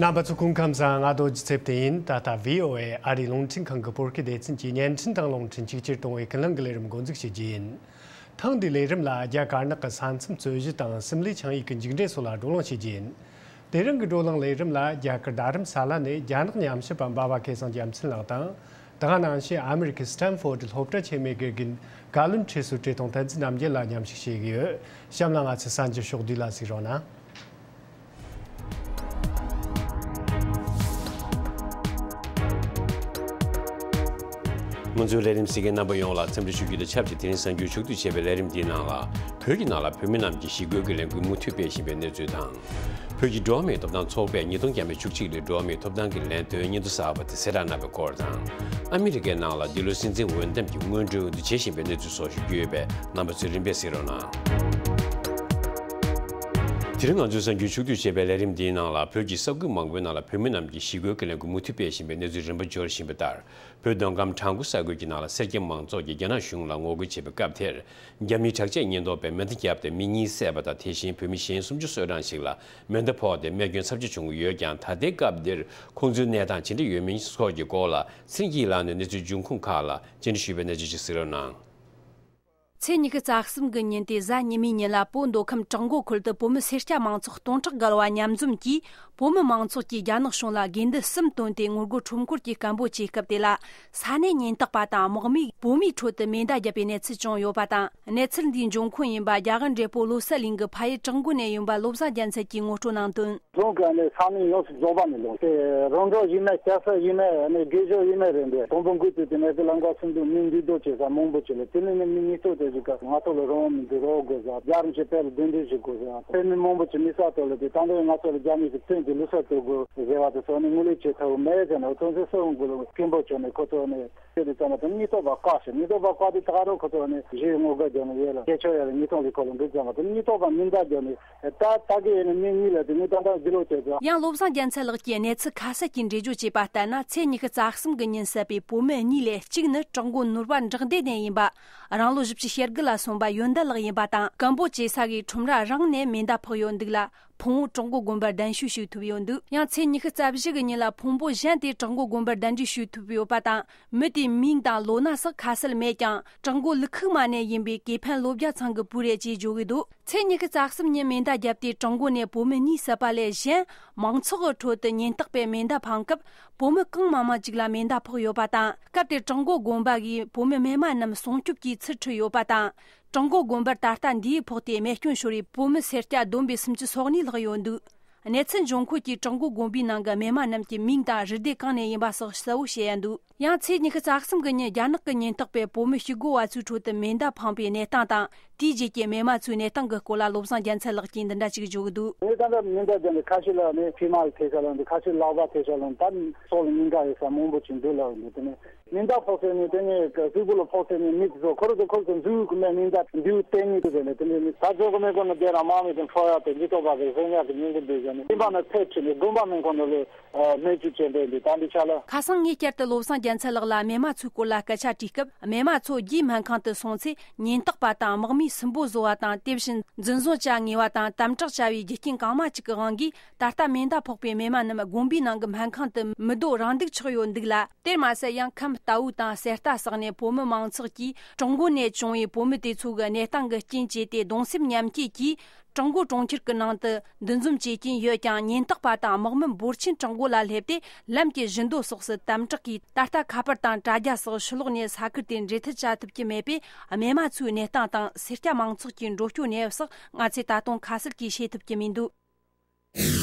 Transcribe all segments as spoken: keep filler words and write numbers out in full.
རྣམ་པ་ཚོ་སྐུ་ཁམས་བཟང་། ང་རྡོ་རྗེ་ཚེ་བརྟན་ཡིན། ད་ལྟ་བྷི་ཨོ་ཨེ་ཨ་རིའི་རླུང་འཕྲིན་ཁང་གི་བོད་སྐད་སྡེ་ཚན་གྱི་བརྙན་འཕྲིན་དང་རླུང་འཕྲིན་ཆིག་ཁྱེར་གཏོང་བའི་ཀུན་གླེང་གི་ལས་རིམ་འགོ་འཛུགས་བྱེད་རྒྱུ་ཡིན། ཐེངས་འདིའི་ལས་རིམ་ལ་རྒྱ་དཀར་ནག་གི་ས་མཚམས་རྩོད་གཞི་དང་སིམ་ལའི་ཆིངས་ཡིག་གི་མཇུག་འབྲས་སོགས་ལ་བགྲོ་གླེང་བྱེད་རྒྱུ་ཡིན། དེ་རིང་གི་བགྲོ་གླེང་ལས་རིམ་ལ་རྒྱ་གར་རྡ་རམ་ས་ལ་ནས་རྒྱ་ནག་ཉམས་ཞིབ་པ་འབའ་བ་སྐལ་བཟང་རྒྱལ་མཚན་ལགས་དང་། དེ་ག་ནང་བཞིན་ཨ་མི་རི་ཀའི་སི་ཊན་ཕོར་ཌི་སློབ་གྲྭ་ཆེན་མོའི་དགེ་རྒན་བཀའ་བློན་ཁྲི་ཟུར་བཀྲས་མཐོང་བསྟན་འཛིན་རྣམ་རྒྱལ་ལགས་མཉམ་ཞུགས་བྱེད་ཀྱི་ཡོད། གཤམ་ལ་ང་ཚོའི་གསར་འགྱུར་ཕྱོགས་བསྡུས་ལ་གཟིགས་རོགས་གནང་། ང་ཚོའི་ལས་རིམ་གཟིགས་མཁན་རྣམ་པ་ཡོངས་ལ་འཚམས་འདྲི་ཞུ་རྒྱུ་དང་ཆབས་ཅིག་དེ་རིང་གསར་འགྱུར་ཕྱོགས་བསྡུས་བྱས་པའི་ལས་རིམ་འདིའི་ནང་ལ། བོད་ཀྱི་ནང་ལ་བོད་མི་རྣམས་ཀྱིས་ཞི་རྒོལ་གྱི་ལས་འགུལ་མུ་མཐུད་སྤེལ་བཞིན་པའི་གནས་ཚུལ་དང་། བོད་ཀྱི་འགྲོ་བ་མིའི་ཐོབ་ཐང་ཚོགས་པས་ཉིས་སྟོང་བརྒྱ་མེད་བཅུ་གཅིག་ལོའི་འགྲོ་བ་མིའི་ཐོབ་ཐང་གི་ལན་སྟོན་སྙན་ཐོ་གསར་པ་དེ་གསལ་བསྒྲགས་གནང་བའི་སྐོར་དང་། ཨ་མི་རི་ཀའི་ནང་ལ་འདི་ལོའི་སྲིད་འཛིན་འོས་འདེམས་ཀྱི་སྔོན་འགྲོའི་འོས་བསྡུ་བྱེད་བཞིན་པའི་གནས་ཚུལ་སོགས་ཞུ་རྒྱུ་ཡོད་པས། རྣམ་པ་ཚོས་རིམ་པས་གཟིགས་རོགས་གནང་། དེ་རིང་ང་ཚོས་གསར་འགྱུར་ཕྱོགས་བསྡུས་བྱས་པའི་ལས་རིམ་འདིའི་ནང་ལ། བོད་ཀྱི་ས་ཁུལ་མང་པོའི་ནང་ལ་བོད་མི་རྣམས་ཀྱིས་ཞི་རྒོལ་གྱི་ལས་འགུལ་མུ་མཐུད་སྤེལ་བཞིན་པའི་གནས་ཚུལ་རིམ་པ་འབྱོར་བཞིན་པ་ལྟར། བོད་མདོ་ཁམས་བྲག་འགོ་ས་ཁུལ་གྱི་ནང་ལ་སེར་སྐྱ་མང་ཚོགས་ཀྱིས་རྒྱ་ནག་གཞུང་ལ་ངོ་རྒོལ་བྱེད་པའི་སྐབས་དེར། རྒྱ་མིའི་དྲག་ཆས་ཉེན་རྟོག་པས་མེ་མདའ་བརྒྱབ་སྟེ་མི་གཉིས་བསད་པ་དང་། དེ་བཞིན་བོད་མི་གཞན་སུམ་ཅུ་སོ་གྲངས་ཤིག་ལ་མེ་མདའ་ཕོག་སྟེ་རྨས་སྐྱོན་ཚབས་ཆེ་བྱུང་ཡོད་ཀྱང་། ད་ལྟའི་སྐབས་འདིར་ཁོང་ཚོའི་གནས་སྟངས་ཇི་འདྲ་ཡོད་མིན་སོགས་ཀྱི་སྐོར་ལ་ཚེ་རིང་སྐྱིད་ལགས་ནས་གནས་ཚུལ་འབྱུང་ཁུངས་ཁག་ལ་སྤྱན་འདྲེན་ཞུས་པའི་གནས་ཚུལ་ཞིག་གཟིགས་རོགས་གནང་། ཚེས་ཉི་ཤུ་རྩ་གསུམ་གྱི་ཉིན་ཏེ་གཟའ་ཉི་མའི་ཉིན་ལ། བོད་མདོ་ཁམས་བྲག་འགོ་ཁུལ་དུ་བོད་མི་སེར་སྐྱ་མང་ཚོགས་སྟོང་ཕྲག་བརྒལ་བ་མཉམ་འཛོམས་ཀྱིས། བོད་མི་མང་ཚོགས་ཀྱིས་རྒྱ་ནག་གཞུང་ལ་དགོས་འདུན་གསུམ་བཏོན་ཏེ་ངོ་རྒོལ་ཁྲོམ་སྐོར་གྱི་སྐད་འབོད་བྱས་སྐབས་དེ་ལ། ས་གནས་ཉེན་རྟོག་པ་དང་དམག་མིས་བོད་མིའི་ཁྲོད་དུ་མེ་མདའ་བརྒྱབ་པའི་གནས་ཚུལ་བྱུང་ཡོད་པ་དང་། གནས་ཚུལ་འདིའི་འབྱུང་ཁུངས་ཡིན་པ་རྒྱ་གར་འབྲས་སྤུངས་བློ་གསལ་གླིང་གི་ཕ་ཡུལ་བྲག་འགོ་ནས་ཡིན་པ་བློ་བཟང་རྒྱལ་མཚན་གྱིས་ངོ་སྤྲོད་གནང་དོན། རྫོང་གི་ནས་ས་གནས་ཡོངས་སུ་རྫོང་པ་ནས་ལོངས་ཏེ། རོང་འབྲོག་ཡིན་མིན། སྐྱ་ས་ཡིན་མིན། ནས་དགེ་ཞོགས་ཡིན་མིན་རེད་འདུག་དང་པོ་འགོ་བཙུགས་ཏེ་ནས་དེ་ལ་འགོ་སུན་དུ་མི་འདུས་རྡོ་བྱེད་ས་མང་པོ་ཅིག་ལ། དེ་ནས་ནི་མི་ཉིས་སྟོང་དེ་ཞིག་ག་ང་ཚོ་ལ་རང་དབང་མི་འདུག་རོགས་དགོས་ས། རྒྱ་རིམ་གྱི་དཔེ་ལ་གདན་འདྲེན་ཞིག་དགོས་ས། དཔེ་མི་མང་པོ་ཅིག་མི་ས་ཐོག་ལ་དེ་དང་པོ་ང་ཚོ་ལ་རྒྱ་མི་ཞིག་བཙོན་གྱི་ལུགས་སྲོལ་གཏོད་དགོས་ཟེར་བ་དེ་ཚོ་ནི་ངོས་ལེན་བྱེད་ཐུབ་མེད་ཟེར་ནས། ཚོང་ཚོགས་སྲིད་དབང་གུ་ལ་སྐད་འབོད་བྱས་ནས་ཁོ་ཚོ་ནི། དེ་དུས་ཙམ་པ་དེ་ཉེན་རྟོག་པ་བཀག་ཤག་ཉེན་རྟོག་པ་བཀག་དུས་ད་རུང་ཁོ་ཚོ་ནི་གཞི་ངོ་རྒོལ་རྒྱག་ནས་ཡོད་ལ། སྐད་ཆ་ཡང་ཉེན་རྟོག་ལས་ཁུངས་ལ་འབོད་ཙམ་པ་དེ་ཉེན་རྟོག་པ་མི་འདའ་རྒྱག་ནས་ད་ད་གི་ཡིན་ནི་མི་གཉིས་ལ་དེ་ནི་ད་ལྟ་འདི་ལོ་བྱས་ཙང་། ཡང་བློ་བཟང་རྒྱལ་མཚན་ལགས་ཀྱིས་གནས་ཚུལ་ཁ་གསལ་གྱི་འགྲེལ་བརྗོད་བྱས་པ་ལྟར་ན། ཚེས་ཉི་ཤུ་རྩ་གསུམ་གི་ཉིན་བསད་པའི་བོད་མི་གཉིས་ལས་གཅིག་ནི་བྲག་འགོ་ནོར་བ་འབྲོག་སྡེ་ནས་ཡིན་པ། རང་ལོ་བཞི་བཅུ་ཞེ་དགུ་ལ་སོན་པ་ཡོན་ཏན་ལགས་ཡིན་པ་དང་། སྐད་འབོད་བྱེད་ས་གི་ཁྲོམ་ར་རང་ནས་མེ་མདའ་ཕོག་ཡོད་འདུག་ལ། ཕུང་བོ་བྲག་འགོ་དགོན་པར་གདན་ཞུ་ཞུས་ཐུབ་ཡོད་འདུག་ཡང་ཚེས་ཉི་ཤུ་རྩ་བཞི་གི་ཉིན་ལ་ཕུང་པོ་གཞན་དེ་བྲག་འགོ་དགོན་པར་གདན་འདྲེན་ཞུས་ཐུབ་ཡོད་པ་དང་། མི་དེའི་མིང་དང་ལོ་ན་སོགས་ཁ་གསལ་མེད་ཀྱང་། བྲག་འགོ་ལུ་ཁུག་མ་ནས་ཡིན་པའི་ཀེ་ཕན་ལོ་བརྒྱ་ཚང་གི་བུ་རེད་ཅེས་བརྗོད་ཀྱི་འདུག་ཚེས་ཉི་ཤུ་རྩ་གསུམ་ཉིན་མེ་མདའ་བརྒྱབ་སྟེ་བྲག་འགོ་ནས་བོད་མི་གཉིས་བསད་པ་ལས་གཞན། མང་ཚོགས་ཀྱི་ཁྲོད་དུ་ཉེན་རྟོག་པས་མེ་མདའ་འཕངས་སྐབས། བོད་མི་གང་མང་མང་ཅིག་ལ་མེ་མདའ་ཕོག་ཡོད་པ་དང་། སྐབས་དེར་བྲག་འགོ་དགོན་པ་གིས་བོད་མི་རྨས་མ་རྣམས་སྲུང་སྐྱོབ་ཀྱིས་ཚུར་ཁྲིད་ཡོད་པ་དང་། བྲག་འགོ་དགོན་པར་ད་ལྟ་མདེའུ་ཕོག་སྟེ་རྨས་སྐྱོན་ཤོར་བའི་བོད་མི་སེར་སྐྱ་བསྡོམས་པས་སུམ་ཅུ་སོ་གཉིས་ལྷག་ཡོད་འདུག་གནས་ཚུལ་འབྱུང་ཁུངས་ཀྱིས་བྲག་འགོ་དགོན་པའི་ནང་གི་རྨས་མ་རྣམས་ཀྱི་མིང་དང་རུས་སྡེ་གང་ནས་ཡིན་པ་སོགས་གསལ་བོ་བཤད་ཡ་འདུག་ཡང་ཚེས་ཉི་ཤུ་རྩ་གསུམ་གི་ཉིན་རྒྱ་ནག་གི་ཉེན་རྟོག་པས་བོད་མི་ཞི་རྒོལ་བ་ཚོའི་ཁྲོད་དུ་མེ་མདའ་འཕངས་པའི་གནས་སྟངས་དང་། དེའི་རྗེས་ཀྱི་རྨས་མ་ཚོའི་གནས་སྟངས་ཀྱི་སྐོར་ལ་བློ་བཟང་རྒྱལ་མཚན་ལགས་ཀྱིས་འདི་འདྲ་ཅིག་བརྗོད་ཀྱི་འདུག་ངས་ད་ལྟ་མེ་མདའ་བརྒྱབ་ནས་ཁ་ཤས་ལ་ནི་མཆིལ་མ་ཐེབས་ཤག་ལབ་འདུག་ཁ་ཤས་ལག་པ་ཐེབས་ཤག་ལབ་འདུག་ད་སྲོག་ལ་སྙིང་ག་ཡོད་ས་མང་པོ་ཅིག་འདུག་ལབ་འདུག་དེ་ནས་མེ་མདའ་ཕོག་ཟེར་ནས་དེ་ནས་གཟུགས་པོ་ལ་ཕོག་ཟེར་ནས་མི་དེ་ཚོ་ཁོ་རང་ཚོ་ཁོ་རང་ཚོ་འཛུལ་གི་མེད། མེ་མདའ་འདིའུ་བསྟན་ནས་འདུག་ཟེར་ནས་དེ་ནས་ད་ཚོད་ཀྱི་མེད་གོ་ནས་བསྡད་ར་མ་མེད་དུ་འཕྲོ་ཡག་དེ་མི་ཐོག་པ་གི་སེམས་ཡག་གི་སྙིང་གི་འདུག་ཟེར་ནས་སེམས་པ་ནས་ཐེབས་ཁྲིད་ནས་དགོན་པ་མིང་ཁོ་ནས་ལས། སྨན་བཅོས་བྱེད་འདོད་འདུག་ད་འདི་ཆ་ལ། ཁ་སང་ངས་བསྐྱར་དུ་བློ་བཟང་རྒྱལ་མཚན་ལགས་ལ་རྨས་མ་ཚོའི་སྐོར་ལ་སྐད་ཆ་དྲིས་སྐབས། རྨས་མ་ཚོ་རྒྱའི་སྨན་ཁང་དུ་སོང་ཚེ་ཉེན་རྟོག་པ་དང་དམག་མིས་སུན་པོ་བཟོ་བ་དང་། དེ་བཞིན་འཛིན་བཟུང་བྱ་ངེས་པ་དང་དམ་དྲག་བྱ་བའི་རྒྱུ་རྐྱེན་གང་མང་ཅིག་གི་དབང་གིས། ད་ལྟ་མེ་མདའ་ཕོག་པའི་རྨས་མ་རྣམས་དགོན་པའི་ནང་གི་སྨན་ཁང་དུ་མི་སྡོད་རང་འདུག་ཆགས་ཡོད་འདུག་ལ། དེར་མ་ཟད་ཡང་ཁམས་རྟའུ་དང་གསེར་རྟ་སོགས་ནས་བོད་མི་མང་ཚོགས་ཀྱིས་བྲག་འགོ་ནས་བྱུང་བའི་བོད་མི་དེ་ཚོ་གི་གནས་སྟངས་ཀྱི་རྐྱེན་བྱས་ཏེ་གདུང་སེམས་མཉམ་སྐྱེད་ཀྱིས། བྲག་འགོ་གྲོང་ཁྱེར་གྱི་ནང་དུ་འདུ་འཛོམས་བྱེད་ཀྱིན་ཡོད་ཀྱང་། ཉེན་རྟོག་པ་དང་དམག་མི་འབོར་ཆེན་བྲག་འགོ་ལ་སླེབས་ཏེ། ལམ་གྱི་བཞི་མདོ་སོགས་སུ་དམ་དྲག་གིས། ད་ལྟ་ཁ་པར་དང་དྲ་རྒྱ་སོགས་ཕྱི་ལོགས་ནས་ས་ཁུལ་དེར་འབྲེལ་མཐུད་བྱ་ཐུབ་ཀྱི་མེད་པས། རྨས་མ་ཚོའི་གནས་སྟངས་དང་སེར་སྐྱ་མང་ཚོགས་ཀྱི་འགྲོ་སྐྱོད་གནས་བབ་སོགས་ང་ཚོས་ད་དུང་ཁ་གསལ་གྱིས་ཤེས་ཐུབ་ཀྱི་མི་འདུག་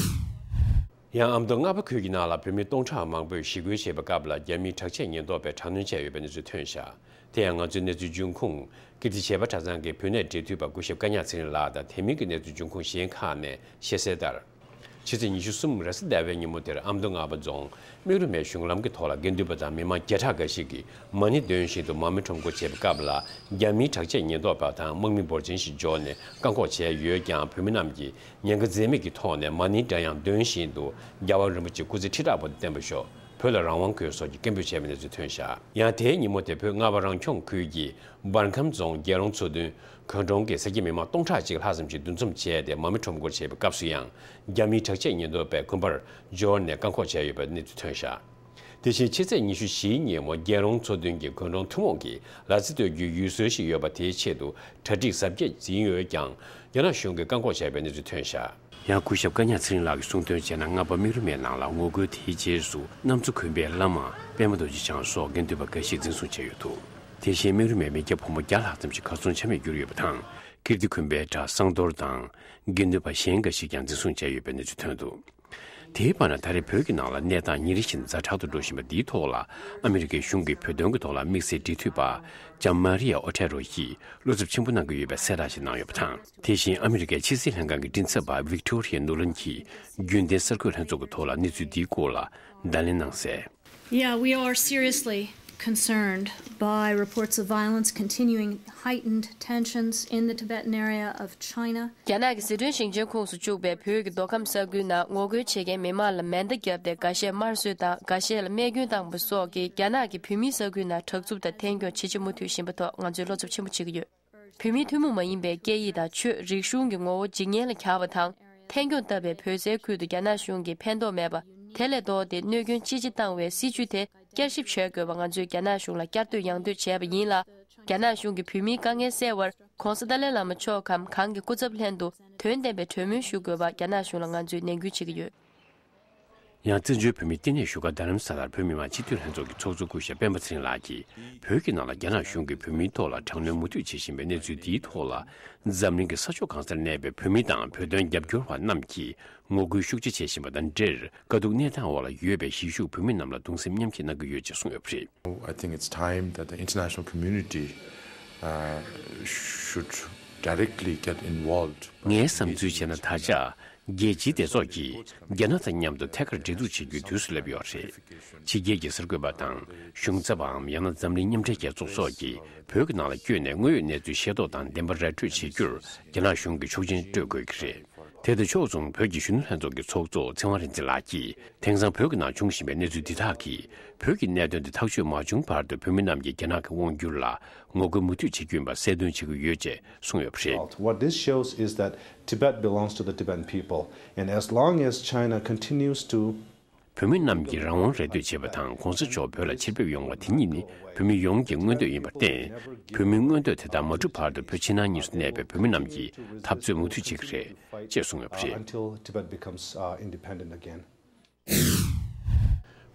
ཡང་ཨ་མདོ་རྔ་པ་ཁུལ་གྱི་ནང་ལ་བོད་མི་སྟོང་ཕྲག་མང་པོས་ཞི་རྒོལ་བྱེད་པའི་སྐབས་ལ། རྒྱ་མིའི་དྲག་ཆས་ཉེན་རྟོག་པས་དྲག་གནོན་བྱས་ཡོད་པའི་གནས་ཚུལ་ཐོན་བཞག་དེ་ཡང་ང་ཚོའི་གནས་ཚུལ་འབྱུང་ཁུངས་ཀིརྟི་བྱེས་པ་གྲྭ་ཚང་གི་བོད་གནས་འབྲེལ་མཐུད་པ་སྐུ་ཞབས་ཀ་ཉག་ཚེ་རིང་ལགས་དང་། དེ་མིན་གྱི་གནས་ཚུལ་འབྱུང་ཁུངས་གཞན་ཁག་ནས་ཤེས་གསལ་ལྟར། ཕྱི་ཚེས་ཉི་ཤུ་གསུམ་རེས་གཟའ་ཟླ་བའི་ཉིན་མོ་དེར་ཨ་མདོ་རྔ་པ་རྫོང་སྨད་རུ་མའི་གཞུང་ལམ་གྱི་ཐོག་ལ་དགེ་འདུན་པ་དང་མི་མང་བརྒྱ་ཕྲག་འགའ་ཞིག་གིས་མ་ཎི་འདོན་བཞིན་དུ་མར་མེ་ཁྲོམ་སྐོར་བྱེད་པའི་སྐབས་ལ། རྒྱ་མིའི་དྲག་ཆས་ཉེན་རྟོག་པ་དང་དམག་མི་འབོར་ཆེན་ཞིག་འབྱོར་ནས་བཀག་འགོག་བྱས་ཡོད་ཀྱང་། བོད་མི་རྣམས་ཀྱིས་ཉེན་ཁ་འཛེམས་མེད་ཀྱི་ཐོག་ནས་མ་ཎིའི་སྒྲ་དབྱངས་འདོན་བཞིན་དུ་རྒྱལ་བ་རིན་པོ་ཆེའི་སྐུ་ཚེ་ཁྲི་ཕྲག་བར་དུ་བརྟན་པར་ཤོག་བོད་ལ་རང་དབང་དགོས་སོགས་ཀྱི་སྐད་འབོད་བྱས་པའི་གནས་ཚུལ་ཐོན་བཞག་ཡང་དེའི་ཉིན་མོ་དེ་བོད་རྔ་བ་རང་སྐྱོང་ཁུལ་གྱི་འབར་ཁམས་རྫོང་རྒྱལ་རོང་མཚོ་མདུན་དགོན་གྲོང་གི་སེར་སྐྱ་མི་མང་སྟོང་ཕྲག་གཅིག་ལྷག་ཙམ་ཞིག་འདུ་འཛོམས་བྱས་ཏེ་མར་མེ་ཁྲོམ་སྐོར་བྱས་པའི་སྐབས་སུ་ཡང་རྒྱ་མིའི་དྲག་ཆས་ཉེན་རྟོག་པས་དགོན་པར་འབྱོར་ནས་བཀག་འགོག་བྱས་ཡོད་པའི་གནས་ཚུལ་ཐོན་བཞག་དེ་བཞིན་ཕྱི་ཚེས་ཉི་ཤུ་བཞིའི་ཉིན་མོ་རྒྱལ་རོང་མཚོ་མདུན་གྱི་དགོན་གྲོང་ཐུན་མོང་གི་ལ་རྩེ་གཏོད་རྒྱུའི་ཡུལ་སྲོལ་ཞིག་ཡོད་པ་དེའི་ཆེད་དུ་གྲ་སྒྲིག་གཟབ་རྒྱས་ཡིན་ཡོད་ཀྱང་རྒྱ་ནག་གཞུང་གིས་བཀག་འགོག་བྱས་པའི་གནས་ཚུལ་ཐོན་བཞག་ཡང་སྐུ་ཞབས་ཀ་ཉག་ཚེ་རིང་ལགས་ཀྱིས་གསུངས་དོན་བྱས་ན། རྔ་པ་མིག་རུ་མའི་ནང་ལ་ངོ་རྒོལ་དེའི་རྗེས་སུ་གནམ་མཚོ་དགོན་པའི་བླ་མ་པད་མ་རྡོ་རྗེ་འཆང་སོགས་དགེ་འདུན་པ་འགའ་ཤས་འཛིན་བཟུང་བྱས་ཡོད་འདུག་དེ་བཞིན་མིག་རུ་མའི་མི་སྐྱ་ཕོ་མོ་བརྒྱ་ལྷག་ཙམ་ཞིག་གར་སོང་ཆ་མེད་གྱུར་ཡོད་པ་དང་། ཀིརྟི་དགོན་པའི་གྲྭ་བསང་རྡོར་དང་དགེ་འདུན་པ་གཞན་འགའ་ཞིག་ཀྱང་འཛིན་བཟུང་བྱས་ཡོད་པའི་གནས་ཚུལ་ཐོན་འདུག་དེའི་བར་ན་ད་རེས་བོད་ཀྱི་ནང་ལ་གནས་སྟངས་ཉིན་རེ་བཞིན་ཛ་དྲག་ཏུ་འགྲོ་བཞིན་པ་འདིའི་ཐོག་ལ་ཨ་མི་རི་ཀའི་གཞུང་གིས་བོད་དོན་གྱི་ཐོག་ལ་དམིགས་བསལ་འབྲེལ་མཐུད་པ་ལྕམ་མ་རི་ཡ་ཨོ་ཐེ་རོ་ཡིས་བློ་འཚབ་ཆེན་པོ་གནང་གི་ཡོད་པའི་གསལ་བསྒྲགས་ཤིག་གནང་ཡོད་པ་དང་། དེ་བཞིན་ཨ་མི་རི་ཀའི་ཕྱི་སྲིད་ལྷན་ཁང་གི་མགྲིན་ཚབ་པ་ཝིག་ཏོ་རི་ཡ་ནུ་ལན་གྱིས་རྒྱུན་ལྡན་གསར་འགོད་ལྷན་ཚོགས་ཀྱི་ཐོག་ལ་གནས་ཚུལ་འདིའི་སྐོར་ལ་བརྡ་ལན་གནང་གསལ། Yeah, we are seriously concerned by reports of violence, continuing heightened tensions in the Tibetan area of China. རྒྱ་ནག་གི་ཟི་ཁྲོན་ཞིང་ཆེན་ཁོངས་སུ་བཅུག་པའི་བོད་ཀྱི་མདོ་ཁམས་ས་ཁུལ་ནང་ངོ་རྒོལ་བྱེད་མཁན་མི་མང་ལ་མེ་མདའ་བརྒྱབ་སྟེ་འགའ་ཤས་དམར་གསོད་དང་འགའ་ཤས་ལ་རྨས་སྐྱོན་བཏང་པ་སོགས་ཀྱིས་རྒྱ་ནག་གིས་བོད་མིའི་ས་ཁུལ་ནང་དྲག་རྩུབ་དང་ཐན་སྐྱོང་ཇེ་ཆེ་མུ་མཐུད་བཞིན་པ་ཐོག་ང་ཚོས་བློ་འཚབ་ཆེན་པོ་བྱེད་ཀྱི་ཡོད། བོད་མིའི་ཐུན་མོང་མ་ཡིན་པའི་སྐད་ཡིག་དང་ཆོས་རིག་གཞུང་གི་ངོ་བོ་འཇིག་ཉེན་ལ་གྱར་བ་དང་། ཐན་སྐྱོང་བཏབ་པའི་བོད་སའི་ཁུལ་དུ་རྒྱ་ནག་གཞུང་གིས་ཕན་ཐོགས་མེད་པ། དེ་ལས་ལྡོག་སྟེ་གནོད་སྐྱོན་ཅི་ཆེ་བཏང་བའི་སྲིད་བྱུས་དེ་བསྐྱར་ཞིབ་བྱེད་དགོས་པ་ང་ཚོས་རྒྱ་ནག་གཞུང་ལ་བསྐྱར་ཟློས་ཡང་ཟློས་བྱས་པ་ཡིན་ལ། རྒྱ་ནག་གཞུང་གིས་བོད་མིའི་དཀའ་ངལ་སེལ་བར་༧གོང་ས་ཏཱ་ལའི་བླ་མ་མཆོག་གམ་གང་གི་སྐུ་ཚབ་ལྷན་དུ་དོན་ལྡན་པའི་གྲོས་མོལ་ཞུ་དགོས་པ་རྒྱ་ནག་གཞུང་ལ་ང་ཚོས་ནན་སྐུལ་བྱེད་ཀྱི་ཡོད། ཡང་བཙན་བྱོལ་བོད་མིའི་བསྟི་གནས་བཞུགས་སྒར་རྡ་རམ་ས་ལར་བོད་མི་མང་སྤྱི་འཐུས་ལྷན་ཚོགས་ཀྱི་ཚོགས་གཙོ་སྐུ་ཞབས་སྤེན་པ་ཚེ་རིང་ལགས་ཀྱིས་བོད་ཀྱི་ནང་ལ་རྒྱ་ནག་གཞུང་གིས་བོད་མིའི་ཐོག་ལ་དྲག་གནོན་མུ་མཐུད་བྱེད་བཞིན་པའི་གནས་ཚུལ་འདིའི་ཐོག་ལ། འཛམ་གླིང་གི་ས་ཕྱོགས་གང་སར་གནས་པའི་བོད་མི་དང་བོད་དོན་རྒྱབ་སྐྱོར་བ་རྣམས་ཀྱིས་ངོ་རྒོལ་ཤུགས་ཆེ་བྱེད་བཞིན་པ་དང་འབྲེལ། དཀའ་སྡུག་གནས་སྟངས་འོག་ལ་ཡོད་པའི་གཞིས་བཞུགས་བོད་མི་རྣམས་ལ་གདུང་སེམས་མཉམ་སྐྱེད་གནང་གི་ཡོད་ཅེས་གསུངས་ཡོད་པ་རེད། I think it's time that the international community, uh, should directly get involved. ངའི་བསམ་ཚུལ་བྱས་ན། ད་ཆ་རྒྱལ་སྤྱིའི་སྡེ་ཚོགས་ཀྱིས་རྒྱ་ནག་དང་མཉམ་དུ་ཐད་ཀར་འབྲེལ་གཏུག་བྱེད་རྒྱུའི་དུས་སུ་སླེབས་ཡོད་རེད། ཕྱི་རྒྱལ་གྱི་གསར་འགོད་པ་དང་གཞུང་ཚབ་པའམ་ཡང་ན་འཛམ་གླིང་མཉམ་འབྲེལ་རྒྱལ་ཚོགས་སོགས་ཀྱིས་བོད་ཀྱི་ནང་ལ་བསྐྱོད་ནས་དངོས་ཡོད་གནས་ཚུལ་ཤེས་རྟོགས་དང་བདེན་པ་ར་སྤྲོད་བྱེད་རྒྱུར་རྒྱ་ནག་གཞུང་གིས་ཆོག་མཆན་སྤྲོད་དགོས་ཀྱི་རེད། དེ་དང་ཕྱོགས་མཚུངས་བོད་ཀྱི་གཞོན་ནུ་ལྷན་ཚོགས་ཀྱི་ཚོགས་གཙོ་ཚེ་དབང་རིག་འཛིན་ལགས་ཀྱིས་དེང་སང་བོད་ཀྱི་ནང་འབྱུང་བཞིན་པའི་གནས་ཚུལ་འདི་དག་གིས་བོད་ཀྱི་གནད་དོན་དེ་ཐག་གཅོད་མ་བྱུང་བར་དུ་བོད་མི་རྣམས་ཀྱིས་རྒྱ་ནག་གི་དབང་བསྒྱུར་ལ་ངོ་རྒོལ་མུ་མཐུད་བྱེད་ཀྱི་ཡིན་པ་གསལ་སྟོན་བྱེད་ཀྱི་ཡོད་ཅེས་གསུངས་ཡོད་པ་རེད། What this shows is that Tibet belongs to the Tibetan people, and as long as China continues to བོད་མི་རྣམས་ཀྱིས་རང་དབང་རེ་ལྟོས་བྱེད་པ་དང་གོང་ས་མཆོག་བོད་ལ་ཕྱིར་ཕེབས་ཡོང་བ་དེ་གཉིས་ནི་བོད་མི་ཡོངས་ཀྱི་མངོན་འདོད་ཡིན་པར་བརྟེན། བོད་མིའི་མངོན་འདོད་དེ་དག་མ་འགྲུབ་བར་དུ་བོད་ཕྱི་ནང་གཉིས་སུ་གནས་པའི་བོད་མི་རྣམས་ཀྱིས་འཐབ་རྩོད་མུ་མཐུད་བྱེད་ཀྱི་རེད་ཅེས་གསུངས་ཡོད་པ་རེད། Until Tibet becomes, uh, independent again.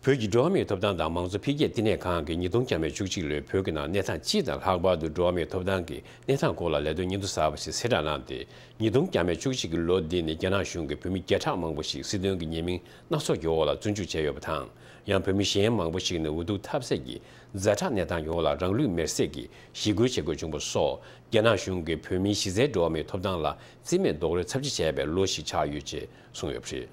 བོད་ཀྱི་འགྲོ་བ་མིའི་ཐོབ་ཐང་དང་མང་གཙོ་འཕེལ་རྒྱས་བསྟི་གནས་ཁང་གིས་ཉིས་སྟོང་བཅུ་གཅིག་ལོའི་བོད་ཀྱི་ནང་གནས་སྟངས་སྤྱི་དང་ལྷག་པར་དུ་འགྲོ་བ་མིའི་ཐོབ་ཐང་གི་གནས་སྟངས་སྐོར་ལ་ལས་དོན་སྙིང་བསྡུས་གསར་པ་ཞིག་གསལ་བསྒྲགས་གནང་སྟེ། ཉིས་སྟོང་བཅུ་གཅིག་གི་ལོ་འདི་ནི་རྒྱ་ནག་གཞུང་གིས་བོད་མི་བརྒྱ་ཕྲག་མང་པོ་ཞིག་སྲིད་དོན་གྱི་ཉེས་མིང་སྣ་ཚོགས་ཀྱི་འོག་ལ་བཙོན་འཇུག་བྱས་ཡོད་པ་དང་། ཡང་བོད་མི་གཞན་མང་པོ་ཞིག་ནི་འུ་སྡུག་ཐེབས་སའི་གི་ཛ་དྲག་གནས་སྟངས་ཀྱི་འོག་ལ་རང་ལུས་མེར་སྲེག་གིས་ཞི་རྒོལ་བྱེད་དགོས་བྱུང་བ་སོགས་རྒྱ་ནག་གཞུང་གིས་བོད་མིའི་གཞི་རྩའི་འགྲོ་བ་མིའི་ཐོབ་ཐང་ལ་བརྩི་མེད་རྡོག་རོལ་ཚབས་ཆེ་བྱས་པའི་ལོ་ཞིག་ཆགས་ཡོད་ཅེས་གསུངས་ཡོད་པ་རེད།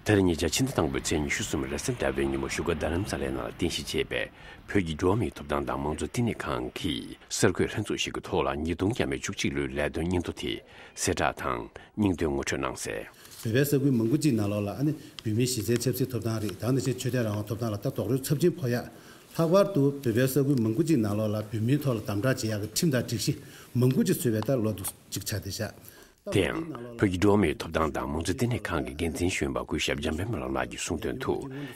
ད་རེས་ཉེ་ཆར་ཕྱི་ཟླ་དང་པོའི་ཚེས་ཉི་ཤུ་གསུམ་རེས་གཟའ་ཟླ་བའི་ཉིན་མོ་བཞུགས་སྒར་རྡ་རམ་ས་ལའི་ནང་ལ་རྟེན་གཞི་བྱས་པའི་བོད་ཀྱི་འགྲོ་བ་མིའི་ཐོབ་ཐང་དང་མང་གཙོ་བསྟི་གནས་ཁང་གི་གསར་འགོད་ལྷན་ཚོགས་ཤིག་གི་ཐོག་ལ་ཉིས་སྟོང་བཅུ་གཅིག་ལོའི་ལས་དོན་སྙིང་བསྡུས་དེ་གསལ་བསྒྲགས་དང་སྙིང་དོན་ངོ་སྤྲོད་གནང་གསལ། བོད་པའི་ས་ཁུལ་མང་པོ་གཅིག་ནང་ལོགས་ལ་ཨ་ནི་བོད་མིའི་གཞི་རྩའི་ཆབ་སྲིད་ཐོབ་ཐང་རེད། ད་ནང་བཞིན་ཆོས་དད་རང་དབང་ཐོབ་ཐང་ལ་ད་རྡོག་རོལ་ཚབས་ཆེན་ཕོག་ཡ། ལྷག་པར་དུ་བོད་པའི་ས་ཁུལ་མང་པོ་གཅིག་ནང་ལོགས་ལ་བོད་མིའི་ཐོག་ལ་དམ་དྲག་བྱེད་ཡ་གི་ཁྲིམས་དང་སྒྲིག་གཞི་མང་པོ་གཅིག་བཟོས་པའི་ད་ལོ་དུ་གཅིག་ཆགས་བསྡད་ཤག་དེ་ཡང་བོད་ཀྱི་འགྲོ་བ་མིའི་ཐོབ་ཐང་དང་མང་གཙོ་བསྟི་གནས་ཁང་གི་འགན་འཛིན་གཞོན་པ་སྐུ་ཞབས་འཇམ་དཔལ་སྨོན་ལམ་ལགས་ཀྱིས་གསུངས་དོན་དུ།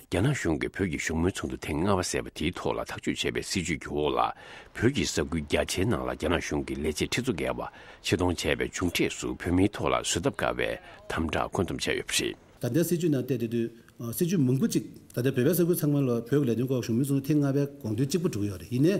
རྒྱ་ནག་གཞུང་གིས་བོད་ཀྱི་བཞུགས་མོལ་ཚོགས་འདུ་ཐེངས་ལྔ་པ་ཟེར་བ་དེའི་ཐོག་ལ་ཐག་གཅོད་བྱས་པའི་སྲིད་བྱུས་ཀྱི་འོག་ལ། བོད་ཀྱི་ས་ཁུལ་བརྒྱ་ཆའི་ནང་ལ་རྒྱ་ནག་གཞུང་གིས་ལས་བྱེད་ཁྲི་ཚོ་བརྒལ་བ་ཆིག་སྟོང་བྱས་པའི་བྱུང་འབྲས་སུ་བོད་མིའི་ཐོག་ལ་བཟོད་ཐབས་དཀའ་བའི་དམ་དྲག་བཀོད་འདོམས་བྱས་ཡོད་པ་རེད། ད་ལྟའི་སྲིད་བྱུས་ནང་བལྟས་དེ་དུས། སྲིད་བྱུས་མང་པོ་གཅིག་ད་ལྟ་བོད་པའི་ས་ཁུལ་ཚང་མ་ལ་བོད་ཀྱི་ལས་དོན་སྐོར་བཞུགས་མོལ་ཚོགས་འདུ་ཐེངས་ལྔ་པའི་དགོངས་དོན་གཅིག་པ་གྲུབ་ཡོད་རེད། ཡིན་ནའི།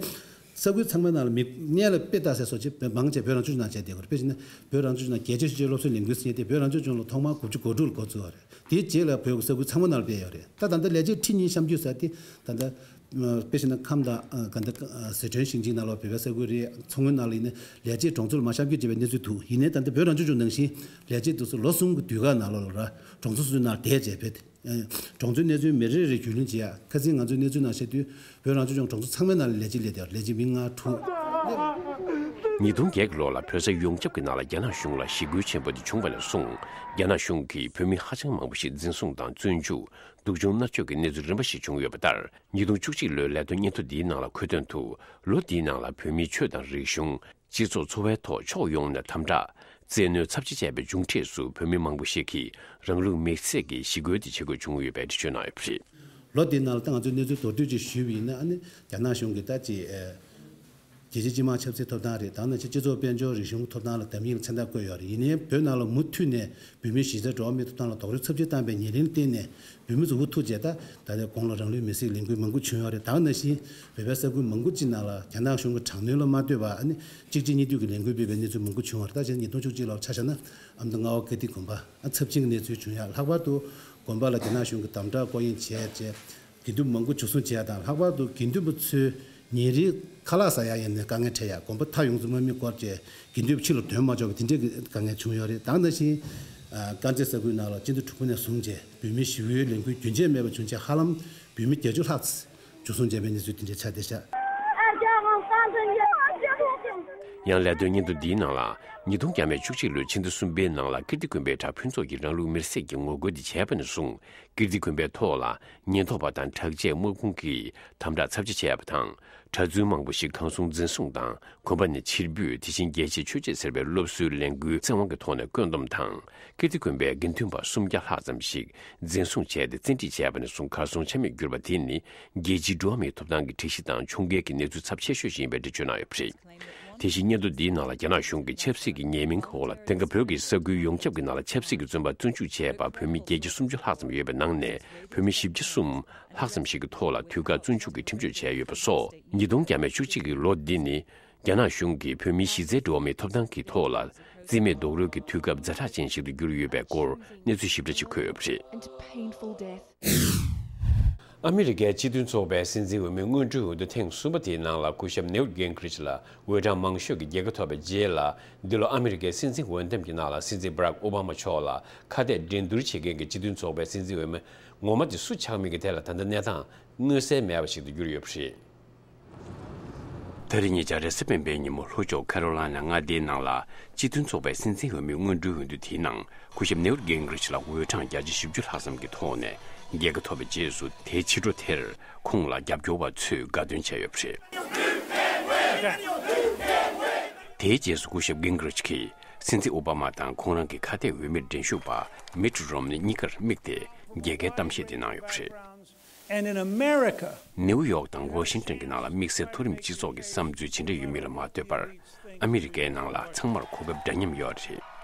ས་ཁུལ་ཚང་མའི་ནང་ལ་མི་སྔོན་ལ་དཔེ་ལྟ་ས་སོགས་ཅིག་མང་ཆེ་བོད་རང་སྐྱོང་ལྗོངས་ནང་བྱས་བསྡད་ཡོད་རེད། དཔེ་བྱས་ན་བོད་རང་སྐྱོང་ལྗོངས་ནང་རྒྱལ་གཅེས་ཆོས་གཅེས་སློབ་གསོའི་ལས་འགུལ་ཟེར་མཁན་དེ་བོད་རང་སྐྱོང་ལྗོངས་ལ་ཐོག་མར་དགུ་བཅུ་གོ་དྲུག་ལ་འགོ་བཙུགས་པ་རེད། དེའི་རྗེས་ལ་བོད་ཀྱི་ས་ཁུལ་ཚང་མ་ནང་ལ་སྤེལ་ཡོད་རེད། ད་ད་ལྟ་ལས་བྱེད་ཁྲི་གཉིས་གཤམ་བསྐྱོད་ཟེར་དེ་ད་ལྟ། དཔེ་བྱས་ན་ཁམས་དང་ག་འདི་ཟི་ཁྲོན་ཞིང་ཆེན་ནང་ལོགས་བོད་པའི་ས་ཁུལ་རེད། མཚོ་སྔོན་ནང་ལ་ཡིན་ན་ལས་བྱེད་གྲོང་ཚོར་མར་གཤམ་བསྐྱོད་བྱས་པའི་གནས་ཚུལ་འདུག་ཡིན་ནའི་ད་ལྟ་བོད་རང་སྐྱོང་ལྗོངས་ནང་བཞིན་ལས་བྱེད་དེ་ཚོ་ལོ་གསུམ་གྱི་དུས་བཀག་ནང་ལོགས་ལ་ར་གྲོང་ཚོ་སོ་སོའི་ནང་ལ་བསྡད་བྱས་བོད་དེ་གྲོང་ཚོའི་གནས་ཚུལ་མི་རེ་རེ་རྒྱུས་ལོན་བྱེད་ཡ། ཁ་སང་ང་ཚོའི་གནས་ཚུལ་ནང་བཤད་དུས་བོད་རང་སྐྱོང་ལྗོངས་གྲོང་ཚོ་ཚང་མའི་ནང་ལ་ལས་བྱེད་སླེབས་བསྡད་ཡོད་རེད། ལས་བྱེད་མི་ལྔ་དྲུག་ཉིས་སྟོང་བརྒྱད་ཀྱི་ལོ་ལ་བོད་ས་ཡོངས་ཁྱབ་ཀྱི་ནང་ལ་རྒྱ་ནག་གཞུང་ལ་ཞི་རྒོལ་ཆེན་པོ་དེ་བྱུང་བ་ནས་བཟུང་རྒྱ་ནག་གཞུང་གིས་བོད་མི་ཧ་ཅང་མང་པོ་ཞིག་འཛིན་བཟུང་དང་བཙོན་འཇུག་སྡུག་སྦྱོང་མནར་གཅོད་ཀྱི་གནས་ཚུལ་རིམ་པ་ཞིག་བྱུང་ཡོད་པ་ལྟར། ཉིས་སྟོང་བཅུ་གཅིག་ལོའི་ལས་དོན་སྙན་ཐོ་འདིའི་ནང་ལ་འཁོད་དོན་དུ། ལོ་འདིའི་ནང་ལ་བོད་མིའི་ཆོས་དང་རིག་གཞུང་། སྤྱི་ཚོགས་འཚོ་བའི་ཐོག་ཕྱོགས་ཡོངས་ནས་དམ་དྲག་བཙན་གནོན་ཚབས་ཆེ་བྱས་པའི་མཇུག་འབྲས་སུ་བོད་མི་མང་པོ་ཞིག་གིས་རང་ལུས་མེར་སྲེག་གིས་ཞི་རྒོལ་དེ་བྱེད་དགོས་བྱུང་ཡོད་པའི་འགྲེལ་བརྗོད་གནང་ཡོད་པ་རེད། ལོ་འདིའི་ནང་ལ་ད་ང་ཚོས་གནས་ཚུལ་མདོར་བསྡུས་ཅིག་ཞུས་པ་ཡིན་ན། ཨ་ནི་རྒྱ་ནག་གཞུང་གིས་ད་ཅིག་ཨེ། རྒྱལ་སྤྱིའི་སྤྱི་དམངས་ཆབ་སྲིད་ཐོབ་ཐང་རེད། ད་ནང་བཞིན་སྤྱི་ཚོགས་དཔལ་འབྱོར་རིག་གཞུང་ཐོབ་ཐང་ལ་དམ་ཡིག་ལ་མཚན་རྟགས་བཀོད་ཡོད་རེད། ཡིན་ནའི་བོད་ནང་ལ་མུ་མཐུད་ནས་བོད་མིའི་གཞི་རྩའི་འགྲོ་བ་མིའི་ཐོབ་ཐང་ལ་རྡོག་རོལ་ཚབས་ཆེ་བཏང་བའི་ཉེས་ལན་བརྟེན་ནས་བོད་མི་ཚོ་འུ་ཐུག་བྱས། ད་ད་ལྟའི་དགུང་ལ་རང་ལུས་མེར་སྲེག་ལས་འགུལ་མང་པོ་བྱུང་ཡོད་རེད། ད་ནང་བཞིན་བོད་པའི་ས་ཁུལ་མང་པོ་ཅིག་ནང་ལ་རྒྱ་ནག་གཞུང་གི་དྲག་གནོན་ལ་མ་ལྟོས་པར། ཨ་ནི་གཅིག་རྗེས་གཉིས་མཐུད་ཀྱི་ལས་འགུལ་སྤེལ་བའི་གནས་ཚུལ་མང་པོ་བྱུང་བ་རེད། ད་བྱས་ན་ཉིས་སྟོང་བཅུ་གཅིག་ལོར་ཆ་བཞག་ན་ཨ་མདོ་རྔ་བ་ཀིརྟི་དགོན་པ། ཨ་ཚབས་ཆེན་གྱི་གནས་ཚུལ་བྱུང་ཡ། ལྷག་པར་དུ་དགོན་པ་ལ་རྒྱ་ནག་གཞུང་གིས་དམ་དྲག་སྐོར་གཡེང་བྱས་བྱས། དགེ་འདུན་མང་པོ་འཇུ་བཟུང་བྱས་ཡ་དང་། ལྷག་པར་དུ་དགེ་འདུན་པ་ཚོའི་ཉིན་རེའི་ཁ་ལག་ཟ་ཡ་ཡིན་ནའི་དཀའ་ངལ་འཕྲད་ཡ། དགོན་པ་མཐའ་ཡོངས་སུ་དམག་མིས་བསྐོར་བྱས་དགེ་འདུན་པ་ཕྱི་ལ་ཐོན་མ་ཆོག་པའི་དེ་འདྲའི་དཀའ་ངལ་བྱུང་ཡོད་རེད། ད་ནང་བཞིན་ཨ་དཀར་མཛེས་ས་ཁུལ་ནང་ལ་སྤྱི་ཟླ་དྲུག་པ་ནས་བཟུང་བྱས་བོད་མིའི་ཞི་བའི་ལས་འགུལ་རྒྱུན་ཆད་མེད་པར་བྱུང་བྱས། ཧ་ལམ་བོད་མི་བརྒྱད་ཅུ་ལྷག་ཙམ་འཇུ་བཟུང་བྱས་པའི་གནས་ཚུལ་དེ་འདྲའི་ཆགས་བསྡད་ཤག་ཡང་ལས་དོན་སྙན་ཐོ་འདིའི་ནང་ལ་ཉིས་སྟོང་བརྒྱ་མེད་བཅུ་གཅིག་ལོའི་ཕྱི་ཟླ་གསུམ་པའི་ནང་ལ་ཀིརྟི་དགོན་པའི་གྲྭ་ཕུན་ཚོགས་ཀྱིས་རང་ལུས་མེར་སྲེག་གི་ངོ་རྒོལ་འདི་བྱས་པ་ནས་བཟུང་། ཀིརྟི་དགོན་པའི་ཐོག་ལ་ཉེན་རྟོག་པ་དང་དྲག་ཆས་དམག་དཔུང་གིས་དམ་དྲག་ཚབས་ཆེ་བྱས་པ་དང་། གྲྭ་བཙུན་མང་པོ་ཞིག་གང་སོང་འཛིན་བཟུང་དང་དགོན་པ་ནས་ཕྱིར་འབུད། དེ་བཞིན་རྒྱལ་གཅེས་ཆོས་གཅེས་ཟེར་བའི་སློབ་གསོའི་ལས་འགུལ་བཙན་དབང་གི་ཐོག་ནས་བཀོད་འདོམས་དང་། ཀིརྟི་དགོན་པའི་དགེ་འདུན་པ་སུམ་བརྒྱ་ལྷག་ཙམ་ཞིག་འཛིན་བཟུང་བྱས་ཏེ་བཙན་ཁྲིད་བྱས་པ་ནས་བཟུང་གར་སོང་ཆ་མེད་གྱུར་པ་དེ་ནི་རྒྱལ་སྤྱིའི་འགྲོ་བ་མིའི་ཐོབ་ཐང་གི་གྲས་གཞི་དང་ཁྱུང་རྒྱལ་གྱི་གནས་ཚུལ་ཚབས་ཆེ་ཤོས་ཤིག་ཡིན་པའི་འགྲེལ་བརྗོད་གནང་ཡོད་པ་རེད། དེ་བཞིན་སྙན་ཐོ་འདིའི་ནང་ལ་རྒྱ་ནག་གཞུང་གིས་ཆབ་སྲིད་ཀྱི་ཉེས་མིང་འོག་ལ་དེང་སྐབས་བོད་ཀྱི་ས་ཁུལ་ཡོངས་ཁྱབ་ཀྱི་ནང་ལ་ཆབ་སྲིད་ཀྱི་བཙོན་པ་བཙོན་འཇུག་བྱས་པ་བོད་མི་བརྒྱད་བརྒྱ་སུམ་ཅུ་ལྷག་ཙམ་ཡོད་པའི་ནང་ནས་བོད་མི་བཞི་བརྒྱ་གསུམ་ལྷག་ཙམ་ཞིག་གི་ཐོག་ལ་དུས་བཀག་བཙོན་འཇུག་གི་ཁྲིམས་གཅོད་བྱས་ཡོད་པ་སོགས། ཉིས་སྟོང་བརྒྱ་མེད་བཅུ་གཅིག་གི་ལོ་འདི་ནི་རྒྱ་ནག་གཞུང་གིས་བོད་མིའི་གཞི་རྩའི་འགྲོ་བ་མིའི་ཐོབ་ཐང་གི་ཐོག་ལ་རྩིས་མེད་རྡོག་རོལ་གྱི་དུས་སྐབས་ཛ་དྲག་ཅན་ཞིག་ཏུ་གྱུར་ཡོད་པའི་སྐོར་གནས་ཚུལ་ཞིབ་ཕྲ་ཞིག་འཁོད་ཡོད་པ་རེད། And a painful death. ཨ་མི་རི་ཀའི་སྤྱི་མཐུན་ཚོགས་པའི་སྲིད་འཛིན་འོས་མི་སྔོན་འགྲོའི་འོས་བསྡུ་ཐེངས་གསུམ་པ་དེའི་ནང་ལ་སྐུ་ཞབས་ནེའུ་ཏི་གིན་གྷི་རིཆ་ལ་འོས་གྲངས་མང་ཤོས་ཀྱི་རྒྱལ་ཁ་ཐོབ་པའི་རྗེས་ལ། འདི་ལོ་ཨ་མི་རི་ཀའི་སྲིད་འཛིན་འོས་འདེམས་ཀྱི་ནང་ལ་སྲིད་འཛིན་བྷ་རག་ཨོ་བྷ་མ་མཆོག་ལ་ཁ་གཏད་འགྲན་བསྡུར་བྱེད་མཁན་གྱི་སྤྱི་མཐུན་ཚོགས་པའི་སྲིད་འཛིན་འོས་མི་ངོ་མ་དེ་སུ་ཆགས་མིན་གྱི་ཐད་ལ་ད་ལྟ་གནས་སྟངས་མངོན་གསལ་མེད་པ་ཞིག་ཏུ་གྱུར་ཡོད་པ་རེད། ད་རེས་ཉེ་ཆར་རེས་གཟའ་སྤེན་པའི་ཉིན་མོ་ལྷོ་ཕྱོགས་ཁེ་རོ་ལ་ན་མངའ་སྡེའི་ནང་ལ་སྤྱི་མཐུན་ཚོགས་པའི་སྲིད་འཛིན་འོས་མི་སྔོན་འགྲོའི་འོས་བསྡུ་དེའི་ནང་སྐུ་ཞབས་ནེའུ་ཏི་གིན་གྷི་རིཆ་ལ་འོས་གྲངས་བརྒྱ་ཆ་བཞི་བཅུ་ལྷག་ཙམ་གྱི་ཐོག་ནས་རྒྱལ་ཁ་ཐོབ་པའི་རྗེས་སུ། དེའི་ཕྱི་དྲོ་དེར་ཁོང་ལ་རྒྱབ་སྐྱོར་བ་ཚོས་དགའ་སྟོན་བྱས་ཡོད་པ་རེད། དེའི་རྗེས་སུ་སྐུ་ཞབས་གིན་གྷི་རིཆ་གིས་སྲིད་འཛིན་ཨོ་བྷ་མ་དང་ཁོང་རང་གི་ཁ་གཏད་འོས་མིར་འགྲན་ཞུགས་པ་མིཊ་རོམ་ནི་གཉིས་ཀར་དམིགས་ཏེ་རྒྱལ་ཁའི་གཏམ་བཤད་དེ་གནང་ཡོད་པ་རེད། And in America, ནེའུ་ཡོག་དང་ཝ་ཤིང་ཏན་གྱི་ནང་ལ་དམིགས་བསལ་མཐོ་རིམ་སྤྱི་ཚོགས་ཀྱི་བསམ་ཚུལ་ཇི་འདྲ་ཡོད་མེད་ལ་མ་ལྟོས་པར། ཨ་མི་རི་ཀའི་ནང་ལ་ཚང་མར་གོ་སྐབས་འདྲ་མཉམ་ཡོད་རེད།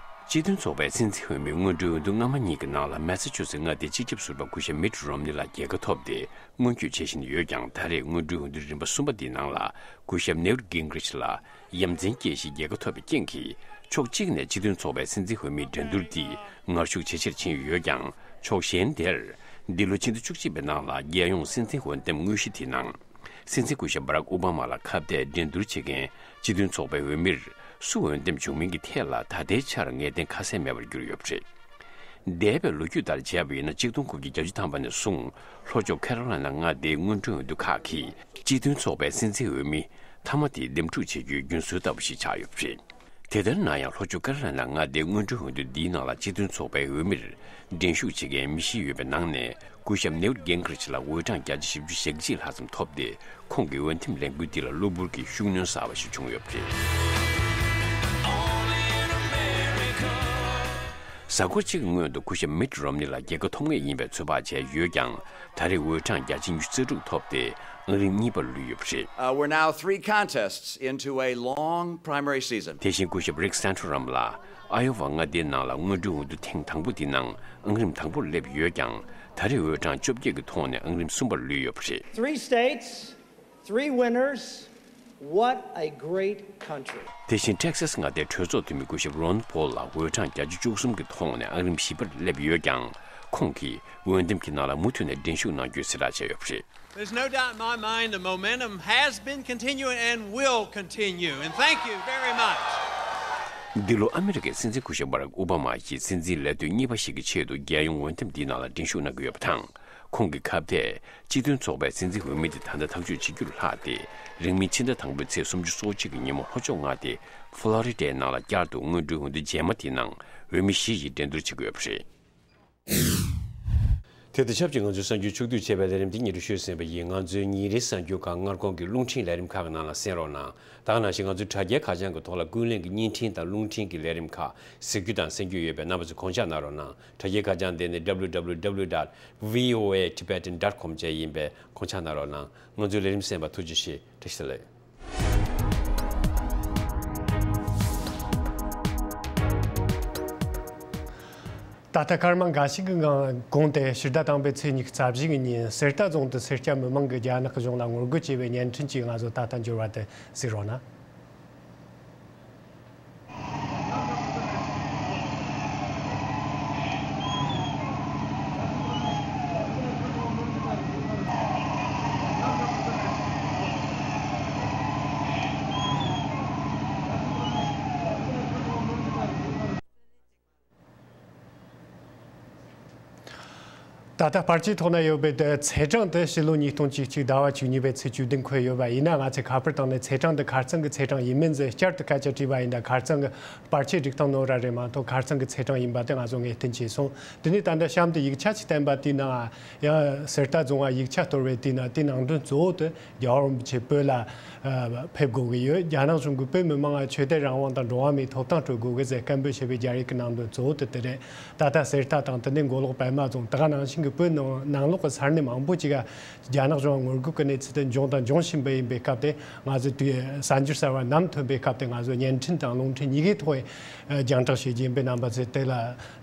སྤྱི་མཐུན་ཚོགས་པའི་སྲིད་འཛིན་འོས་མི་སྔོན་འགྲོའི་འོས་བསྡུ་སྔ་མ་གཉིས་ཀྱི་ནང་ལ་མེ་ས་ཆུ་སི་མངའ་སྡེའི་སྤྱི་ཁྱབ་ཟུར་པ་སྐུ་ཞབས་མིཊ་རོམ་ནི་ལ་རྒྱལ་ཁ་ཐོབ་སྟེ་སྔོན་སྐྱོད་བྱེད་བཞིན་ཡོད་ཀྱང་། ད་རེས་སྔོན་འགྲོའི་འོས་བསྡུ་རིམ་པ་གསུམ་པ་འདིའི་ནང་ལ་སྐུ་ཞབས་ནེའུ་ཏི་གིན་གྷི་རིཆ་ལ་ཡ་མཚན་སྐྱེས་ཤིང་རྒྱལ་ཁ་ཐོབ་པའི་རྐྱེན་གྱིས། ཕྱོགས་གཅིག་ནས་སྤྱི་མཐུན་ཚོགས་པའི་སྲིད་འཛིན་འོས་མིའི་འགྲན་བསྡུར་འདི་ངར་ཤུགས་ཇེ་ཆེར་ཕྱིན་ཡོད་ཀྱང་། ཕྱོགས་གཞན་དེར་འདི་ལོ་ཕྱི་ཟླ་བཅུ་གཅིག་པའི་ནང་ལ་རྒྱལ་ཡོངས་སྲིད་འཛིན་འོས་འདེམས་དངོས་གཞི་དེའི་ནང་། སྲིད་འཛིན་སྐུ་ཞབས་བྷ་རག་ཨོ་བྷ་མ་ལ་ཁ་གཏད་འགྲན་བསྡུར་བྱེད་མཁན་སྤྱི་མཐུན་ཚོགས་པའི་འོས་མིར་སུ་འོས་འདེམས་བྱུང་མིན་གྱི་ཐད་ལ་ད་ལྟའི་ཆར་ངེས་གཏན་ཁ་གསལ་མེད་པར་གྱུར་ཡོད་པ་རེད། འདས་པའི་ལོ་རྒྱུས་ལྟར་བྱས་པ་ཡིན་ན། གཅིག་སྟོང་དགུ་བརྒྱ་གྱ་བརྒྱད་ཅུ་ཐམ་པ་ནས་བཟུང་ལྷོ་ཕྱོགས་ཁེ་རོ་ལ་ན་མངའ་སྡེའི་སྔོན་འགྲོའི་འོས་བསྡུ་ཁག་གིས་སྤྱི་མཐུན་ཚོགས་པའི་སྲིད་འཛིན་འོས་མི་མཐའ་མ་དེ་འདེམས་སྒྲུག་བྱེད་རྒྱུའི་རྒྱུན་སྲོལ་ལྟ་བུ་ཞིག་ཆགས་ཡོད་པ་རེད། དེ་ལྟར་ན་ཡང་། ལྷོ་ཕྱོགས་ཀེ་ར་ལ་ན་མངའ་སྡེའི་སྔོན་འགྲོའི་འོས་བསྡུ་འདིའི་ནང་ལ་སྤྱི་མཐུན་ཚོགས་པའི་འོས་མིར་འགྲན་ཞུགས་བྱེད་མཁན་མི་བཞི་ཡོད་པའི་ནང་ནས། སྐུ་ཞབས་ནེའུ་ཏི་གིན་གྷི་རིཆ་ལ་འོས་གྲངས་བརྒྱ་ཆ་བཞི་བཅུ་ཞེ་གཅིག་ལྷག་ཙམ་ཐོབ་སྟེ། ཁོང་གིས་འོས་འདེམས་ལས་འགུལ་འདི་ལ་གློ་བུར་གྱི་ཤུགས་སྣོན་གསར་བ་ཞིག་བྱུང་ཡོད་པ་རེད། གཟའ་འཁོར་གཅིག་གི་སྔོན་དུ་སྐུ་ཞབས་མིཊ་རོམ་ནི་ལ་རྒྱལ་ཁ་ཐོབ་ངེས་ཡིན་པའི་ཚོད་དཔག་བྱས་ཡོད་ཀྱང་། ད་རེས་འོས་གྲངས་བརྒྱ་ཆ་ཉི་ཤུ་རྩ་དྲུག་ཐོབ་སྟེ། ཨང་རིམ་གཉིས་པར་ལུས་ཡོད་པ་རེད། Uh, we're now three contests into a long primary season. དེ་བཞིན་སྐུ་ཞབས་རིག་སན་ཊོ་རམ་ལ་ཨ་ཡོ་ཝ་མངའ་སྡེའི་ནང་ལ་སྔོན་འགྲོའི་འོས་བསྡུ་ཐེངས་དང་པོ་དེའི་ནང་ཨང་རིམ་དང་པོར་སླེབས་ཡོད་ཀྱང་། ད་རེས་འོས་གྲངས་བཅོ་བརྒྱད་ཀྱི་ཐོག་ནས་ཨང་རིམ་གསུམ་པར་ལུས་ཡོད་པ་རེད། Three states, three winners. What a great country. དེ་བཞིན་ཊེག་སཱས་མངའ་སྡེའི་གྲོས་ཚོགས་འཐུས་མི་སྐུ་ཞབས་རོན་པོལ་ལ་འོས་གྲངས་བརྒྱ་ཆ་བཅུ་གསུམ་གྱི་ཐོག་ནས་ཨང་རིམ་བཞི་པར་སླེབས་ཡོད་ཀྱང་། ཁོང་གིས་འོས་འདེམས་ཀྱི་ནང་ལ་མུ་མཐུད་ནས་འགྲན་ཞུགས་གནང་རྒྱུའི་གསལ་བསྒྲགས་བྱས་ཡོད་པ་རེད། There's no doubt in my mind the momentum has been continuing and will continue. And thank you very much. འདི་ལོ་ཨ་མི་རི་ཀའི་སྲིད་འཛིན་སྐུ་ཞབས་བྷ་རག་ཨོ་བྷ་མ་ཡིས་སྲིད་འཛིན་ལས་དོན་གཉིས་པ་ཞིག་གི་ཆེད་དུ་རྒྱལ་ཡོངས་འོས་འདེམས་འདིའི་ནང་ལ་འགྲན་ཞུགས་གནང་གི་ཡོད་པ་དང་། ཁོང་གི་ཁ་གཏད་སྤྱི་མཐུན་ཚོགས་པའི་སྲིད་འཛིན་འོས་མི་དེ་ད་ལྟ་ཐག་གཅོད་བྱེད་རྒྱུར་ལྷག་སྟེ། རིང་མིན་ཕྱི་ཟླ་དང་པོའི་ཚེས་སོ་གཅིག་གི་ཉིན་མོ་ལྷོ་ཕྱོགས་མངའ་སྡེ་ཕོ་ལོ་རི་ཌའི་ནང་ལ་བསྐྱར་དུ་སྔོན་འགྲོའི་འོས་བསྡུ་རྗེས་མ་དེའི་ནང་འོས་མི་བཞི་ཡིས་འགྲན་བསྡུར་བྱེད་ཀྱི་ཡོད་པ་རེད། དེ་དང་ཆབས་ཅིག་ང་ཚོའི་གསར་འགྱུར་ཕྱོགས་བསྡུས་བྱས་པའི་ལས་རིམ་འདི་ཉིན་རེ་ཞུས་ཟིན་པ་ཡིན། ང་ཚོའི་ཉིན་རེའི་གསར་འགྱུར་ཁག་སྔ་དགོང་གི་རླུང་འཕྲིན་ལས་རིམ་ཁག་གི་ནང་ལ་གསན་རོགས་གནང་། ད་ག་ནང་བཞིན་ང་ཚོའི་དྲ་རྒྱའི་ཁ་བྱང་གི་ཐོག་ལ་ཀུན་གླེང་གི་བརྙན་འཕྲིན་དང་རླུང་འཕྲིན་གྱི་ལས་རིམ་ཁག་གཟིགས་རྒྱུ་དང་གསན་རྒྱུ་ཡོད་པས། རྣམ་པ་ཚོས་དགོངས་འཇགས་གནང་རོགས་གནང་། དྲ་རྒྱའི་ཁ་བྱང་དེ་ནི་W W W dot V O A Tibetan dot com བཅས་ཡིན་པས་དགོངས་འཇགས་གནང་རོགས་གནང་། ང་ཚོའི་ལས་རིམ་གསན་པར་ཐུགས་རྗེ་ཆེ། བཀྲ་ཤིས་བདེ་ལེགས། ད་ལྟ་སྐར་མ་འགའ་ཞིག་གི་ངང་གོང་དེ་ཕྱི་ཟླ་དང་པོའི་ཚེས་ཉི་ཤུ་རྩ་བཞི་གི་ཉིན་གསེར་རྟ་རྫོང་དུ་སེར་སྐྱ་མི་མང་གིས་རྒྱ་ནག་གཞུང་ལ་ངོ་རྒོལ་བྱས་པའི་བརྙན་འཕྲིན་གྱིས་ང་ཚོ་ད་ལྟ་འབྱོར་བ་དེ་གཟིགས་རོགས་གནང་། ད་ལྟ་པར་ཆས་ཐོག་ན་ཡོད་པའི་དེ་ཚེས་གྲངས་དེ་ཕྱི་ལོ་ཉིས་སྟོང་བཅུ་གཅིག་ཟླ་བ་བཅུ་གཉིས་པའི་ཚེས་བཅུ་བདུན་འཁོད་ཡོད་པ་ཡིན་ན། ང་ཚོས་ཁ་པར་བཏང་ནས་ཚེས་གྲངས་འདི་ཁ་རྩང་གི་ཚེས་གྲངས་ཡིན་མིན་ཟེར་བསྐྱར་དུ་སྐད་ཆ་དྲིས་པ་ཡིན་ན། ཁ་རྩང་གི་པར་ཆས་སྒྲིག་སྟངས་ནོར་བ་རེད་མ་གཏོགས་ཁ་རྩང་གི་ཚེས་གྲངས་ཡིན་པ་དེ་ང་ཚོ་ངེས་གཏན་བྱས་སོང་། དེ་ནས་ད་ལྟ་གཤམ་དུ་ཡིག་ཆ་ཞིག་བསྟན་པ་དེའི་ནང་ཡང་གསེར་རྟ་རྫོང་བ་ཡིག་ཆ་གཏོར་བའི་དེའི་ནང་དེའི་ནང་དོན་གཙོ་བོ་དེ་རྒྱལ་བ་རིན་པོ་ཆེ་བོད་ལ་ཨ་ཕེབས་དགོས་ཀྱི་ཡོད། རྒྱ་ནག་གཞུང་གིས་བོད་མི་མང་ལ་ཆོས་དད་རང་དབང་དང་འགྲོ་བ་མིའི་ཐོབ་ཐང་སྤྲོད་དགོས་ཀྱི་ཟེར་སྐད་འབོད་བྱས་པའི་རྒྱ་རིགས་ཀྱི་ནང་དོན་གཙོ་བོ་དེ་དེ་རེད། ད་ལྟ་གསེར་རྟ་དང་དེ་ནས་མགོ་ལོག་པད་མ་རྫོང་དེ་ག་ནང་བཞིན་གྱི་བོད་ནང་ནང་ལོགས་ཀྱི་ས་གནས་མང་པོ་ཅིག་ག་རྒྱ་ནག་གཞུང་ལ་ངོ་རྒོལ་གྱི་གནས་ཚུལ་དེ་འབྱུང་དང་འབྱུང་བཞིན་པ་ཡིན་པའི་སྐབས་དེ། ང་ཚོས་དུས་གསར་འགྱུར་གསར་བ་ནམ་ཐོན་པའི་སྐབས་དེ་ང་ཚོས་བརྙན་འཕྲིན་དང་རླུང་འཕྲིན་གཉིས་ཀའི་ཐོག་རྒྱང་བསྒྲགས་བྱེད་ཀྱི་ཡིན་པས། རྣམ་པ་ཚོས་དེ་ལ་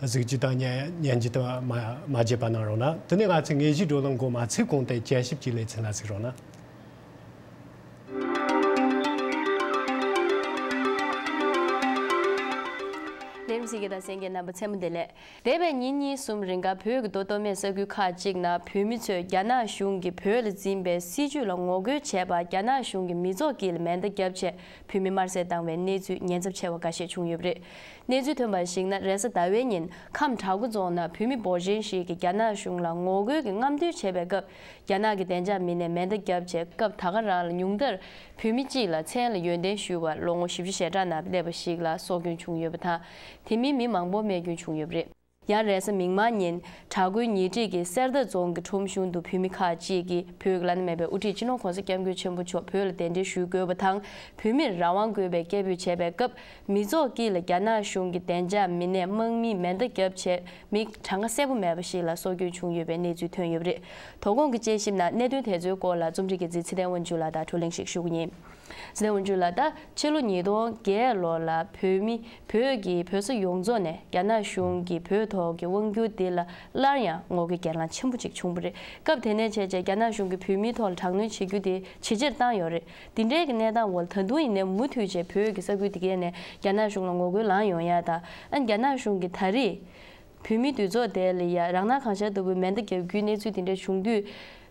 གཟིགས་རྒྱུ་དང་ཉན་ཉན་རྒྱུ་དེ་མ་མ་བརྗེད་པ་གནང་རོགས་གནང་། དེ་ནས་ང་ཚོས་དངོས་གཞིའི་བགྲོ་གླེང་འགོ་མ་ཚུགས་གོང་དེ་དཔྱད་ཞིབ་ཀྱི་ལེ་ཚན་ལ་གཟིགས་རོགས་གནང་། ལས་རིམ་གཟིགས་མཁན་དང་གསན་མཁན་རྣམ་པ་ཚང་མ་བདེ་ལེགས། འདས་པའི་ཉིན་གཉིས་གསུམ་རིང་ག་བོད་ཀྱི་མདོ་སྟོད་སྨད་ས་ཁུལ་ཁག་ཅིག་ནང་བོད་མི་ཚོས་རྒྱ་ནག་གཞུང་གིས་བོད་ལ་འཛིན་པའི་སྲིད་བྱུས་ལ་ངོ་རྒོལ་བྱས་པར་རྒྱ་ནག་གཞུང་གི་མི་ཚོགས་དཀྱིལ་ལ་མེ་མདའ་བརྒྱབ་བྱས་བོད་མི་དམར་གསོད་བཏང་བའི་གནས་ཚུལ་ཉེན་ཚབས་ཆེ་བ་འགའ་ཤས་བྱུང་ཡོད་པ་རེད། གནས་ཚུལ་ཐོན་པར་གཞིགས་ན། རེས་གཟའ་ཟླ་བའི་ཉིན་ཁམས་བྲག་འགོ་རྫོང་ནང་བོད་མི་འབོར་ཆེན་ཞིག་གིས་རྒྱ་ནག་གཞུང་ལ་ངོ་རྒོལ་གྱི་རྔམ་སྟོན་བྱས་པའི་སྐབས། རྒྱ་ནག་གི་བདེ་འཇགས་མི་སྣས་མེ་མདའ་བརྒྱབ་རྗེས་སྐབས་ད་ག་རང་ལ་ཉུང་མཐར་བོད་མི་གཅིག་ལ་མཚན་ལ་ཡོན་ཏན་ཞུ་བར་ལོ་ངོ་བཞི་བཅུ་ཞེ་གྲངས་ནང་སླེབས་པ་ཞིག་ལ་སྲོག་སྐྱོན་བྱུང་ཡོད་པ་དང་། དེ་མིན་མི་མང་པོ་རྨས་སྐྱོན་བྱུང་ཡོད་པ་རེད། ཡང་རེས་གཟའ་མིག་དམར་ཉིན་བྲག་འགོའི་ཉེ་འཁྲིས་ཀྱི་གསེར་རྟ་རྫོང་གི་ཁྲོམ་གཞུང་དུ་བོད་མི་ཁག་ཅིག་གིས་བོད་ཀྱི་བླ་ན་མེད་པའི་དབུ་ཁྲིད་སྤྱི་ནོར་༸གོང་ས་༸སྐྱབས་མགོན་ཆེན་པོ་མཆོག་བོད་ལ་གདན་འདྲེན་ཞུ་དགོས་པ་དང་། བོད་མིར་རང་དབང་དགོས་པའི་སྐད་འབོད་བྱས་པའི་སྐབས། མི་ཚོགས་དཀྱིལ་ལ་རྒྱ་ནག་གཞུང་གི་བདེ་འཇགས་མི་སྣས་དམག་མིས་མེ་མདའ་བརྒྱབ་བྱས། མི་གྲངས་ཀ་གསལ་པོ་མེད་པ་ཞིག་ལ་སྲོག་སྐྱོན་བྱུང་ཡོད་པའི་གནས་ཚུལ་ཐོན་ཡོད་པ་རེད། དོ་དགོང་གི་དཔྱད་ཞིབ་ནང་གནད་དོན་དེ་ཚོའི་སྐོར་ལ་རྩོམ་སྒྲིག་འགན་འཛིན་ཚེ་བརྟན་དབང་ཕྱུག་ལགས་དང་བགྲོ་གླེང་ཞིག་ཞུ་གི་ཡིན། ཚེ་བརྟན་དབང་ཕྱུག་ལགས། ད་ཕྱི་ལོ་ཉིས་སྟོང་བརྒྱད་ལོ་ལ་བོད་མི་བོད་ཀྱི་བོད་ས་ཡོངས་རྫོགས་ནས་རྒྱ་ནག་གཞུང་གིས་བོད་ཐོག་གི་དབང་བསྒྱུར་འདི་ལ་སླར་ཡང་ངོ་རྒོལ་གྱི་གྱེན་ལངས་ཆེན་པོ་ཅིག་བྱུང་བ་རེད། སྐབས་དེ་ནས་བྱས་རྗེས་རྒྱ་ནག་གཞུང་གིས་བོད་མིའི་ཐོག་ལ་དྲག་གནོན་བྱེད་རྒྱུ་དེ་ཇེ་ཆེར་བཏང་ཡོད་རེད། འདི་འདྲའི་གི་གནས་སྟངས་འོག་ལ་ད་དུང་ཡིན་ནའི་མུ་མཐུད་བྱས་བོད་ཀྱི་ས་ཁུལ་དེ་གའི་ནས་རྒྱ་ནག་གཞུང་ལ་ངོ་རྒོལ་ལངས་ཡོང་ཡ་དང་། ཨ་ནི་རྒྱ་ནག་གཞུང་གིས་ད་རེས་བོད་མི་འདུས་ཚོགས་དེ་ལ་ཡ་རང་སྣང་གང་ཤར་ལྟ་བུའི་མེ་མདའ་བརྒྱབ་རྒྱུའི་གནས་ཚུལ་དེ་འདྲ་བྱུང་དུས།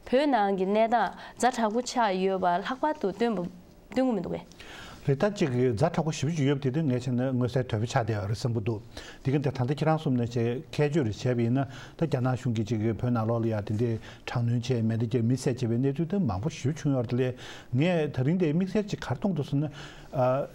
བོད་ནང་གི་གནས་སྟངས་ཛ་དྲག་པོ་ཆགས་ཡོད་པ་ལྷག་པར་དུ་སྟོན་པ་སྟོན་གྱི་མི་འདུག་གས། རེད། ད་ཅིག་ཛ་དྲག་པོ་ཞེ་པོ་ཅིག་ཡོད་པ་དེ་དོན་ངས་བྱས་ན་མངོན་གསལ་དོད་པོ་ཆགས་བསྡད་ཡོད་རེད་བསམ་གྱི་འདུག་དེ་ག་དེ་ད་ལྟ་ཁྱེད་རང་གསུངས་ནས་བྱས་ཁྱད་ཆོས་རེ་བྱས་པ་ཡིན་ན། ད་རྒྱ་ནག་གཞུང་གིས་ཅིག་བོད་ནང་ལོགས་ལ་ཡ་དེ་འདྲའི་དྲག་གནོན་བྱས། མེ་མདའ་བརྒྱབ། མི་བསད་བྱས་པའི་གནས་ཚུལ་དེ་མང་པོ་ཞེ་པོ་བྱུང་ཡོད་རེད། དེ་ལས་ངས་ད་རིང་དེ་དམིགས་བསལ་ཅིག་ག་རེ་མཐོང་འདུག་ཟེར་ན། ཨ།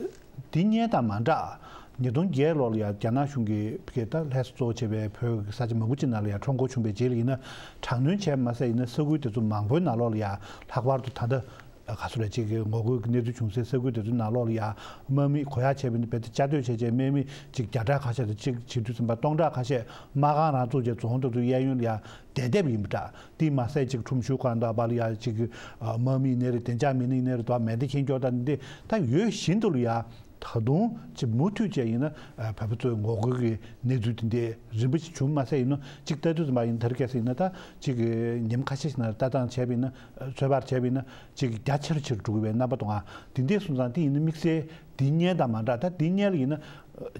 འདི་སྔོན་དང་མ་འདྲ། ཉིས་སྟོང་བརྒྱད་ལོ་ལ་ཡང་རྒྱ་ནག་གཞུང་གིས་ཕ་གིར་ད་ལྷ་ས་གཙོ་བོ་བྱས་པའི་བོད་ཀྱི་ས་ཆ་མང་པོ་ཅིག་ནང་ལ་ཡང་ཁྲོམ་སྐོར་བྱུང་བའི་རྗེས་ལ་ཡིན་ན། དྲག་གནོན་བྱས་མ་ཟད་ཡིན་ན་ས་ཁུལ་དེ་ཚོ་མང་པོའི་ནང་ལོགས་ལ་ཡང་ལྷག་པར་དུ་ད་ལྟ་ག་ཚོད་རེད། ཅིག་གི་ངོ་རྒོལ་གྱི་གནས་ཚུལ་བྱུང་སའི་ས་ཁུལ་དེ་ཚོའི་ནང་ལོགས་ལ་ཡང་དམག་མི་གོ་ཡག་བྱས་པ་ཡིན་ན། རྦད་དེ་བཅའ་སྡོད་བྱས་བྱས་དམག་མི་ཅིག་བརྒྱ་ཕྲག་ཁ་ཤས་དང་། ཅིག་བྱེད་དུས་ཙམ་པ་སྟོང་ཕྲག་ཁ་ཤས་དམག་ཁང་རང་བཙུགས་བྱས་རྫོང་དེ་ཚོའི་གཡས་གཡོན་ལ་ཡང་བསྡད་བསྡད་པ་ཡིན་པ་འདྲ། དེ་མ་ཟད་ཅིག་ཁྲོམ་གཞུང་སྒང་དང་བར་ལ་ཡང་ཅིག་གི་ཨ་དམག་མི་ཡིན་ནའི་རེད། བདེ་འཇགས་མི་སྣ་ཡིན་ནའི་རེད། དོ་མེ་མདའ་འཁྱེར་འཁྱོར་དང་འདི་འདྲ་ད་ཡོད་བཞིན་དུ་ལ་ཡང་། ད་དུང་ཅིག་མུ་མཐུད་བྱས་ཡིན་ན། ཨ་བོད་པ་ཚོའི་ངོ་རྒོལ་གྱི་གནས་ཚུལ་དེ་འདྲའི་རིམ་པ་ཞིག་བྱུང་མ་ཟད་ཡིན་ན། ཅིག་ལྟ་དུས་ཙམ་པ་ཡིན་ན། ད་རེས་གལ་སྲིད་ཡིན་ན་ད་ཅིག་ཉིན་ཁ་ཤས་ཤིག་ནང་ལྟ་སྟངས་བྱས་པ་ཡིན་ན། ཚོད་དཔག་བྱས་པ་ཡིན་ན་ཅིག་རྒྱ་ཆེར་ཆེར་འགྲོ་གི་བའི་རྣམ་པ་དང་། ཨ་དེ་འདྲའི་སོང་ཙང་དེ་ཡིན་ན་དམིགས་བསལ་འདི་སྔོན་དང་མ་འདྲ། ད་འདི་སྔོན་ལ་ཡིན་ན་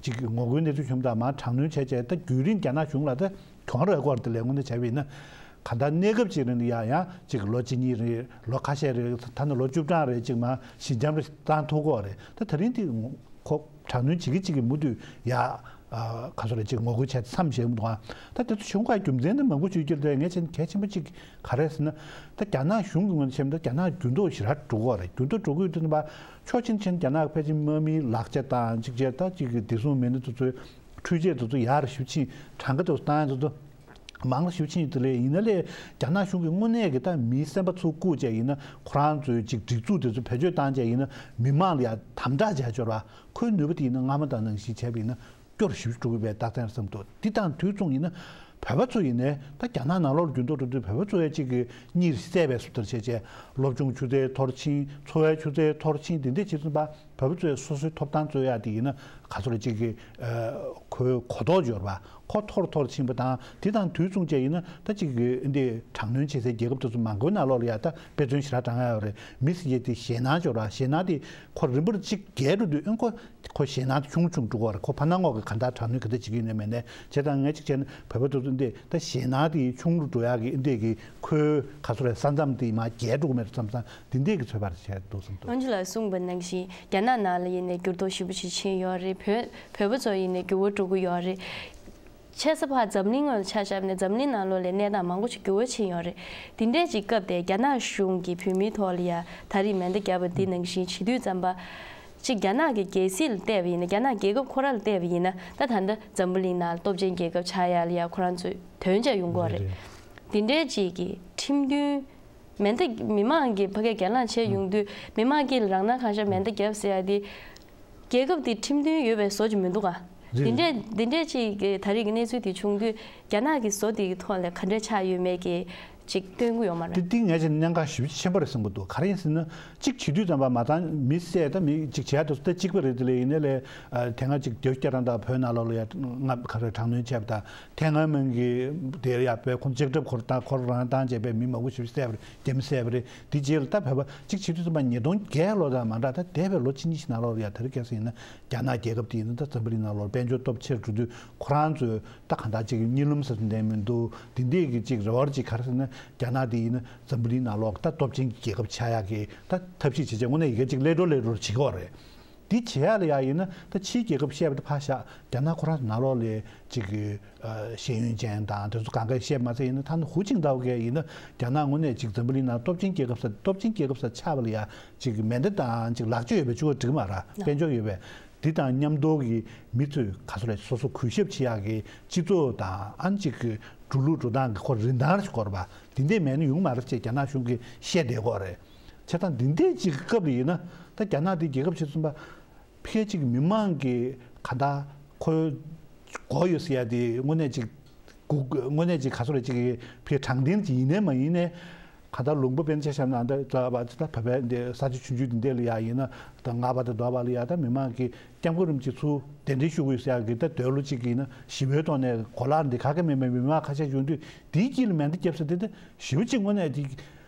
ཅིག་ངོ་རྒོལ་གནས་ཚུལ་བྱུང་དང་མ་དྲག་གནོན་བྱས་བྱས། ད་རྒྱུན་རིང་རྒྱ་ནག་གཞུང་ལ་ད་གྱོང་རག་གི་ཡོད་རེད། དེ་ལས་དངོས་གནས་བྱས་པ་ཡིན་ན། གང་ལྟར་གནས་སྐབས་ཅིག་རིང་ལ་ཡང་ཡང་ཅིག་ལོ་གཅིག་གཉིས་རེད། ལོ་ཁ་ཤས་རེད། ཐ་ན་ལོ་བཅུ་གྲངས་རེད། ཅིག་མར་ཞི་འཇམ་རེ་བཏང་ཐུབ་ཀྱི་ཡོད་རེད། ད་ད་རིང་དེ་ཁོ་དྲག་གནོན་བྱེད་ཀྱི་བྱེད་ཀྱི་མུ་མཐུད་ཡ་ ཨ་ག་ཚོད་རེད་ཅིག་ངོ་རྒོལ་བྱས་ཏེ་མཚམས་བཞག་གི་འདུག་ཨ། ད་དེ་ཚོ་བྱུང་བའི་རྒྱུ་མཚན་ནི་མང་པོ་ཞིག་ཡོད་ཀྱི་རེད། ངས་བྱས་ན་གལ་ཆེན་པོ་གཅིག་ག་རེ་ཟེར་ན། ད་རྒྱ་ནག་གཞུང་གི་ངོས་ནས་བཤད་ན་ད་རྒྱ་ནག་འགྱུར་ལྡོག་ཞེ་དྲག་འགྲོ་གི་ཡོད་རེད། འགྱུར་ལྡོག་འགྲོ་གི་ཡོད་དུས་ཙམ་པ་ཕྱོགས་གཅིག་ནས་བྱས་ན་རྒྱ་ནག་གི་ཕལ་ཆེར་དམག་མིའི་ལག་ཆ་དང་གཅིག་བྱས་ད་གཅིག་གི་བདེ་སྲུང་མི་སྣ་དེ་ཚོའི་འཕྲུལ་ཆས་དེ་ཚོ་ཡར་ཞེ་པོ་ཅིག་གྲངས་ཀ་དེ་ཚོ་བཏང་ཡ་དེ་ཚོ་མང་ལ་ཞེ་པོ་ཅིག་ཡོད་དེ་ལས། ཡིན་ན་ལས་རྒྱ་ནག་གཞུང་གིས་དངོས་གནས་ཀྱི་ད་མིའི་སེམས་པ་ཚུར་བཀུག་བྱས་ཡིན་ན། ཁོ་རང་ཚོའི་ཅིག་སྒྲིག་འཛུགས་དེ་ཚོ་བེད་སྤྱོད་བཏང་བྱས་ཡིན་ན། མི་མང་ལ་ཡ་དམ་དྲག་བྱས་ཆོག་ར། ཁོའི་ནུས་པ་དེ་ཡིན་ན་སྔ་མ་དང་ནང་བཞིན་བྱས་པ་ཡིན་ན། སྐྱོ་རུ་ཞེ་པོ་འགྲོ་གི་པའི་རྟགས་མཚན་རེད་བསམ་འདུག་འདི་དང་དུས་མཚུངས་ཡིན་ན་བོད་པ་ཚོ་ཡིན་ནའི་ད་རྒྱ་ནག་ནང་ལོགས་ལ་འགྱུར་ལྡོག་འགྲོ་དུས་བོད་པ་ཚོ་ཡ་གཅིག་གི་གཉིད་སད་པའི་བཟོ་ལྟར་བྱས་བྱས། སློབ་སྦྱོང་ཆུ་ཚད་མཐོ་རུ་ཕྱིན། འཚོ་བའི་ཆུ་ཚད་མཐོ་རུ་ཕྱིན། དེ་འདྲས་བྱས་ཙང་བོད་པ་ཚོ་ཡ་སོ་སོའི་ཐོབ་ཐང་རྩོད་ཡ་དེ་ཡིན་ན་ག་ཚོད་རེད་ཅིག་གི་ཁོའི་གོ་རྟོགས་འབྱོར་བ་ཁོ་མཐོ་རུ་མཐོ་རུ་ཕྱིན་པ་དང་། དེ་དང་དུས་མཚུངས་བྱས་ཡིན་ན་ད་ཅིག་གི་འདི་དྲག་གནོན་བྱེད་སའི་རྒྱལ་ཁབ་དེ་ཚོ་མང་པོའི་ནང་ལོགས་ལ་ཡ་ད་དཔེ་མཚོན་ཞེ་དྲག་དྲངས་ཡ་ཡོད་རེད། མི་ཟེར་མཁན་དེ་ཞེད་སྣང་འབྱོར་བ། ཞེད་སྣང་དེ་ཁོ་རིམ་པར་ཅིག་རྒྱས་འགྲོ་དུས་ཨེ་ཁོ། ཁོ་ཞེད་སྣང་ཆུང་ཆུང་འགྲོ་གི་རེད། ཁོ་ཕར་ནང་ངོགས་ཀྱི་ག་འདྲ་དྲག་གནོན་ག་འདྲ་བྱེད་ཀྱི་ཡོད་ན་མེད་ན། བྱས་ཙང་ངས་གཅིག་བྱས་ན་བོད་པ་དེ་ཚོ་འདི་ད་ཞེད་སྣང་དེ་ཆུང་རུ་འགྲོ་ཡག་གི་འདི་གི་ཁོའི་ག་ཚོད་རེད། ས་མཚམས་དེ་མར་རྒྱས་འགྲོ་གི་མེད་བསམ་བསམ་འདི་འདྲས་ཀྱི་ཚོད་དཔག་བྱས་འདུག་བསམ་འདུག་ཨན་ཇི་ལགས་གསུངས་པ་ནང་བཞིན་རྒྱ་ནག་ནང་ལ་ཡིན་ནའི་འགྱུར་ལྡོག་ཞེ་པོ་ཞིག་ཕྱིན་ཡོད་རེད། བོད་བོད་པ་ཚོ་ཡིན་ནའི་འགྱུར་བ་འགྲོ་གི་ཡོད་རེད། ཆེ་ས་ཕར་འཛམ་གླིང་ངོས་ལ་ཆ་བཞག་ནས་འཛམ་གླིང་ནང་ལོགས་ལ་གནས་སྟངས་མང་པོ་ཞིག་འགྱུར་བ་ཕྱིན་ཡོད་རེད། དེ་འདྲས་ཅིག་སྐབས་དེ་རྒྱ་ནག་གཞུང་གིས་བོད་མིའི་ཐོག་ལ་ཡ་ད་རེས་མེ་མདའ་བརྒྱབ་པ་འདི་ནང་བཞིན་བྱེད་དུས་ཙམ་པ། གཅིག་རྒྱ་ནག་གི་རྒྱལ་སྲིད་ལ་བལྟས་པ་ཡིན་ན། རྒྱ་ནག་རྒྱལ་ཁབ་ཁོ་རང་ལ་བལྟས་པ་ཡིན་ན། ད་ད་ལྟ་འཛམ་བུ་གླིང་ནང་ལ་སྟོབས་ཆེན་རྒྱལ་ཁབ་ཆགས་ཡ་ལ་ཡ་ཁོ་རང་ཚོས་དོན་བྱས་ཡོང་གི་ཡོད་རེད། རེད་རེད། དེ་འདྲའི་ཅིག་གི་ཁྲིམས་མཐུན་མེ་མདའ་མི་མང་གིས་ཕ་གིར་གྱེན་ལངས་བྱས་ཡོང་དུས་མི་མང་གིས་རང་སྣང་གང་ཤར་མེ་མདའ་བརྒྱབ་ཟེར་ཡ་དེ། རྒྱལ་ཁབ་དེ་ཁྲིམས་མཐུན་ཡོད་པའི་བཟོ་ཅིག་མི་འདུག་ག་རེད། དེ་འདྲས་དེ་འདྲས་ཅིག་གི་ད་རེས་ཀྱི་གནས་ཚུལ་དེ་བྱུང་དུས་རྒྱ་ནག་གི་བཟོ་དེ་གི་ཐོག་ལ་ག་འདྲས་ཆགས་ཡོད་མེད་ཀྱི་ཅིག་སྟོན་གྱི་ཡོད་མ་རེད། དེ་དེ་ངས་ཅིག་གནད་འགག་ཞེ་པོ་ཆེན་པོ་རེད་བསམ་གྱི་འདུག་ག་རེ་ཡིན་ཟེར་ན། གཅིག་བྱེད་དུས་ཙམ་པ་མ་ཚང་མི་བསད་ད་མི་གཅིག་བྱས་དུས་ད་གཅིག་པ་རེད། དེ་ལས་ཡིན་ནའི་ལས་དེ་སྔ་གཅིག་དེ་སྐྱ་རང་དང་བོད་ནང་ལོགས་ལ་ཡ་ང་ག་རེ་དྲག་གནོན་བྱས་པ་དང་། ཐེན་ཨན་མེན་གྱི་དེར་ཡ་བོད་ཁོང་ལྕགས་ཁྲབ་ཁོར་དང་ཁོར་རང་བཏང་བྱས་པའི་མི་མང་པོ་ཞེ་པོ་བསད་པ་རེད། རྒྱ་མི་བསད་པ་རེད། དེ་རྗེས་ལ་ད་བོད་པ་གཅིག་བྱེད་དུས་ཙམ་པ་ཉིས་སྟོང་བརྒྱད་ལོ་དང་མ་འདྲ་ད་འདས་པའི་ལོ་གཅིག་གཉིས་ཤིག་ནང་ལོགས་ལ་ཡ་དེ་རིང་ཁ་སང་ཡིན་ན་རྒྱ་ནག་རྒྱལ་ཁབ་དེ་ཡིན་ན་ད་འཛམ་བུ་གླིང་ནང་ལོགས་དཔལ་འབྱོར་སྟོབས་ཆེར་འགྲོ་དུས་ཁོ་རང་ཚོས་ད་གང་ལྟར་ཅིག་གཉིད་ལམ་ཟེར་དེ་འདྲ་མི་འདུག་དེ་འདྲས་ཀྱི་ཅིག་རེ་བ་ཅིག་ག་རེ་ཟེར་ན། རྒྱ་ནག་དེ་ཡིན་ན་འཛམ་བུ་གླིང་ནང་ལོགས་ད་སྟོབས་ཆེན་གྱི་རྒྱལ་ཁབ་ཆགས་ཡག་གི་ད་ཐབས་ཤེས་བྱེད་ཆེད་དངོས་གནས་ཡི་གེ་ཅིག་ལེགས་འགྲོ་ལེགས་འགྲོ་བྱེད་ཀྱི་ཡོད་རེད། དེ་བྱེད་ཡག་ལ་ཡ་ཡིན་ན་ད་ཕྱིའི་རྒྱལ་ཁབ་བཤད་པ་དེ་ཕར་བཞག་རྒྱ་ནག་ཁོ་རང་ནང་ལོགས་ལ་ཅིག་གི་ཤེས་ཡོན་ཅན་དང་དེ་ཚོ་གང་ག་བཤད་མ་ཚད་ཡིན་ན། ད་ནི་ཧུའུ་ཅིན་ཏའོ་གིས་ཡིན་ན་རྒྱ་ནག་དངོས་གནས་ཅིག་འཛམ་བུ་གླིང་ནང་སྟོབས་ཆེན་རྒྱལ་ཁབ་ས་སྟོབས་ཆེན་རྒྱལ་ཁབ་ས་ཆགས་པ་ལ་ཡ་ཅིག་མེ་མདའ་དང་ཅིག་ལག་ཆ་ཡོད་པའི་ཅིག་འགྲིག་མ་རེད། དཔལ་འབྱོར་ཡོད་པའི་དེ་དང་མཉམ་དུ་གི་མི་ཚོས་ག་ཚོད་རེད། སོ་སོ་གུས་ཞབས་བྱེད་ཡག་གི་སྤྱི་ཚོགས་དང་ཨ་ནི་ཅིག་གི་འགྲོ་ལུགས་འགྲོ་སྟངས་ཀྱི་ཁོ་རིན་ཐང་ཞིག་དགོས་རེད་པ། དེ་འདྲས་མེད་ན་ཡོང་མ་རེད་ཅེས་རྒྱ་ནག་གཞུང་གིས་བཤད་བསྡད་ཀྱི་ཡོད་རེད། བྱས་ཙང་འདི་འདྲས་ཅིག་གི་སྐབས་ལ་ཡིན་ན་ད་རྒྱ་ནག་འདི་རྒྱལ་ཁབ་ཆེ་གསུམ་པ་ཕལ་ཆེར་མི་མང་གི་ག་ད་ཁོའི་མགོ་ཡོད་ཟེར་ཡ་དེ་དངོས་གནས་ཅིག་དངོས་གནས་ཅིག་ག་ཚོད་རེད། ཅིག་ཕལ་དྲང་བདེན་ཅིག་ཡིན་ནའི་མ་ཡིན་ནའི་ག་ད་ལུང་པ་དཔེར་ན་ཆ་བཞག་ན་ད་ད་བ་ད་བ་བའི་འདི་ས་ཆ་ཆུང་ཆུང་འདི་འདྲ་ལ་ཡ་ཡིན་ན་ད་ང་བ་ད་རྡོ་བ་ལ་ཡ་ད་མི་མང་གི་སྐྱབས་མགོན་རིན་པོ་ཆེ་ཚུར་གདན་འདྲེན་ཞུ་དགོས་ཟེར་ཡ་གི་ད་འདོད་བློ་ཅིག་ཡིན་ན་ཞི་བའི་ཐོག་ནས་གོ་ལག་འདི་ག་གེ་མེད་མེད་མི་མང་ཁ་ཤས་བྱུང་དུས་དེའི་དཀྱིལ་ལ་མེ་མདའ་བརྒྱབ་ས་དེ་ད་ཞི་བ་ཅིག་དངོས་གནས་དེ།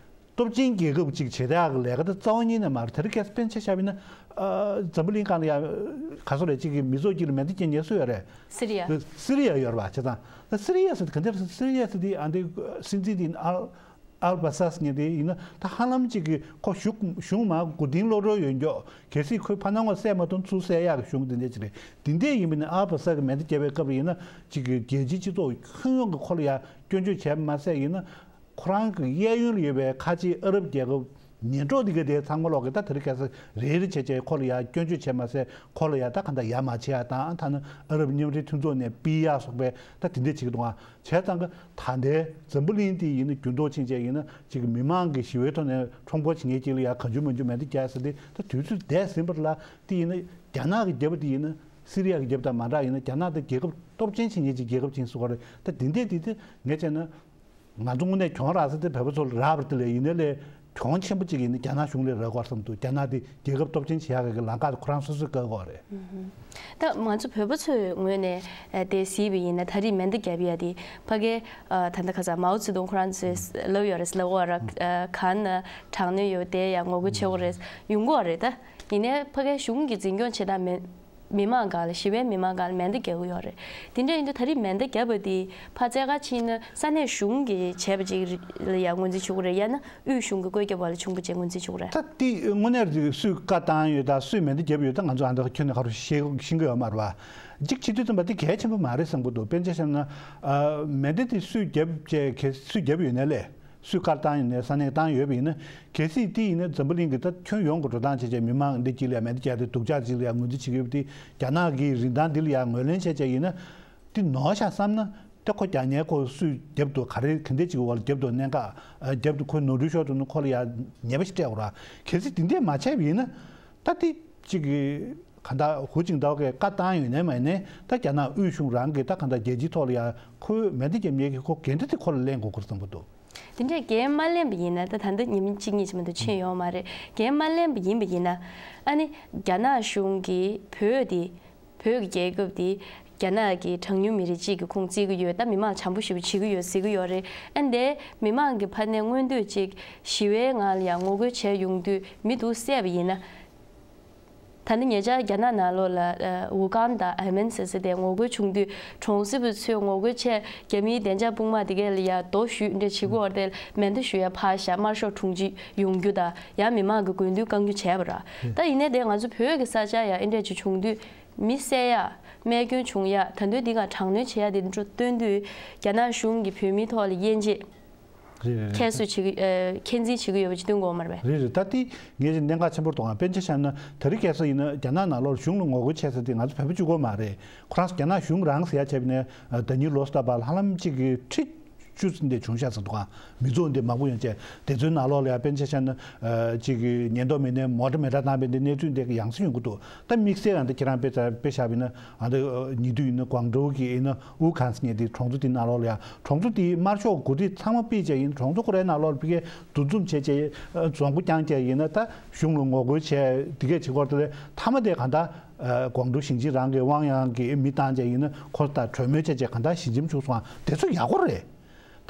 སྟོབས་ཆེན་རྒྱལ་ཁབ་ཅིག་བྱེད་ཡག་གི་ལས་ཀ་དེ་རྩ་བ་ཉིད་ནས་མ་རེད། དེ་རིང་ཁ་སང་དཔེར་ན་ཆ་བཞག་པ་ཡིན་ན། ཨ། འཛམ་བུ་གླིང་སྒང་ལ་ཡ་ག་ཚོད་རེད། ཅིག་གི་མི་ཚོགས་དཀྱིལ་ལ་མེ་མདའ་རྒྱག་མཁན་སུ་ཡོད་རེད། སི་རི་ཡ། སི་རི་ཡ་ཡོད་རེད་པ། བྱས་ཙང་ད་སི་རི་ཡ་ཟེར་དེ་ག་འདྲ་རེད། སི་རི་ཡ་ཟེར་དེ་ཨ་འདི་སྲིད་འཛིན་དེ་ཨལ་ཨལ་བྷ་སར་ཟེར་མཁན་དེ་ཡིན་ན་ད་ཧ་ལམ་ཅིག་གི་ཁོ་གཞུང་གཞུང་མར་མགོ་རྟིང་སློག་འགྲོ་ཡོད་མགྱོགས། གལ་སྲིད་ཁོས་ཕར་ནང་ལ་བསད་མ་ཐུབ་ན་ཚུར་བསད་ཡག་གི་གཞུང་དེ་འདྲ་ཅིག་རེད། དེ་འདྲ་ཡིན་པ་ཡིན་ན་ཨལ་བྷ་སར་གིས་མེ་མདའ་བརྒྱབ་པའི་སྐབས་ལ་ཡིན་ན་ཅིག་གི་རྒྱལ་སྤྱིའི་སྤྱི་ཚོགས་ཁྱོན་ཡོངས་ཀྱིས་ཁོ་ལ་ཡ་སྐྱོན་བརྗོད་བྱས་མ་ཟད་ཡིན་ན། ཁོ་རང་གི་གཡས་གཡོན་ལ་ཡོད་པའི་ཁ་ཆེའི་ཨ་རབ་རྒྱལ་ཁབ་ཉེན་རྟོག་འདི་ག་དེ་ཚང་མ་ལོག་གི་ད་དེ་རིང་ཁ་སང་རེ་རེ་བྱས་བྱས་ཁོ་ལ་ཡ་སྐྱོན་བརྗོད་བྱས་མ་ཟད་ཁོ་ལ་ཡ་ད་གང་ལྟར་ཡ་མ་བྱེད་ཡ་དང་། ཐ་ན་ཨ་རབ་མཉམ་འབྲེལ་མཐུན་ཚོགས་ནས་ཕུད་ཡ་སོགས་པའི་ད་དེ་འདྲས་བྱེད་ཀྱི་འདུག་ཨ། བྱས་ཙང་གི་ད་ལྟའི་འཛམ་བུ་གླིང་འདི་ཡིན་ན་འགྱུར་ལྡོག་ཕྱིན་བྱས་ཡིན་ན་ཅིག་མི་མང་གི་ཞི་བའི་ཐོག་ནས་ཁྲོམ་སྐོར་བྱེད་མཁན་ཅིག་ལ་ཡ་གང་བྱུང་མང་བྱུང་མེ་མདའ་རྒྱག་ཟེར་ཏེ། ད་དུས་ཚོད་འདས་ཟིན་པ་ལ་དེ་ཡིན་ན་རྒྱ་ནག་གིས་བརྒྱབ་པ་དེ་ཡིན་ན་སི་རི་ཡ་གིས་བརྒྱབ་དང་མ་འདྲ་ཡིན་ན་རྒྱ་ནག་དེ་རྒྱལ་ཁབ་སྟོབས་ཆེན་ཕྱིན་ཉེན་གྱི་རྒྱལ་ཁབ་ཅིག་ཡིན་ཟེར་བ་རེད། ད་དེ་འདྲས་དེ་དེ་ངས་བྱས་ན། ང་ཚོ་དངོས་གནས་གྱོང་རག་ས་དེ་བོད་པ་ཚོ་ལ་རག་པ་དེ་ལས་ཡིན་ནའི་ལས་གྱོང་ཆེན་པོ་གཅིག་ཡིན་ན་རྒྱ་ནག་གཞུང་ལ་རག་དགོས་བསམ་འདུག་རྒྱ་ནག་དེ་རྒྱལ་ཁབ་སྟོབས་ཆེན་བྱེད་ཡག་གི་ལམ་ཁ་དེ་ཁོ་རང་སོ་སོས་བཀག་དགོས་རེད། ད་ང་ཚོ་བོད་པ་ཚོའི་ངོས་ནས་དེ་གཟིགས་པ་ཡིན་ན་ད་རེས་མེ་མདའ་བརྒྱབ་ཡ་དེ་ཕ་གི་ད་ལྟ་ཁ་སང་མའོ་ཙེ་ཏུང་ཁོ་རང་ཚོས་ལབ་ཡོད་རེད། ལབ་དགོས་ར་གང་ན་དྲག་གནོན་ཡོད་དེ་ཡ་ངོ་རྒོལ་བྱེད་དགོས་རེད། ཡོང་གི་ཡོད་རེད། ད་ཡིན་ནའི་ཕ་གི་གཞུང་གི་འཛིན་སྐྱོང་བྱེད་སྟངས་མེད། མི་མང་སྒང་ལ་ཞི་བའི་མི་མང་སྒང་ལ་མེ་མདའ་རྒྱག་གི་ཡོད་རེད། དེ་འདྲ་ཡིན་དུས་ད་རེས་མེ་མདའ་བརྒྱབ་པ་དེ་ཕར་རྩེ་ག་ཕྱིན་ན་ས་གནས་གཞུང་གི་བྱས་པ་ཅིག་ལ་ཡང་ངོས་འཛིན་བྱེད་དགོས་རེད། ཡང་ན་དབུས་གཞུང་གི་བཀོད་ཁྱབ་བ་ལ་བྱུང་བ་ཅིག་ངོས་འཛིན་བྱེད་དགོས་རེད། ད་དེ་དངོས་གནས་རེད། སུས་བཀའ་བཏང་ཡོད་དང་སུས་མེ་མདའ་བརྒྱབ་ཡོད་ད་ང་ཚོ་ཨ་འདྲ་ཁྱོན་ནས་ག་རུ་ཤེས་ཤེས་ཀྱི་ཡོད་མ་རེད་པ། གཅིག་བྱེད་དུས་ཙམ་པ་དེ་གལ་ཆེན་པོ་མ་རེད་བསམ་གྱི་འདུག་དཔེར་ཆ་བཞག་ན། ཨ་མེ་མདའ་དེ་སུས་བརྒྱབ་བྱས་གལ་སུས་བརྒྱབ་ཡོད་ནའི་ལས། སུས་བཀའ་བཏང་ཡོད་ནའི་ས་གནས་བཏང་ཡོད་པ་ཡིན་ན། གལ་སྲིད་དེ་ཡིན་ན་འཛམ་བུ་གླིང་གི་ད་ཁྱོན་ཡོངས་ཀྱི་འགྲོ་སྟངས་བྱས་བྱས་མི་མང་འདི་གཅིག་ལ་ཡང་མེ་མདའ་བརྒྱབ་སྟེ་སྡུག་ཅག་ཅིག་ལ་ཡང་ངོས་འཛིན་བྱེད་ཀྱི་ཡོད་པ་དེ་རྒྱ་ནག་གི་རིན་ཐང་འདི་ལ་ཡང་ངོས་ལེན་བྱས་བྱས་ཡིན་ན། དེ་ནོར་ཤག་བསམ་ན་ད་ཁོ་རྒྱ་ནག་ཁོ་སུས་རྒྱབ་འདུག་ག་རེ་ག་འདྲས་ཅིག་གི་འོག་ལ་རྒྱབ་འདུག་གནད་འགག་རྒྱབ་འདུག་ཁོའི་ནོར་འཁྲུལ་ཤོར་འདུག་ན་ཁོ་ལ་ཡང་ཉེས་པ་ཞིག་སྤྲད་དགོས་ར། གལ་སྲིད་དེ་འདྲས་མ་བྱས་པ་ཡིན་ན། ད་དེ་གཅིག་གི་ག་འདྲ་ཧུའུ་ཅིན་ཏའོ་གིས་བཀའ་བཏང་ཡོད་ནའི་མེད་ནའི་ད་རྒྱ་ནག་དབུས་གཞུང་རང་གིས་ད་ག་འདྲ་རྒྱལ་སྤྱིའི་ཐོག་ལ་ཡང་ཁོའི་མེ་མདའ་རྒྱབ་མཁན་གྱི་ཁོ་འགན་འཁྲི་དེ་ཁོ་ལ་ལེན་དགོས་ཁུལ་བསམ་གྱི་འདུག་དེ་འདྲས་འགན་མ་ལེན་པ་ཡིན་ན་ད་ད་ལྟ་ཉིན་གཅིག་གཉིས་ཅིག་མ་གཏོགས་ཕྱིན་ཡོད་མ་རེད། འགན་མ་ལེན་པ་ཡིན་པ་ཡིན་ན། ཨ་ནི་རྒྱ་ནག་གཞུང་གིས་བོད་དེ་བོད་ཀྱི་རྒྱལ་ཁབ་དེ་རྒྱ་ནག་གི་གྲངས་ཉུང་མི་རིགས་གཅིག་གི་ཁོངས་བརྩི་གི་ཡོད། ད་མི་མང་བྱམས་པོ་ཞེ་པོ་བྱེད་ཀྱི་ཡོད་ཟེར་གྱི་ཡོད་རེད། ཨ་ནི་དེ་མི་མང་གི་ཕ་ནས་མངོན་འདོད་ཅིག་ཞི་བའི་ངང་ལ་ཡང་ངོ་རྒོལ་བྱས་ཡོང་དུས་མི་འདུག་བསད་པ་ཡིན་ན། ད་ནི་ཉེ་ཆར་རྒྱ་ནག་ནང་ལོགས་ལ་ཨ་ཝུ་ཀན་ད་ཨ་མན་ཟེར་ས་དེ་ངོ་རྒོལ་བྱུང་དུས་གྲོང་གསེབ་པ་ཚོས་ངོ་རྒོལ་བྱས། རྒྱ་མིའི་བདེ་འཇགས་དཔུང་དམག་དེ་གས་ལ་ཡ་རྡོ་གཞུས་འདྲ་བྱེད་ཀྱི་ཡོད་རེད། མེ་མདའ་གཞུ་ཡ་ཕར་བཞག་དམར་ཤོག་དྲུང་ཆེ་ཡོང་རྒྱུ་དང་ཡང་མི་མང་གི་དགོས་འདུན་བསྐང་རྒྱུ་བྱས་པ་ར། ད་ཡིན་ནའི་དེ་ང་ཚོ་བོད་ཀྱི་ས་ཆ་ཡ་ཨེ་འདྲ་ཅིག་བྱུང་དུས་མི་བསད་ཡ་རྨས་སྐྱོན་བྱུང་ཡ་ད་དུང་འདི་ག་དྲག་གནོན་བྱེད་ཡ་དེ་འདྲ་སྟོན་དུས་རྒྱ་ནག་གཞུང་གིས་བོད་མིའི་ཐོག་ལ་དབྱེ་འབྱེད། རེད་རེད་རེད། ཁྱད་གསོད་བྱེད་ཀྱི་ཨ་ཁྱད་འཛིན་བྱེད་ཀྱི་ཡོད་པ་ཅིག་སྟོན་དགོས་མ་རེད་པས། རེད་རེད། ད་དེ་ངས་ཀྱི་གནད་འགག་ཆེན་པོ་རེད་དོ། དཔེར་ན་ཆ་བཞག་ན་ད་རེས་ཁ་སང་ཡིན་ན་རྒྱ་ནག་ནང་ལོགས་གཞུང་ལ་ངོ་རྒོལ་བྱས་ས་དེ་ང་ཚོ་བོད་པ་གཅིག་པོ་མ་རེད། ཁོ་རང་རྒྱ་ནག་གཞུང་རང་ཟེར་ཡ་བྱས་པ་ནས་ཨ་ད་ནི་ལོ་སྟབས་པ་ལ་ཧ་ལམ་གཅིག་གི་ཁྲི་བཅུ་ཙམ་དེ་བྱུང་ཤག་ཟེར་འདུག་ག་མི་ཚོགས་འདི་མང་པོ་ཡོང་བྱས་དེ་ཚོའི་ནང་ལོགས་ལ་ཡ་དཔེར་ན་ཆ་བཞག་ན་ཨ་གཅིག་གི་ཉེན་རྟོག་མི་སྣས་མོ་ཊ་མེ་མདའ་བཏང་བའི་འདི་གནས་ཚུལ་འདི་ཡང་སེ་ཡོང་གི་འདུག་ད་དམིགས་བསལ་ཡང་འདི་ཁྱེད་རང་དཔེ་ཆ་དཔེ་བཞག་པ་ཡིན་ན། ཨ་འདི་ཉེ་དུས་ཡིན་ན་ཀོང་ཀྲོའུ་གི་ཡིན་ན་ཝུ་ཁན་ཟེར་མཁན་དེ་གྲོང་ཚོ་དེའི་ནང་ལོགས་ལ་ཡང་གྲོང་ཚོ་དེའི་དམར་ཤོག་འགོ་ཁྲིད་ཚང་མ་ཕུད་བྱས་ཡིན། གྲོང་ཚོ་ཁོ་རའི་ནང་ལོགས་ལ་ཕ་གིར་འདུ་འཛོམས་བྱས་བྱས་ཨ་རྫོང་སྒོ་བརྐྱངས་བྱས་ཡིན་ན་ད་གཞུང་ལ་ངོ་རྒོལ་བྱས་དེ་གས་བྱེད་སྐོར་དེ་ལས་མཐའ་མ་དེ་གང་ལྟར་ཨ་ཀོང་ཀྲོའུ་ཞིང་ཆེན་རང་གི་ཝང་ཡང་གི་མི་བཏང་བྱས་ཡིན་ན་ཁོ་ད་གྲོས་མོལ་བྱས་བྱས་གང་ལྟར་ཞི་འཇམ་བྱུང་སོང་། དེ་ཚོ་ཡག་པོ་རེད།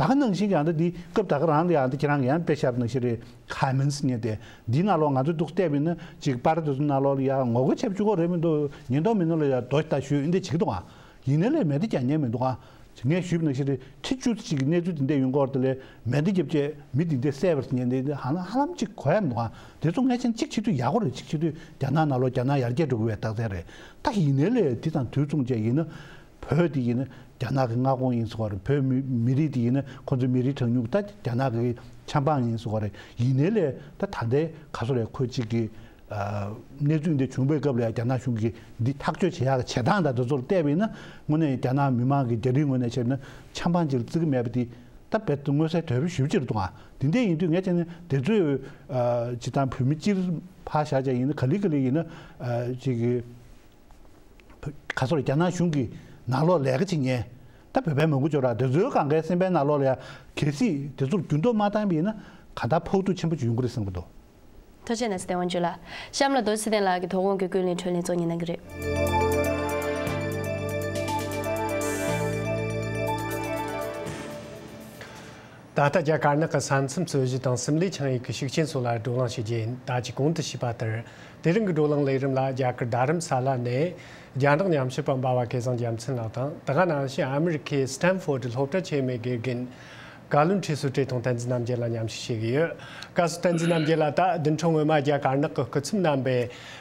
ད་ག་ནང་བཞིན་གྱི་ཨ་འདི་འདི་སྐབས་ད་ག་རང་ལ་ཡང་འདི་ཁྱེད་རང་གི་ཡང་དཔེ་ཤར་ནང་བཞིན་རེད། ཁ་མིན་སི་ཉེ་དེ་འདི་ནང་ལོགས་ང་ཚོ་འདུག་བལྟས་པ་ཡིན་ན་ཅིག་པར་དེ་ཚོ་ནང་ལོགས་ལ་ཡང་ངོ་རྒོལ་བྱེད་བཅུག་གོ་རེད་མི་འདུག་ཉེན་རྟོག་མི་སྣ་ལ་ཡང་རྡོ་ཞིག་ད་གཞུས་འདི་བྱེད་ཀྱི་འདུག་ཨ། ཡིན་ནའི་ལས་མེ་མདའ་རྒྱག་མཁན་མི་འདུག་ཨ། ངས་ཞུས་པ་ནང་བཞིན་རེད། ཁྲི་བཅུ་ཅིག་གི་གནས་ཚུལ་དེ་འདྲ་ཡོང་གི་ཡོད་རེད། དེ་ལས་མེ་མདའ་བརྒྱབ་བྱས་མི་དེ་འདྲ་བསད་པ་ཟེར་མཁན་དེ་ཧ་ལམ་ཧ་ལམ་ཅིག་གོ་ཡ་མི་འདུག་ཨ། དེ་ཚོ་ངས་ཆེན་གཅིག་བྱེད་དུས་ཡག་པོ་རེད། གཅིག་བྱེད་དུས་རྒྱ་ནག་ནང་ལོགས་རྒྱ་ནག་ཡར་རྒྱས་འགྲོ་གི་བའི་རྟགས་མཚན་རེད། ད་ཡིན་ནའི་ལས་དེ་དང་དུས་མཚུངས་བྱས་ཡིན་ན། བོད་འདི་ཡིན་ན་རྒྱ་ནག་གི་མངའ་ཁོངས་ཡིན་ཟེར་བ་རེད། བོད་མི་མི་རིགས་འདི་ཡིན་ན་ཁོ་ཚོ་མི་རིགས་གྲངས་ཉུང་ད་རྒྱ་ནག་གི་ཆབ་འབངས་ཡིན་ཟེར་བ་རེད། ཡིན་ནའི་ལས་ད་ད་ལྟའི་ག་ཚོད་རེད། ཁོ་གཅིག་གི་ཨ་གནས་ཚུལ་འདི་བྱུང་བའི་སྐབས་ལ་ཡང་རྒྱ་ནག་གཞུང་གིས་འདི་ཐག་གཅོད་བྱེད་ཡག་གི་བྱེད་སྟངས་དང་དེ་ཚོར་བལྟས་པ་ཡིན་ན་དངོས་གནས་རྒྱ་ནག་མི་མང་གི་རྒྱ་རིགས་ངོས་ནས་བྱས་ན་ཆབ་འབངས་གཅིག་ལ་བརྩི་གི་མེད་པ་འདི་ད་རྦད་དེ་མངོན་གསལ་དོད་པོ་ཞེ་པོ་ཅིག་རེད་འདུག་ཨ། དེ་འདྲ་ཡིན་དུས་ངས་བྱས་ན་དེ་ཚོས་ཨ་སྤྱིར་བཏང་བོད་མི་སྤྱིར་ཕར་བཞག་བྱས་ཡིན་ན་ག་ལེ་ག་ལེ་ཡིན་ན་ཨ་གཅིག་གི་ག་ཚོད་རྒྱ་ནག་གཞུང་གི་ནང་ལོགས་ལས་ཀ་བྱེད་མཁན་ད་བོད་པའི་མང་པོ་ཅིག་ཡོད་ར། དེ་ཚོའི་གང་གའི་སེམས་པའི་ནང་ལོགས་ལ་ཡང་གལ་སྲིད་དེ་ཚོར་འགྱུར་ལྡོག་མ་བཏང་པ་ཡིན་ན་གང་ལྟར་ཕོག་ཐུག་ཆེན་པོ་ཅིག་ཡོང་གི་རེད་བསམ་གྱི་འདུག་ཐུགས་རྗེ་གནང་སྲིད་དེ་དབང་ཕྱུག་ལགས། གཤམ་ལ་རྡོ་རྗེ་ཚེ་བརྟན་ལགས་ཀྱིས་དོ་དགོང་གི་ཀུན་གླེང་འཕྲོས་ལེན་གཙོ་གཉེར་གནང་གི་རེད། ད་ལྟ་རྒྱ་དཀར་ནག་གི་ས་མཚམས་སྲོལ་གཞི་དང་སིམ་ལའི་ཆིངས་ཡིག་གི་ཤུགས་རྐྱེན་སོགས་ལ་བགྲོ་གླེང་བྱེད་རྒྱུ་ཡིན། ད་ཅི་གོང་དུ་ཞུས་པ་ལྟར། དེ་རིང་གི་བགྲོ་གླེང་ལས་རིམ་ལ་རྒྱ་གར་རྡ་རམ་ས་ལ་ནས་རྒྱ་ནག་ཉམས་ཞིབ་པ་འབའ་བ་སྐལ་བཟང་རྒྱལ་མཚན་ལགས་དང་། དེ་ག་ནང་བཞིན་ཨ་མི་རི་ཁའི་སི་ཏན་ཕོར་ཌི་སློབ་གྲྭ་ཆེན་མོའི་དགེ་རྒན་བཀའ་བློན་ཁྲི་ཟུར་བཀྲས་མཐོང་བསྟན་འཛིན་རྣམ་རྒྱལ་ལ་མཉམ་ཞུགས་བྱེད་ཀྱི་ཡོད། བཀའ་ཟུར་བསྟན་འཛིན་རྣམ་རྒྱལ་ལགས། ད་བདུན་ཕྲག་སྔོན་མ་རྒྱ་དཀར་ནག་གི་སྐུ་ཚབ་རྣམ་པས་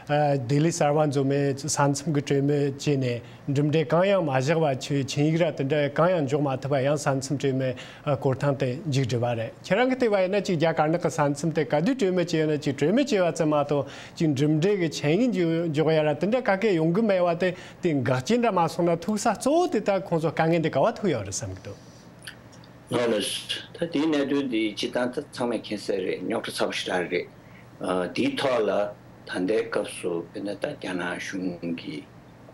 ཨ་ལྡི་ལི་གསར་པ་འཛོམས་མའི་ས་མཚམས་ཀྱི་གྲོས་མོལ་བྱས་ནས། གྲུབ་འབྲས་གང་ཡང་མ་བཞག་པ། ཆོས་ཆིངས་ཡིག་ར་དེ་འདྲ་གང་ཡང་འཇོག་མ་ཐུབ་པ་ཡང་ས་མཚམས་གྲོས་མོལ་སྐོར་ཐེངས་དེ་མཇུག་བསྒྲིལ་བ་རེད། ཁྱེད་རང་གིས་བལྟས་པ་ཡིན་ན་ཅིག་རྒྱ་དཀར་ནག་གི་ས་མཚམས་དེ་ག་དུས་གྲོས་མོལ་བྱས་ཡོད་ན། ཅིག་གྲོས་མོལ་བྱས་པ་ཙམ་མ་གཏོགས་ཅིག་གྲུབ་འབྲས་ཀྱི་ཆིངས་ཡིག་འཇོག་འཇོག་ཡ་ར་དེ་འདྲ་ག་གེ་ཡོང་གི་མེད་པ་དེ། དེ་འགག་རྐྱེན་འདྲ་མ་སོང་ན་ཐུག་ས་གཙོ་བོ་དེ་ད་ཁོང་ཚོ་དཀའ་ངལ་འདི་ག་བ་ཐུག་ཡོད་རེད་བསམ་གི་འདུག་ལགས་ལགས། ད་དེའི་གནད་དོན་འདི་སྤྱིར་བཏང་ད་ཚང་མས་མཁྱེན་གསལ་རེད། རྙོག་དྲ་ཚ་པོ་ཞེ་དྲག་རེད། ཨ་དེའི་ཐོག་ལ་ད་ལྟའི་སྐབས་སུ་དཔེར་ན་ད་རྒྱ་ནག་གཞུང་གི་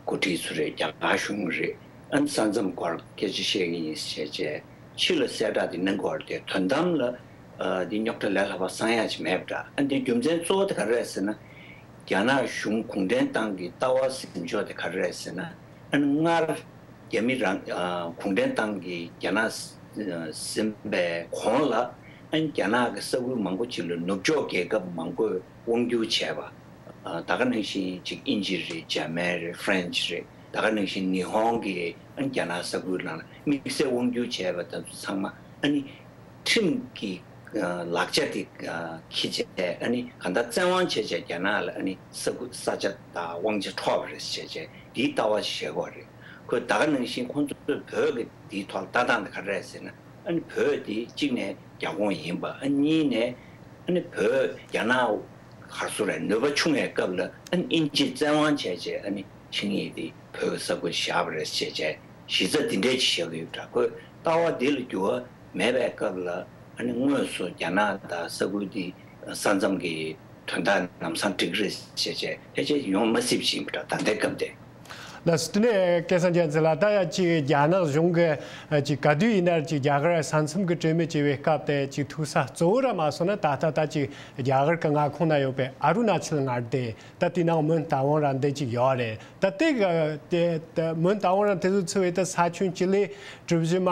འགོ་ཁྲིད་ཚོ་རེད། རྒྱ་གར་གཞུང་རེད། ཨ་ནི་ས་མཚམས་སྐོར་སྐད་ཆ་བཤད་ཀྱི་ཡིན་ཟེར་བྱས་ཕྱི་ལ་གསལ་བསྒྲགས་དེ་གནང་དགོས་རེད་དེ། དོན་དམ་ལ་ཨ་འདི་རྙོག་དྲ་ལས་སླ་པོ་སང་ཡག་ཅིག་མེད་པ་འདྲ། ཨ་འདི་རྒྱུ་མཚན་གཙོ་བོ་དེ་ག་རེ་རེད་ཟེར་ན། རྒྱ་ནག་གཞུང་གུང་ཁྲན་ཏང་གི་ལྟ་བ་འཛིན་ཕྱོགས་དེ་ག་རེ་རེད་ཟེར་ན། ཨ་ནི་སྔར་རྒྱ་མི་རང་ཨ་གུང་ཁྲན་ཏང་གིས་རྒྱ་ནག་ཟིན་པའི་གོང་ལ་ཨ་ནི་རྒྱ་ནག་གི་ས་ཁུལ་མང་པོ་ཅིག་ལ་ནུབ་ཕྱོགས་རྒྱལ་ཁབ་མང་པོས་དབང་སྒྱུར་བྱས་པ། ད་ག་ནང་བཞིན་ཅིག་དབྱིན་ཇི་རེད། འཇར་མན་རེད། ཧྥ་རན་ཆི་རེད། ད་ག་ནང་བཞིན་ཉི་ཧོང་གི་ཨ་ནི་རྒྱ་ནག་ས་ཁུལ་ནང་ལ་དམིགས་བསལ་དབང་སྒྱུར་བྱས་པ་དེ་ཚོ་ཚང་མ་ཨ་ནི་ཁྲིམས་ཀྱི་ལག་ཆ་དེ་འཁྱེར་བྱས་ཨ་ནི་གང་ལྟར་བཙན་དབང་བྱས་བྱས་རྒྱ་ནག་ལ་ཨ་ནི་ས་ཁུལ་ས་ཆ་དང་དབང་ཆ་འཕྲོག་པ་རེད་ཟེར་བྱས་དེའི་ལྟ་བ་བཤད་ཀྱི་ཡོད་རེད། ཁོས་ད་ག་ནང་བཞིན་ཁོང་ཚོས་བོད་ཀྱི་དེའི་ཐོག་ལ་ལྟ་སྟངས་དེ་ག་རེ་རེད་ཟེར་ན། ཨ་ནི་བོད་དེ་གཅིག་ནས་རྒྱ་ཁོངས་ཡིན་པ། ཨ་གཉིས་ནས་ཨ་ནི་བོད་རྒྱ་ནག་ག་རེ་ཟེར་རེད། ནུས་པ་ཆུང་བའི་སྐབས་ལ་ཨ་ནི་དབྱིན་ཇིས་བཙན་དབང་བྱས་བྱས་ཨ་ནི་ཆིངས་ཡིག་དེ་བོད་ཀྱི་ས་ཁུལ་བཞག་པ་རེད་ཟེར་བྱས་གཞི་རྩ་དེ་འདྲས་ཅིག་བཞག་གི་ཡོད་པ་འདྲ། ཁོས་ལྟ་བ་འདི་ལ་འགྱུར་བ་མེད་པའི་སྐབས་ལ་ཨ་ནི་དངོས་སུ་རྒྱ་ནག་དང་ས་ཁུལ་དེ་ས་མཚམས་ཀྱི་དོན་དག་ལམ་སང་འགྲིག་གི་རེད་ཟེར་བྱས་ཕལ་ཆེར་ཡོང་མ་སྲིད་པ་ཞིག་ཡིན་པ་འདྲ། ད་ལྟའི་སྐབས་དེ། ལགས་སོ། དེ་ནས་སྐལ་བཟང་རྒྱལ་མཚན་ལགས། ད་ཡ་ཅིག་རྒྱ་ནག་གཞུང་གི་ཅིག་ག་དུས་ཡིན་ན་ཅིག་རྒྱ་གར་ས་མཚམས་ཀྱི་གྲོས་མོལ་བྱེད་པའི་སྐབས་དེ་ཅིག་ཐུག་ས་གཙོ་བོ་ར་མ་སོང་ན་ད་ལྟ་ད་ཅིག་རྒྱ་གར་གྱི་མངའ་ཁོངས་ན་ཡོད་པའི་ཨ་རུ་ན་ཅལ་མངའ་སྡེ། ད་དེའི་ནང་མོན་རྟ་དབང་ར་འདི་ཅིག་ཡོད་རེད། ད་དེ་ག་དེ་ད་མོན་རྟ་དབང་ར་དེ་ཚོ་ཚུད་པའི་ད་ས་ཁྱོན་སྤྱི་ལེ་གྲུ་བཞི་མ་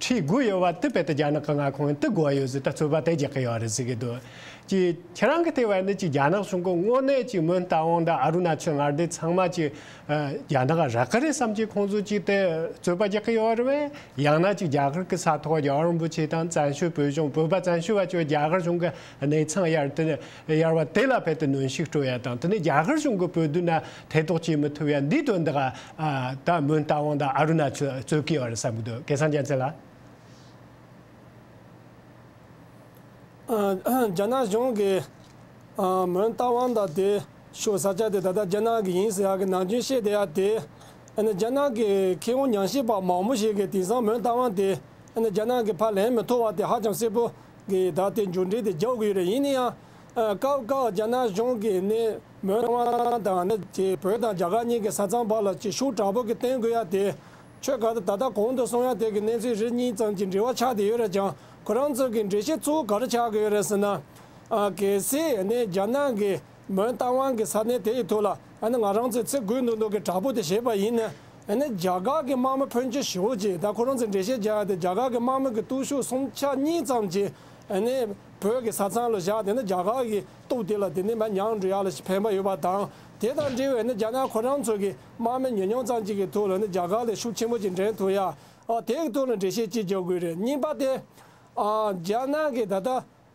ཁྲི་དགུ་ཡོད་པ་དེ་རྦད་དེ་རྒྱ་ནག་གི་མངའ་ཁོངས་ཡིན། དེ་དགོས་ཡོད་ཟེར། ད་རྩོད་པ་དེ་རྒྱག་གི་ཡོད་རེད་ཟེར་གི་འདུག་ཅིག་ཁྱེད་རང་གི་ལྟ་བ་ནི་ཅིག་རྒྱ་ནག་གཞུང་གི་དངོས་གནས་ཅིག་མོན་རྟ་དབང་དང་ཨ་རུ་ན་ཅལ་མངའ་སྡེ་ཚང་མ་ཅིག་ཨ་རྒྱ་ནག་རག་གི་རེད་བསམ་གྱི་ཁོང་ཚོ་ཅིག་དེ་རྩོད་པ་རྒྱག་གི་ཡོད་རེད་པས། ཡང་ན་ཅིག་རྒྱ་གར་གྱི་ས་ཐོག་རྒྱལ་བ་རིན་པོ་ཆེ་དང་བཙན་བྱོལ་བོད་གཞུང་བོད་པ་བཙན་བྱོལ་བ་ཅིག་རྒྱ་གར་གཞུང་གི་གནས་ཚང་གཡར་དེ་གཡར་བ་དེ་ལ་རྦད་དེ་གནོན་ཤུགས་སྤྲོད་ཡ་དང་། དེ་ནས་རྒྱ་གར་གཞུང་གིས་བོད་དོན་ལ་ཐེ་གཏོགས་བྱེད་མི་ཐུབ་ཡ་འདིའི་དོན་དག་ཨ་ད་མོན་རྟ་དབང་དང་ཨ་རུ་ན་ཅལ་རྩོད་ཀྱི་ཡོད་རེད་བསམ་གྱི་འདུག་སྐལ་བཟང་རྒྱལ་མཚན་ལགས། ཨ་རྒྱ་ནག་གཞུང་གིས་ཨ་མོན་རྟ་དབང་དང་དེ་ཤོག་ས་ཆ་དེ་ད་ལྟ་རྒྱ་ནག་གི་ཡིན་ཟེར་ཡག་གི་ནང་རྒྱུན་བཤད་བསྡད་ཡ་དེ། ཨ་ནི་རྒྱ་ནག་གི་མཁས་དབང་ཉམས་ཞིབ་པ་མང་པོ་ཞིག་གིས་དེང་སང་མོན་རྟ་དབང་དེ་ཨ་ནི་རྒྱ་ནག་གིས་ཕར་ལེན་མི་ཐུབ་པ་དེ་ཧ་ཅང་གསལ་པོ་གི་ད་དེ་མཇུག་འབྲས་དེ་རྒྱག་དགོས་རེད། ཡིན་ན་ཡང་ཨ་སྐབས་སྐབས་རྒྱ་ནག་གཞུང་གིས་ནི་མོན་རྟ་དབང་དང་ནི་དེ་བོད་དང་རྒྱ་གར་གཉིས་ཀྱི་ས་མཚམས་བར་ལ་ཅིག་ཤུགས་དྲག་པོ་གི་བཏོན་དགོས་ཡ་དེ། ཁྱོད་ག་ད་ད་ལྟ་གོང་དུ་གསུངས་ཡ་དེ་གི་གནས་ཚུལ་རེ་གཉིས་ཙམ་གྱི་འབྲེལ་བ་ཆགས་བསྡད་ཡོད་རེད་ཀྱང་། ཁོ་རང་ཚོ་གི་འགྲེལ་བཤད་གཙོ་བོ་ག་རེ་ཆགས་ཀྱི་ཡོད་རེད་ཟེར་ན། ཨ་གལ་སྲིད་ནི་རྒྱ་ནག་གི་མོན་རྟ་དབང་གི་ས་གནས་དེ་ཡི་ཐོག་ལ་ཨ་ནི་ང་རང་ཚོས་ཚིག་དགོས་འདུག་འདུག་གི་དྲག་པོ་དེ་བྱས་པ་ཡིན་ན། ཨ་ནི་རྒྱ་གར་གི་དམག་མི་ཕོན་ཆེ་ཤོས་ཀྱིས་ད་ཁོ་རང་ཚོས་འགྲེལ་བཤད་རྒྱག་ཡ་དེ་རྒྱ་གར་གི་དམག་མི་གི་སྟོབས་ཤུགས་སུམ་ཆ་གཉིས་ཙམ་གྱིས་ཨ་ནི་བོད་ཀྱི་ས་མཚམས་ལ་བཞག་དེ་ནི་རྒྱ་གར་གྱི་སྟོབས་དེ་ལ་དེ་ནི་མར་མྱངས་འགྲོ་ཡ་ལ་ཕན་པ་ཡོད་པ་དང་། དེ་དང་འབྲེལ་བའི་ནི་རྒྱ་ནག་ཁོ་རང་ཚོ་གི་དམག་མི་ཉུང་ཉུང་ཙམ་ཅིག་གི་ཐོག་ལ་ནི་རྒྱ་གར་ལ་ཤུགས་ཆེན་པོ་ཅིག་འདྲེན་ཐུབ་ཡ། ཨ་དེ་གི་ཐོག་ལ་འགྲེལ་བཤད་ཅིག་རྒྱག་དགོས་རེད། གཉིས་པ་དེ་ཨ་རྒྱ་ནག་གི་ད་ལྟ་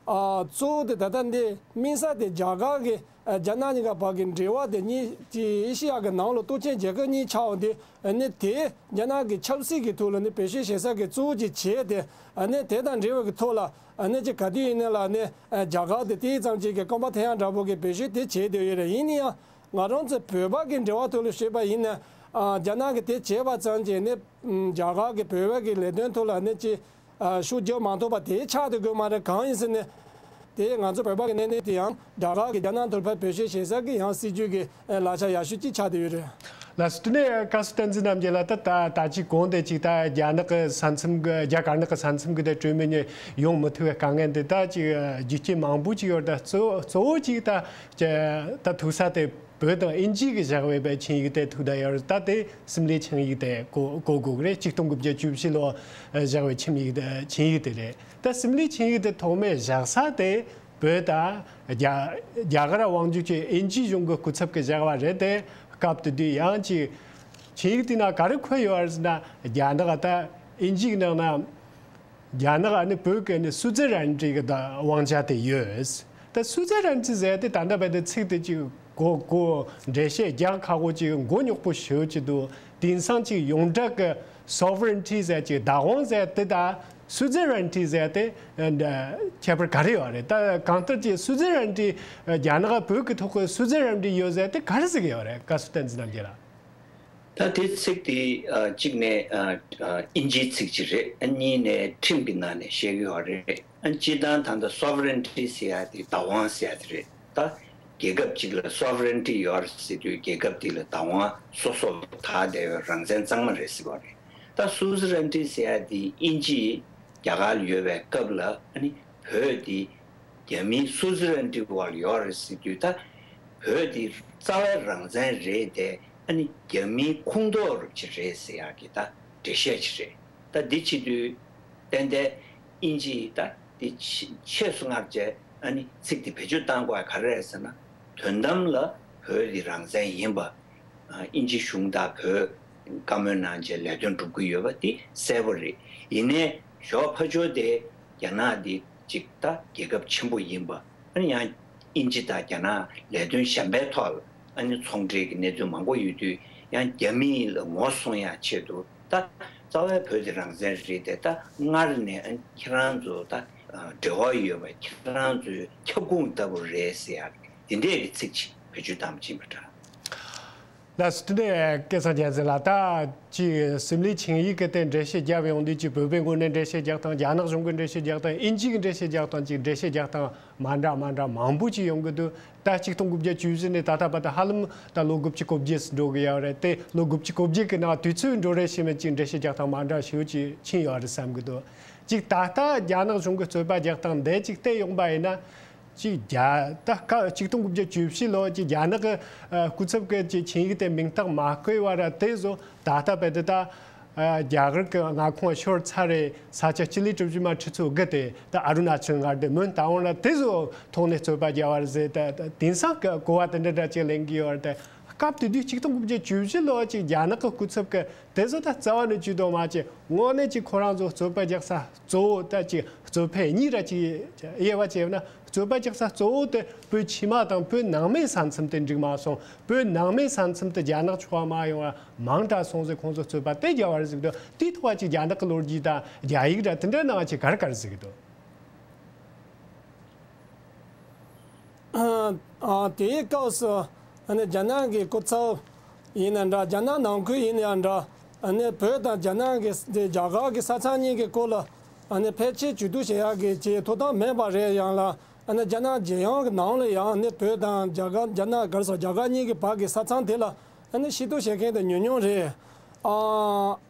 ཨ་གཙོ་བོ་དེ་ད་ལྟ་འདི་དམིགས་ས་དེ་རྒྱ་གར་གི་ཨ་རྒྱ་ནག་གཉིས་ཀ་བར་གྱི་འབྲེལ་བ་དེ་གཉིས་ཀྱི་ཨེ་ཤེ་ཡ་གི་ནང་ལ་སྟོབས་ཆེན་རྒྱལ་ཁབ་གཉིས་ཆགས་པ་དེ་ཨ་ནི་དེ་རྒྱ་ནག་གི་ཆབ་སྲིད་ཀྱི་ཐོག་ལ་ནི་བེད་སྤྱོད་བྱེད་ས་གི་གཙོ་བོ་ཅིག་བྱས་ཏེ་ཨ་ནི་དེ་དང་འབྲེལ་བའི་གི་ཐོག་ལ་ཨ་ནི་ཅིག་ག་དུས་ཡིན་ནའི་ལ་ནི་ཨ་རྒྱ་གར་དེ་དེའི་ཙམ་ཅིག་གི་རྐང་པ་འཐེན་ཡ་འདྲ་པོ་གི་བེད་སྤྱོད་དེ་བྱས་བསྡད་ཡོད་རེད། ཡིན་ན་ཡང་། ང་རང་ཚོ་བོད་པ་གི་འབྲེལ་བ་ཐོག་ལ་བཤད་པ་ཡིན་ན། ཨ་རྒྱ་ནག་གིས་དེ་བྱས་པ་ཙམ་གྱིས་ནི་ཨམ་རྒྱ་གར་གྱི་བོད་པ་གི་ལས་དོན་ཐོག་ལ་ནི་ཅི་ཨ་ཤུགས་རྒྱག་མ་ཐུབ་པ་དེ་ཆགས་བསྡད་དགོས་མ་རེད། གང་ཡིན་ཟེར་ན། དེ་ང་ཚོ་བོད་པ་གི་གནད་དོན་དེ་ཡང་རྒྱ་གར་གྱིས་རྒྱ་ནག་ཐོག་ལ་ཕར་བེད་སྤྱོད་བྱེད་ས་གི་ཡང་སྲིད་ཇུས་ཀྱི་ཨ་ལག་ཆ་ཡག་ཤོས་ཅིག་ཆགས་བསྡད་ཡོད་རེད། ལགས་སོ། དེ་ནས་བཀའ་ཟུར་བསྟན་འཛིན་རྣམ་རྒྱལ་ལགས། ད་ད་ད་ཅིག་གོང་དེ་ཅིག་ད་རྒྱ་ནག་གི་ས་མཚམས་ཀྱི་རྒྱ་དཀར་ནག་གི་ས་མཚམས་ཀྱི་དེ་གྲོས་མོལ་གཉིས་ཡོང་མི་ཐུབ་པའི་དཀའ་ངལ་འདི་ད་ཅིག་རྒྱུ་རྐྱེན་མང་པོ་ཅིག་ཡོད་རེད། ད་གཙོ་གཙོ་བོ་ཅིག་ད། ད་ཐུག་ས་དེ་བོད་དང་དབྱིན་ཇི་གིས་བཞག་པའི་ཆིངས་ཡིག་དེ་ཐུག་བསྡད་ཡོད་རེད། ད་དེ་སིམ་ལའི་ཆིངས་ཡིག་དེ་གོ་གོ་དགོས་ཀྱི་རེད། ཆིག་སྟོང་དགུ་བརྒྱ་བཅུ་བཞི་ལོ་བཞག་པའི་ཆིངས་ཡིག་དེ་ཆིངས་ཡིག་དེ་རེད། ད་སིམ་ལའི་ཆིངས་ཡིག་དེ་ཐོག་མའི་བཞག་ས་དེ་བོད་དང་རྒྱ་རྒྱ་གར་དབང་སྒྱུར་གྱི་དབྱིན་ཇིའི་གཞུང་གི་སྐུ་ཚབ་ཀྱིས་བཞག་པ་རེད་དེ། སྐབས་དེ་དུས་ཡང་ཅིག་ཆིངས་ཡིག་དེའི་ནང་ག་རེ་འཁོད་ཡོད་རེད་ཟེར་ན། རྒྱ་ནག་ད་དབྱིན་ཇིའི་ནང་ན། རྒྱ་ནག་ཨ་ནི་བོད་ཀྱི་ནི་སུའུ་ཙི་རན་ཏི་གི་ད་དབང་ཆ་དེ་ཡོད། ད་སུའུ་ཙི་རན་ཏི་ཟེར་དེ་ད་ལྟ་བར་དུ་ཚིག་དེ་ཅིག་གོ་གོ་འགྲེལ་བཤད་རྒྱག་ཁག་པོ་ཅིག་མགོ་རྙོག་པོ་ཞེ་པོ་ཅིག་འདུག་དེང་སང་ཅིག་ཡོངས་གྲགས་ཀྱི་སོ་ཝེ་རན་ཊི་ཟེར་ཅིག་བདག་དབང་ཟེར་དེ་དང་སུའུ་ཙི་རན་ཏི་ཟེར་དེ་ཁྱད་པར་ག་རེ་ཡོད་རེད། ད་གང་ལྟར་ཅིག་སུའུ་ཙི་རན་ཏི་རྒྱ་ནག་བོད་ཀྱི་ཐོག་གི་སུའུ་ཙི་རན་ཏི་ཡོད་ཟེར་དེ་ག་རེ་ཟེར་གི་ཡོད་རེད། བཀའ་ཟུར་བསྟན་འཛིན་རྣམ་རྒྱལ་ལགས། ད་དེ་ཚིག་དེ་ཨ་གཅིག་ནས་ཨ་ཨ་དབྱིན་ཇིའི་ཚིག་ཅིག་རེད། ཨ་གཉིས་ནས་ཁྲིམས་ཀྱི་ནང་ནས་བཤད་ཀྱི་ཡོད་རེད། ཨ་སྤྱིར་བཏང་ད་ལྟ་སོ་ཝེ་རན་ཊི་ཟེར་ཡ་དེ་བདག་དབང་ཟེར་ཡ་དེ་རེད། ད་རྒྱལ་ཁབ་ཅིག་ལ་སོ་ཝེ་རན་ཊི་ཡོད་རེད་ཟེར་དུས་རྒྱལ་ཁབ་དེ་ལ་བདག་དབང་སོ་སོ་དག་བསྡད་པའི་རང་བཙན་གཙང་མ་རེད་ཟེར་བ་རེད། ད་སུའུ་ཙི་རན་ཊི་ཟེར་ཡ་དེ་དབྱིན་ཇི་རྒྱ་གར་ལ་ཡོད་པའི་སྐབས་ལ་ཨ་ནི་བོད་དེ་རྒྱ་མིའི་སུའུ་ཙི་རན་ཊི་འོག་ལ་ཡོད་རེད་ཟེར་དུས། ད་བོད་དེ་རྩ་བའི་རང་བཙན་རེད་དེ། ཨ་ནི་རྒྱ་མིའི་ཁོངས་གཏོགས་རུ་ཅིག་རེད་ཟེར་ཡག་གི་ད་འགྲེལ་བཤད་ཅིག་རེད། ད་འདི་བྱེད་དུས་ཏན་ཏན་དབྱིན་ཇིས་ད་འདི་ཆེ་ཆེ་སུ་མངགས་བྱས་ཨ་ནི་ཚིག་འདི་བེད་སྤྱོད་བཏང་དགོས་པ་ག་རེ་རེད་ཟེར་ན། དོན་དམ་ལ་བོད་དེ་རང་བཙན་ཡིན་པ། ཨ། དབྱིན་ཇི་གཞུང་དང་བོད་བཀའ་མོལ་གནང་བྱས་ལས་དོན་སྒྲུབ་ཀྱི་ཡོད་པ་དེ་གསལ་པོ་རེད། ཡིན་ནའི་ཞོགས་ཕ་ཇོ་དེ་རྒྱ་ནག་དེ་ཅིག་ད་རྒྱལ་ཁབ་ཆེན་པོ་ཡིན་པ། ཨ་ནི་ཡང་དབྱིན་ཇི་དང་རྒྱ་ནག་ལས་དོན་གཞན་པའི་ཐོག་ལ་ཨ་ནི་ཚོང་འབྲེལ་གྱི་གནས་ཚུལ་མང་པོ་ཡོད་དུས། ཡང་རྒྱ་མི་ལ་ངོ་སྲུང་ཡག་ཆེད་དུ། ད་རྩ་བའི་བོད་དེ་རང་བཙན་རེད་དེ། ད་སྔར་ནས་ཨ་ནི་ཁྱེད་རང་ཚོ་ད་འབྲེལ་བ་ཡོད་པ། ཁྱེད་རང་ཚོའི་ཁྱབ་ཁོངས་ལྟ་བུ་རེད་ཟེར་ཡག་དེ་འདྲས་ཀྱི་ཚིག་ཅིག་བེད་སྤྱོད་བཏང་བ་ཅིག་ཡིན་པ་འདྲ། ལགས་སོ། དེ་ནས་སྐལ་བཟང་རྒྱལ་མཚན་ལགས། ད་ཅིག་སིམ་ལི་ཆིང་ཡིག་གི་སྟེང་འགྲེལ་བཤད་བརྒྱབ་ཡོང་དུས། ཅིག་བོད་པའི་ངོས་ནས་འགྲེལ་བཤད་རྒྱག་སྟངས། རྒྱ་ནག་གཞུང་གི་འགྲེལ་བཤད་རྒྱག་སྟངས། དབྱིན་ཇི་གི་འགྲེལ་བཤད་རྒྱག་སྟངས། ཅིག་འགྲེལ་བཤད་རྒྱག་སྟངས་མ་འདྲ་མ་འདྲ་མང་པོ་ཅིག་ཡོང་གི་འདུག་ད་ཆིག་སྟོང་དགུ་བརྒྱ་བཅུ་བཞི་ནས་ད་ལྟ་བར་དུ་ཧ་ལམ་ད་ལོ་དགུ་བཅུ་གོ་བརྒྱད་ཙམ་འགྲོ་གི་ཡོད་རེད་དེ། ལོ་དགུ་བཅུ་གོ་བརྒྱད་ཀྱི་ནང་དུས་ཚོད་འགྲོ་རེ་བྱས་མིན། ཅིག་འགྲེལ་བཤད་རྒྱག་སྟངས་མ་འདྲ་ཞེ་པོ་ཅིག་ཕྱིན་ཡོད་རེད་བསམ་གི་འདུག་ཅིག་ད་ལྟ་རྒྱ་ནག་གཞུང་གི་རྩོད་པ་རྒྱག་སྟངས་འདི་ཅིག་བལྟས་ཡོང་པ་ཡིན་ན། ཅིག་རྒྱ་ད་སྐབས་ཆིག་སྟོང་དགུ་བརྒྱ་བཅུ་བཞི་ལོ་ཅིག་རྒྱ་ནག་གི་ཨ་སྐུ་ཚབ་ཀྱིས་ཅིག་ཆིངས་ཡིག་དེ་མིང་རྟགས་མ་བཀོད་བར་དེ་བཟོ། ད་ལྟ་བར་དུ་ད་ཨ་རྒྱ་གར་གྱི་མངའ་ཁོངས་ཤོར་ཚར་རེད། ས་ཆ་སྤྱི་ལེ་གྲུ་བཞི་མ་ཁྲི་ཚོ་དགུ་དེ་ད་ཨ་རུ་ན་ཅལ་མངའ་སྡེ་མོན་རྟ་དབང་ལ་དེ་བཟོ་ཐོག་ནས་རྩོད་པ་རྒྱག་པ་རེད་ཟེར། ད་ད་དེང་སང་གི་གོ་བ་དེ་འདྲ་འདྲ་ཅིག་ལེན་གྱི་ཡོད་རེད། ད་སྐབས་དེ་དུས་ཆིག་སྟོང་དགུ་བརྒྱ་བཅུ་བཞི་ལོ་ཅིག་རྒྱ་ནག་གི་སྐུ་ཚབ་ཀྱིས་དེ་ཚོ་ད་རྩ་བ་ནས་བཅུག་དོགས་མ་བྱེད། དངོས་གནས་ཅིག་ཁོ་རང་ཚོ་རྩོད་པ་རྒྱག་ས་གཙོ་བོ་ད་ཅིག་རྩོད་ཕན་གཉིས་ར་ཅིག་དབྱེ་བ་བྱས་ན། རྩོད་པ་རྒྱག་ས་གཙོ་བོ་དེ་བོད་ཕྱི་མ་དང་བོད་ནང་མའི་ས་མཚམས་དེ་འགྲིག་མ་སོང་། བོད་ནང་མའི་ས་མཚམས་དེ་རྒྱ་ནག་ཕྱོགས་མ་ཡོང་བ་མང་དྲགས་སོང་ཟེར་ཁོང་ཚོ་རྩོད་པ་དེ་རྒྱག་པ་རེད་ཟེར་གི་འདུག་དེའི་ཐོག་ཅིག་རྒྱ་ནག་གི་ལོ་རྒྱུས་དང་རྒྱ་ཡིག་ར་དེ་འདྲའི་ནང་ཅིག་ག་རེ་ག་རེ་ཟེར་གི་འདུག་ཨ། དེའི་སྐབས་སུ་ཨ་ནི་རྒྱ་ནག་གི་སྐུ་ཚབ་ཡིན་ན་འདྲ། རྒྱ་ནག་ནང་ཁུལ་ཡིན་ན་ཡང་འདྲ། ཨ་ནི་བོད་དང་རྒྱ་ནག་གི་དེ་རྒྱ་གར་གྱི་ས་ཆ་གཉིས་ཀྱི་སྐོར་ལ་ཨ་ནི་ཕལ་ཆེར་ཇུས་གཏོགས་བྱེད་ཡག་གི་ཅིག་ཐོབ་ཐང་མེད་པ་རེད། ཡང་ལ་ཨ་ནི་རྒྱ་ནག་རྒྱལ་ཡོངས་ཀྱི་ནང་ལ་ཡང་ཨ་ནི་བོད་དང་རྒྱ་གར། རྒྱ་ནག་ག་རེ་ཟེར། རྒྱ་གར་གཉིས་ཀྱི་བར་གྱི་ས་མཚམས་དེ་ལ་ཨ་ནི་ཤེས་རྟོགས་བྱེད་མཁན་དེ་ཉུང་ཉུང་རེད། ཨ།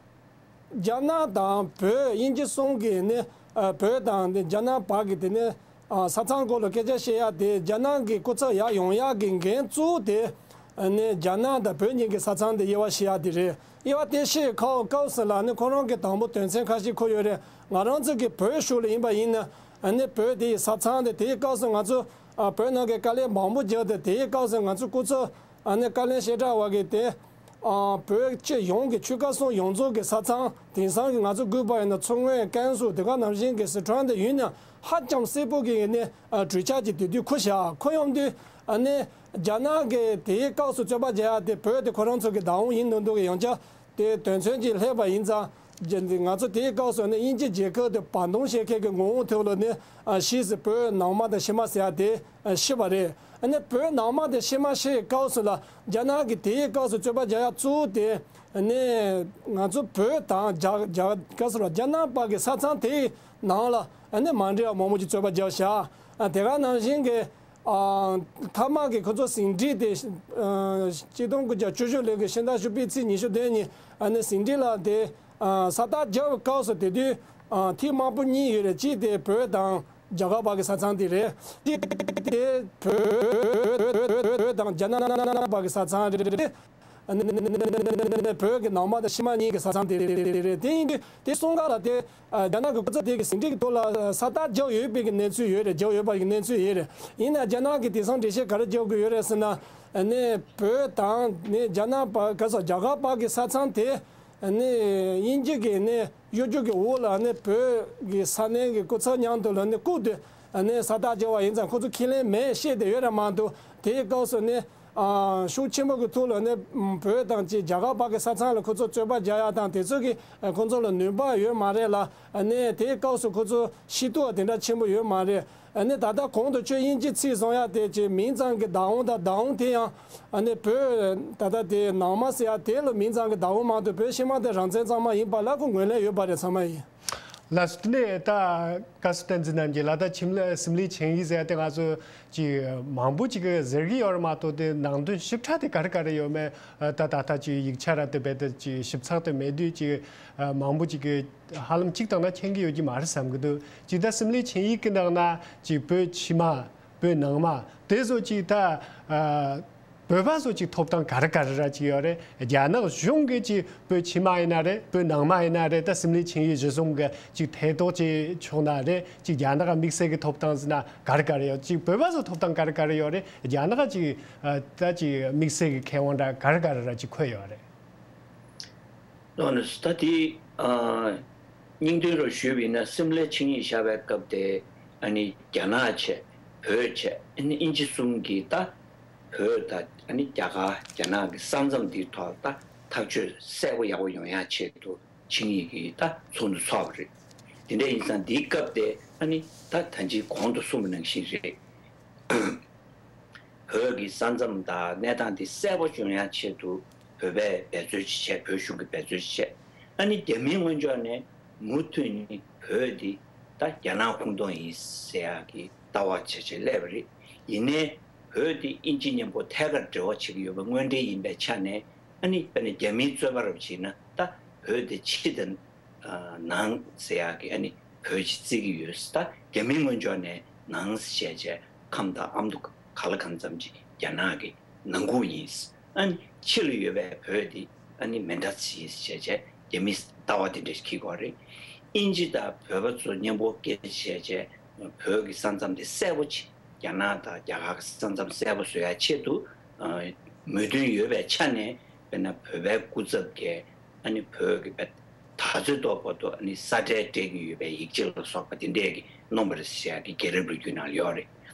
རྒྱ་ནག་དང་བོད། དབྱིན་ཇི་གསུམ་གྱིས་ནི་ཨ་བོད་དང་ནི་རྒྱ་ནག་བར་གྱི་དེ་ནི་ཨ་ས་མཚམས་སྐོར་ལ་སྐད་ཆ་བཤད་ཡག་དེ། རྒྱ་ནག་གི་སྐུ་ཚབ་ཡར་ཡོང་ཡག་གི་འགན་གཙོ་བོ་དེ་ཨ་ནི་རྒྱ་ནག་དང་བོད་གཉིས་ཀྱི་ས་མཚམས་དེ་དབྱེ་བ་ཕྱེ་ཡག་དེ་རེད། དབྱེ་བ་དེ་ཕྱེ་ཁ་སྐབས་སུ་ལ་ནི་ཁོ་རང་གི་དང་པོ་དོན་ཚན་ཁ་ཤས་འཁོད་ཡོད་རེད། ང་རང་ཚོ་གི་བོད་ཤུགས་ལ་ཡིན་པ་ཡིན་ན་ཨ་ནི་བོད་དེ་ཡི་ས་མཚམས་དེ། དེའི་སྐབས་སུ་ང་ཚོ་ཨ་བོད་ནང་གི་དཀའ་ལས་མང་པོ་བརྒྱབ་སྟེ། དེའི་སྐབས་སུ་ང་ཚོ་སྐུ་ཚབ་ཨ་ནི་བཀའ་བློན་བཤད་གྲྭ་བ་གིས་དེ་ཨ་བོད་སྤྱི་ཡོངས་ཀྱི་ཆོལ་ཁ་གསུམ་ཡོངས་རྫོགས་ཀྱི་ས་མཚམས། དེང་སང་གི་ང་ཚོ་དགོས་པ་ཡིན་ན་མཚོ་སྔོན། ཀན་སུའུ། དེ་ག་ནང་བཞིན་གྱི་སི་ཁྲོན་དང་ཡུན་ནན་ཧ་ཅང་གསལ་པོ་གི་ནི་ཨ་གྲོས་འཆར་གྱི་དེ་དུས་འཁོད་བཞག་འཁོད་ཡོང་དུས། ཨ་ནི་རྒྱ་ནག་གིས་དེའི་སྐབས་སུ་རྩོད་པ་རྒྱག་ཡག་དེ་བོད་དེ་ཁོ་རང་ཚོ་གི་བདག་དབང་ཡིན་མདོག་མདོག་གི། ཡང་བསྐྱར་དེ་དོན་ཚན་གཅིག་སླེབས་པ་ཡིན་ཙང་། རྒྱ་ང་ཚོ་དེའི་སྐབས་སུ་ནི་དབྱིན་ཇི་རྒྱལ་ཁབ་དེ་བར་འདུམ་བྱེད་མཁན་གྱི་ངོ་བོ་ཐོག་ལ་ནི་ཨ་ཕྱིས་སུ་བོད་ནང་མ་དང་ཕྱི་མ་ཟེར་ཡག་དེ་ཨ་ཕྱེ་བ་རེད། ཨ་ནི་བོད་ནང་མ་དང་ཕྱི་མ་ཕྱེ་བའི་སྐབས་སུ་ལ་རྒྱ་ནག་གིས་དེའི་སྐབས་སུ་རྩོད་པ་རྒྱག་ཡག་གཙོ་བོ་དེ་ཨ་ནི་ང་ཚོ་བོད་དང་རྒྱ་རྒྱ་ག་ཟེར་བ། རྒྱ་ནག་བར་གྱི་ས་མཚམས་དེའི་ནང་ལ་ཨ་ནི་མ་འདྲ་བ་མང་པོ་ཅིག་རྩོད་པ་རྒྱག་བཞག་ཨ་དེ་ག་ནང་བཞིན་གྱི་ཨ་མཐའ་མ་གི་ཁོ་ཚོ་ཟིང་འཁྲུག་དེ་ཨ་ཆིག་སྟོང་དགུ་བརྒྱ་བཅུ་བཞི་ལོའི་གི་ཕྱི་ཟླ་བཅུ་པའི་ཚེས་ཉི་ཤུ་དོན་གཉིས་ཨ་ནི་ཟིང་འཁྲུག་ལ་དེ་ཨ་ས་རྟགས་བརྒྱབ་པའི་སྐབས་སུ། དེ་དུས་ཨ་ཐིག་དམར་པོ་གཉིས་ཡོད་རེད། གཅིག་དེ་བོད་དང་རྒྱ་གར་བར་གྱི་ས་མཚམས་དེ་རེད། གཅིག་དེ་བོད་དང་རྒྱ་ནག་བར་གྱི་ས་མཚམས་རེད། བོད་ཀྱི་ནང་མ་དང་ཕྱི་མ་གཉིས་ཀྱི་ས་མཚམས་དེ་རེད། དེ་ཡིན་དུས་དེ་གསུམ་ཀ་ལ་དེ་རྒྱ་ནག་གི་སྐུ་ཚབ་དེ་གི་ཟིང་འཁྲུག་གི་ཐོག་ལ་ས་རྟགས་བརྒྱབ་ཡོད་པའི་གི་གནས་ཚུལ་ཡོད་རེད། བརྒྱབ་ཡོད་པ་གི་གནས་ཚུལ་ཡོད་རེད། ཡིན་ན་རྒྱ་ནག་གིས་དེང་སང་འགྲེལ་བཤད་ག་རེ་རྒྱག་གི་ཡོད་རེད་ཟེར་ན། ནི་བོད་དང་ནི་རྒྱ་ནག་བར་ག་ཟེར་རྒྱ་གར་བར་གི་ས་མཚམས་དེ་ནི་དབྱིན་ཇི་གི་ནི་གཡོ་སྒྱུ་གི་འོག་ལ་ནི་བོད་གི་ས་གནས་གི་སྐུ་ཚབ་མཉམ་དུ་ལ་ནི་བཀུག་སྟེ་ནི་ས་རྟགས་བརྒྱབ་པ་ཡིན་ཙང་། ཁོ་ཚོ་ཁས་ལེན་མེད་བཤད་བསྡད་ཡོད་རེད་མ་གཏོགས། དེའི་སྐབས་སུ་ནི་ཨ་ཤུགས་ཆེན་པོ་གི་ཐོག་ལ་ནི་བོད་དང་ཅིག་རྒྱ་གར་བར་གྱི་ས་མཚམས་ལ་ཁོ་ཚོ་རྩོད་པ་རྒྱག་ཡག་དང་དེ་ཚོ་གི་ཁོ་ཚོ་ལ་ནུས་པ་ཡོད་མ་རེད་ལ། ནི་དེའི་སྐབས་སུ་ཁོ་ཚོ་ཤེས་རྟོགས་དེ་འདྲ་ཆེན་པོ་ཡོད་མ་རེད། ནི་ད་ལྟ་གོང་དུ་ཁྱོད་དབྱིན་ཇི་ཚིག་གསུང་ཡག་དེ་ཅིག་མིང་ཙམ་གྱི་བདག་དབང་དང་། བདག་དབང་དེ་ཡང་ནི་བོད་ད་ལྟ་དེ་ནང་མ་ཟེར་ཡག་དེ་ལ་མིང་ཙམ་གྱི་བདག་དབང་མ་གཏོགས། བོད་ཕྱི་མ་དེ་རང་བཙན་གཙང་མ་ཡིན་པ་ལ་ཁོ་ངོས་ལེན་ཡོད་པ་རེད། ཚང་མ་ཡིན། ལགས་སོ། དེ་ནས་ད་བཀའ་ཟུར་བསྟན་འཛིན་རྣམ་རྒྱལ་ལགས། ད་ཁྱིམ་ལ་སིམ་ལི་ཆིངས་ཡིག་ཟེར་ཡག་དེ་ང་ཚོ་ཅིག་མང་པོ་ཅིག་གིས་ཟེར་གྱི་ཡོད་རེད་མ་གཏོགས། དེ་ནང་དོན་ཞིབ་ཕྲ་དེ་ག་རེ་ག་རེ་ཡོད་མེད་ད་ད་ལྟ་ཅིག་ཡིག་ཆ་ར་དེ་རྦད་དེ་ཅིག་ཞིབ་ཚགས་དེ་མེད་དུས། ཅིག་མང་པོ་ཅིག་གིས་ཧ་ལམ་གཅིག་དང་ན་མཁྱེན་གྱི་ཡོད་ཀྱི་མ་རེད་བསམ་གྱི་འདུག་ཅིག་ད་སིམ་ལི་ཆིངས་ཡིག་གི་ནང་ན་ཅིག་བོད་ཕྱི་མ། བོད་ནང་མ། དེ་ཚོ་ཅིག་ད་ཨ་ བོད་པ་ཚོ་ཅིག་ཐོབ་ཐང་ག་རེ་ག་རེ་ར་ཅིག་ཡོད་རེད། རྒྱ་ནག་གཞུང་གི་ཅིག་བོད་ཕྱི་མ་ཡིན་ན་རེད། བོད་ནང་མ་ཡིན་ན་རེད། ད་སིམ་ལའི་ཆིངས་ཡིག་གཞི་བཟུང་གི་ཅིག་ཐེ་གཏོགས་བྱེད་ཆོག་ན་རེད། ཅིག་རྒྱ་ནག་དམིགས་བསལ་གྱི་ཐོབ་ཐང་ཟེར་ན་ག་རེ་ག་རེ་ཡོད། ཅིག་བོད་པ་ཚོ་ཐོབ་ཐང་ག་རེ་ག་རེ་ཡོད་རེད། རྒྱ་ནག་ཅིག་ད་ཅིག་དམིགས་བསལ་གྱི་ཁེ་དབང་འདྲ་ག་རེ་ག་རེ་ར་ཅིག་འཁོད་ཡོད་རེད། ལོ་ནས་ད་དེ་ཨ་སྙིང་དོན་རུ་ཞུས་པ་ཡིན་ན། སིམ་ལའི་ཆིངས་ཡིག་བཞག་པའི་སྐབས་དེ་ཨ་ནི་རྒྱ་ནག་བྱས། བོད་བྱས། ཨ་ནི་དབྱིན་ཇི་གསུམ་གྱིས་ད་བོད་དང་ཨ་ནི་རྒྱ་གར་རྒྱ་ནག་གི་ས་མཚམས་འདིའི་ཐོག་ད་ཐག་གཅོད་གསལ་པོ་ཡག་པོ་ཡོང་ཡག་ཆེད་དུ་ཆིངས་ཡིག་གི་ད་ཚོགས་འདུ་ཚོགས་པ་རེད། དེ་འདྲ་ཡིན་ཙང་འདིའི་སྐབས་དེ་ཨ་ནི་ད་ད་ཅིག་གོང་དུ་གསུངས་པ་ནང་བཞིན་རེད། བོད་ཀྱི་ས་མཚམས་དང་གནས་སྟངས་དེ་གསལ་པོ་བྱུང་ཡག་ཆེད་དུ་བོད་པས་འབད་རྩོལ་ཅིག་བྱས། བོད་གཞུང་གིས་འབད་རྩོལ་ཅིག་བྱས། ཨ་ནི་རྒྱ་མིའི་ངོས་ཕྱོགས་ནས་མུ་མཐུད་ནས་བོད་འདི་ད་རྒྱ་ནག་ཁོངས་གཏོགས་ཡིན་ཟེར་ཡག་གི་ལྟ་བ་བྱས་བྱས་སླེབས་པ་རེད། ཡིན་ནའི་བོད་འདི་དབྱིན་ཇི་མཉམ་པོ་ཐད་ཀར་འབྲེལ་བ་བྱེད་ཀྱི་ཡོད་པ་དངོས་འབྲེལ་ཡིན་པའི་ཆ་ནས། ཨ་ནི་དཔེར་ན་རྒྱ་མིའི་རྩོད་པ་རབ་བྱས་ན་ད་བོད་དེ་ཕྱི་དང་ནང་ཟེར་ཡག་གི་ཨ་ནི་བོད་ཅིག་བརྩི་གི་ཡོད། ད་རྒྱ་མིའི་ངོས་ཕྱོགས་ནས་ནང་བྱས་བྱས་ཁམས་དང་ཨ་མདོ་ག་ལ་གང་འཚམ་ཅིག་རྒྱ་ནག་གི་ནང་ཁུལ་ཡིན། ཨ་ནི་ཕྱི་ལ་ཡོད་པའི་བོད་དེ་ཨ་ནི་མི་འདྲ་ཅིག་ཡིན་བྱས་བྱས་རྒྱ་མིས་ལྟ་བ་དེ་འདྲ་ཞིག་འཁྱེར་གྱི་ཡོད་རེད། དབྱིན་ཇི་དང་བོད་པ་ཚོ་མཉམ་པོ་སྐད་ཆ་བཤད་བྱས་བོད་ཀྱི་ས་མཚམས་དེ་གསལ་པོ་ཅིག་རྒྱ་ནག་དང་རྒྱ་གར་གྱི་ས་མཚམས་གསལ་པོ་བཟོ་ཡ་ཆེད་དུ་ཨ་མོས་མཐུན་ཡོད་པའི་ཆ་ནས། དཔེར་ན་བོད་པའི་སྐུ་ཚབ་ཀྱིས་ཨ་ནི་བོད་ཀྱི་བོད་ད་ཚོད་ཐོག་བར་དུ་ཨ་ནི་ས་ཁྲལ་སྤྲད་ཀྱི་ཡོད་པའི་ཡིག་ཆ་ལ་སོགས་པ་དེ་འདྲས་ཀྱི་གནང་བ་རེད་ཟེར་ཡག་གི་རྒྱལ་རབས་ལོ་རྒྱུས་ནང་ལ་ཡོད་རེད།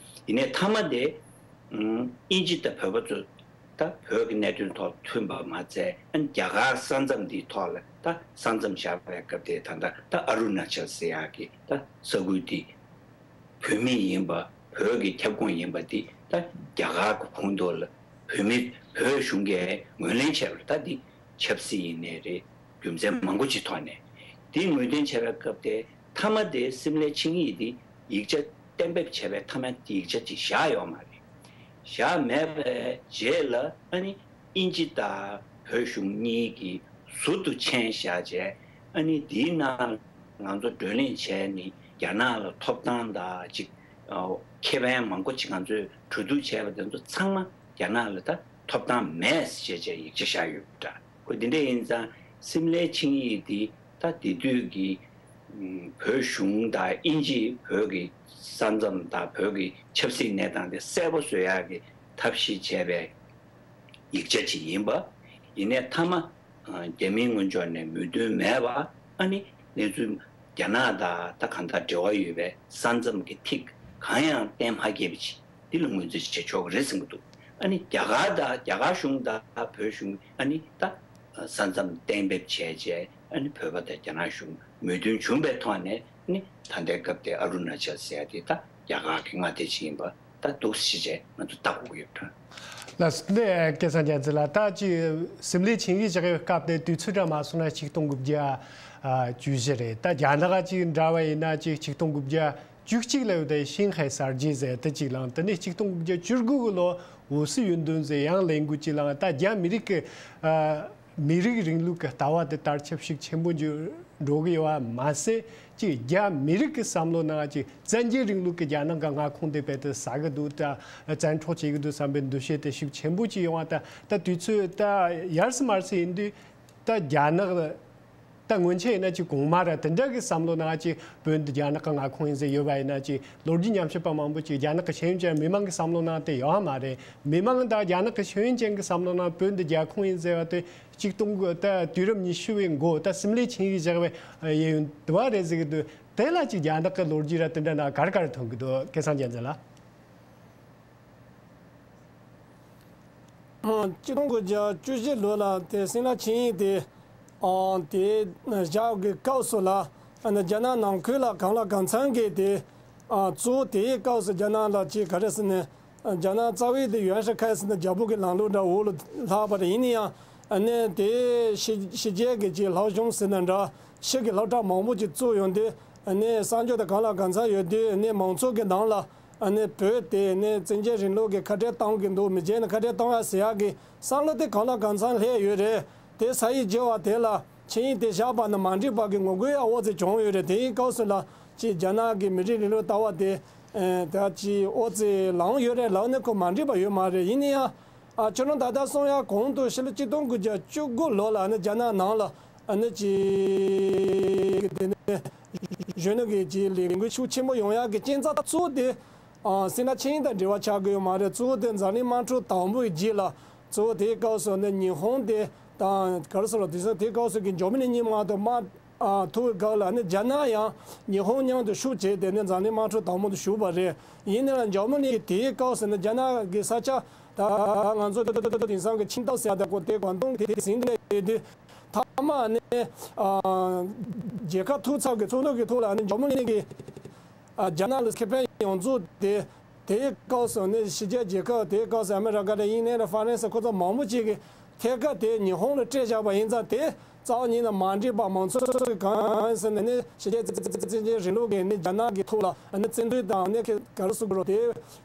ཡིན་ནའི་མཐའ་མ་དེ་ཨམ་དབྱིན་ཇི་དང་བོད་པ་ཚོ་ད་བོད་ཀྱི་གནད་དོན་ཐོག་མཐུན་པ་མ་ཚད། ཨ་ནི་རྒྱ་གར་ས་མཚམས་འདིའི་ཐོག་ལ་ད་ས་མཚམས་བཞག་པའི་སྐབས་དེ་ད་ལྟ་ད་ཨ་རུ་ན་ཅལ་ཟེར་ཡག་གི་ད་ས་ཁུལ་དེ་བོད་མི་ཡིན་པ། བོད་ཀྱི་ཁྱབ་ཁོངས་ཡིན་པ་འདི་ད་རྒྱ་གར་གྱི་ཁོངས་གཏོགས་ལ་བོད་མི་བོད་གཞུང་གིས་ངོས་ལེན་བྱས་པ་རེད། ད་འདི་ཆབ་སྲིད་ཡིན་ནའི་རེད། རྒྱུ་མཚན་མང་པོ་ཅིག་ཐོག་ནས་འདི་ངོས་འཛིན་བྱས་པའི་སྐབས་དེ་མཐའ་མ་དེ་སིམ་ལའི་ཆིངས་ཡིག་འདི་ཡིག་ཆ་གཏན་འབེབས་བྱས་པའི་མཐའ་མ་ཡིག་ཆ་ཅིག་བཞག་ཡོད་མ་རེད། བཞག་མེད་པའི་རྗེས་ལ་ཨ་ནི་དབྱིན་ཇི་དང་བོད་གཞུང་གཉིས་ཀྱིས་ཟུར་དུ་མཆན་བཞག་བྱས། ཨ་ནི་དེའི་ནང་ང་ཚོ་བགྲོ་གླེང་བྱས་ནས་རྒྱ་ནག་ལ་ཐོབ་ཐང་དང་ཅིག་ཨ་ཁེ་ཕན་མང་པོ་ཅིག་ང་ཚོས་གྲོས་བསྡུར་བྱས་པ་དེ་ཚོ་ཚང་མ་རྒྱ་ནག་ལ་ད་ཐོབ་ཐང་མེད་ཟེར་བྱས་ཡིག་ཆ་བཞག་ཡོད་པ་འདྲ། ཁོ་འདི་འདྲ་ཡིན་ཙང་སིམ་ལའི་ཆིངས་ཡིག་འདི་ད་དེ་དུས་ཀྱི་ཨམ་བོད་གཞུང་དང་དབྱིན་ཇི་བོད་ཀྱི་ས་མཚམས་དང་བོད་ཀྱི་ཆབ་སྲིད་གནས་སྟངས་དེ་གསལ་པོ་བཟོ་ཡག་གི་ཐབས་ཤེས་བྱས་པའི་ཡིག་ཆ་ཅིག་ཡིན་པ། ཡིན་ནའི་མཐའ་མ་ཨ་རྒྱ་མིའི་ངོས་ཕྱོགས་ནས་མོས་མཐུན་མེད་པ། ཨ་ནི་གནས་ཚུལ་རྒྱ་ནག་དང་ད་གང་ལྟར་འབྲེལ་བ་ཡོད་པའི་ས་མཚམས་ཀྱི་ཐིག་གང་ཡང་གཏན་མ་འཁེལ་བ་ཅིག་འདི་ལ་ངོས་འཛིན་བྱེད་ཆོག་གི་རེད་བསམ་གྱི་འདུག་ཨ་ནི་རྒྱ་གར་དང་རྒྱ་གར་གཞུང་དང་བོད་གཞུང་ཨ་ནི་ད་ས་མཚམས་གཏན་འབེབས་བྱས་རྗེས་ཨ་ནི་བོད་པ་དང་རྒྱ་ནག་གཞུང་མོས་མཐུན་བྱུང་བའི་ཐོག་ནས་ཨ་ནི་ད་ལྟའི་སྐབས་དེ་ཨ་རུ་ན་ཅལ་ཟེར་ཡ་དེ་ད་རྒྱ་གར་གྱི་མངའ་སྡེ་ཞིག་ཡིན་པ། ད་འདུག་སེ་བྱས་ང་ཚོ་ལྟ་དགོས་ཀྱི་ཡོད་དྲ། ལགས་སོ། ལགས་སོ། སྐལ་བཟང་རྒྱལ་མཚན་ལགས། ད་ཅི་སིམ་ལའི་ཆིངས་ཡིག་བཞག་པའི་སྐབས་དེ་དུས་ཚོད་འདྲ་མ་སོང་ན་ཆིག་སྟོང་དགུ་བརྒྱ་ཨ་བཅུ་བཞི་རེད། ད་རྒྱ་ནག་ཅིག་འདྲ་བ་ཡིན་ན་ཅིག་ཆིག་སྟོང་དགུ་བརྒྱ་བཅུ་གཅིག་ལ་ཡོད་དེ་ཤིང་ཧའེ་གསར་བརྗེ་ཟེར་དེ་ཅིག་བླངས། དེ་ནས་ཆིག་སྟོང་དགུ་བརྒྱ་བཅུ་དགུ་གི་ལོ་ཝུ་སི་ཡུན་ཏུན་ཟེར་ཡང་ལས་འགུལ་ཅིག་བླངས། ད་རྒྱ་མི་རིགས་ཀྱི་ཨ་མི་རིགས་རིང་ལུགས་ཀྱི་ལྟ་བ་དེ་དར་ཁྱབ་ཤུགས་ཆེན་པོ་འགྱུར་འགྲོ་གི་ཡོད་པ་མ་ཟད། ཅིག་རྒྱ་མི་རིགས་ཀྱི་བསམ་བློ་ནང་ཅིག་བཙན་རྒྱལ་རིང་ལུགས་ཀྱི་རྒྱ་ནག་གི་མངའ་ཁོངས་དེ་རྦད་དེ་ཟ་གི་འདུག་ད་བཙན་འཕྲོག་བྱེད་ཀྱི་འདུག་བསམ་པའི་འདུ་ཤེས་དེ་ཤུགས་ཆེན་པོ་ཅིག་ཡོང་བ། ད་ད་དུས་ཚོད་ད་ཡར་སི་མར་སི་ཡིན་དུས་ད་རྒྱ་ནག་ད་སྔོན་ཆད་ཡིན་ན་ཅིག་གོང་མ་ར་དེ་འདྲ་གི་བསམ་བློ་ནང་ཅིག་བོད་འདི་རྒྱ་ནག་གི་མངའ་ཁོངས་ཡིན་ཟེར་ཡོད་པ་ཡིན་ན། ཅིག་ལོ་རྒྱུས་ཉམས་ཞིབ་པ་མང་པོ་ཅིག་རྒྱ་ནག་གི་ཤེས་ཡོན་ཅན་མི་མང་གི་བསམ་བློ་ནང་དེ་ཡོད་མ་རེད། མི་མང་དང་རྒྱ་ནག་གི་ཤེས་ཡོན་ཅན་གི་བསམ་བློ་ནང་བོད་འདི་རྒྱ་ཁོངས་ཡིན་ཟེར་བ་དེ། ཆིག་སྟོང་དགུ་ད་དུས་རབས་ཉི་ཤུ་བའི་འགོ་ད་སིམ་ལའི་ཆིངས་ཡིག་བཞག་པའི་གཡས་གཡོན་དུ་བ་རེད་ཟེར་གི་འདུག་དེ་ལ་ཅིག་རྒྱ་ནག་གི་ལོ་རྒྱུས་ར་དེ་འདྲ་ན་ག་རེ་ག་རེ་ཐོན་གི་འདུག་སྐལ་བཟང་རྒྱལ་མཚན་ལགས། ཆིག་སྟོང་དགུ་བརྒྱ་བཅུ་བཞི་ལོ་ལ་དེ་སིམ་ལ་ཆིངས་ཡིག་དེ་ཨང་དེ་བཞག་གི་སྐབས་སུ་ལ་རྒྱ་ནག་ནང་ཁུལ་ལ་གང་ལ་གང་འཚམ་གི་དེ་ཨ་གཙོ་བོ་དེའི་སྐབས་སུ་རྒྱ་ནག་ལ་ཅིག་ག་རེ་ཟེར་ནས། རྒྱ་ནག་རྩ་བའི་དེ་ཡོན་ཧྲི་ཁའི་ཟེར་ན་རྒྱལ་པོ་གི་ལམ་ལུགས་འདྲ་འོག་ལ་ལྷག་པ་རེད། ཡིན་ན་ཡང་ཨ་ནི་དེ་ཕྱི་ཕྱི་རྒྱལ་གྱི་ཅིག་ལྷག་གཞུང་ཟེར་ན་འདྲ་ཕྱི་གི་སློབ་གྲྭ་མང་པོ་ཅིག་བཙུགས་ཡོང་དུས་ཨ་ནི་གསར་འགྱུར་དང་གང་ལ་གང་འཚམ་ཡོད་དུས་ཨ་ནི་མང་ཚོགས་ཀྱི་ནང་ལ་ཨ་ནི་བོད་དེ་ཨ་ནི་བཙན་རྒྱལ་རིང་ལུགས་ཀྱི་ཁ་བྲལ་གཏོང་གི་འདུག་མི་བྱེད་ན་ཁ་བྲལ་གཏོང་ཡ་ཟེར་ཡག་གི་བསམ་བློ་དེ་གང་ལ་གང་འཚམ་སླེབས་ཡོད་རེད། དེ་ས་ཡིག་བརྗེ་བ་དེ་ལ་ཆིངས་ཡིག་དེ་བཞག་པ་ན་མ་འགྲིག་པ་གི་ངོ་རྒོལ་ཡ་འོ་ཙི་བྱུང་ཡོད་རེད། དེའི་སྐབས་སུ་ལ་ཅིག་རྒྱ་ནག་གི་མི་རིགས་རིང་ལུགས་ལྟ་བ་དེ། ཨེ་ད་ཅི་ཨོ་ཙི་ལངས་ཡོད་རེད་ལབ་ནས་ཁོ་མ་འགྲིག་པ་ཡོད་མ་རེད། ཡིན་ན་ཡང་ ཨ་ཁྱོད་རང་ད་ལྟ་གསུང་ཡག་གོང་དུ་ཕྱི་ལོ་གཅིག་སྟོང་དགུ་བརྒྱ་བཅུ་དགུ་ལོ་ལ་ཨ་ནི་རྒྱ་ནག་ནང་ལ་ཨ་ནི་ཅིག་དེ་ནས་གཞོན་ནུ་གི་ཅིག་ལས་འགུལ་ཤུགས་ཆེན་པོ་ཡོང་ཡག་གི་རྐྱེན་རྩ་གཙོ་བོ་དེ་ཨ་སྲིད་ན་ཆིངས་ཡིག་དང་འབྲེལ་བ་ཆགས་ཀྱི་ཡོད་མ་རེད། གཙོ་བོ་དེ་འཛམ་གླིང་དམག་འཁྲུག་དང་པོའི་རྗེས་ལ་གཙོ་བོ་དེའི་སྐབས་སུ་ནི་ཉི་ཧོང་དེ་དང་ག་རེ་ཟེར་ལ་དེ་ཚོ་དེའི་སྐབས་སུ་གི་འཇར་མ་ནི་གཉིས་མ་གཏོགས་དམག་ཨ་ཐུག་གི་སྐབས་ལ་ནི་རྒྱ་ནག་ཡང་ཉི་ཧོང་མཉམ་དུ་ཤུགས་བྱས་ཏེ་ནི་འཛམ་གླིང་དམག་འཁྲུག་དང་པོ་དུ་ཞུགས་པ་རེད། ཡིན་ནའང་འཇར་མ་ནི་གི་དེའི་སྐབས་སུ་ནི་རྒྱ་ནག་གི་ས་ཆ་ད་ང་ཚོ་དེང་སང་གི་ཆིང་ཏའོ་ཟེར་ཡག་དེ་ཀོ་དེ་ཀོང་ཏུང་དེ་ཟིན་བསྡད་ཡོད་དུས་མཐའ་མ་ནི་ཨ་རྒྱལ་ཁབ་ཐུག་ཚབ་ཀྱི་ཚོགས་འདུ་གི་ཐོག་ལ་ནི་འཇར་མ་ནི་གི་ཨ་རྒྱ་ནག་ལ་ཁེ་ཕན་ཡོང་ཚུལ་དེ། དེའི་སྐབས་སུ་ནི་ཕྱི་རྒྱལ་རྒྱལ་ཁབ་དེའི་སྐབས་སུ་ཨ་མི་རི་ཀ་དང་དབྱིན་ལན་དང་ཧྥ་རན་སི་ཁོ་ཚོ་མང་པོ་ཅིག་གིས་ཐད་ཀར་དེ་ཉི་ཧོང་ལ་སྤྲད་བཞག་པ་ཡིན་ཙང་དེ་རྩ་བ་ཉིད་ནས་མ་འགྲིག་པ་མང་ཚོགས་ཀྱིས་གང་ཟེར་ན་ནི་ཕྱི་རྒྱལ་བཙན་བྱོལ་རིང་ལུགས་ཀྱི་ནི་རྒྱ་ནག་གི་ཐོག་ལ་ནི་བཙན་འཛུལ་དང་ནི་ག་རེ་ཟེར་དགོས་རེད། དེ་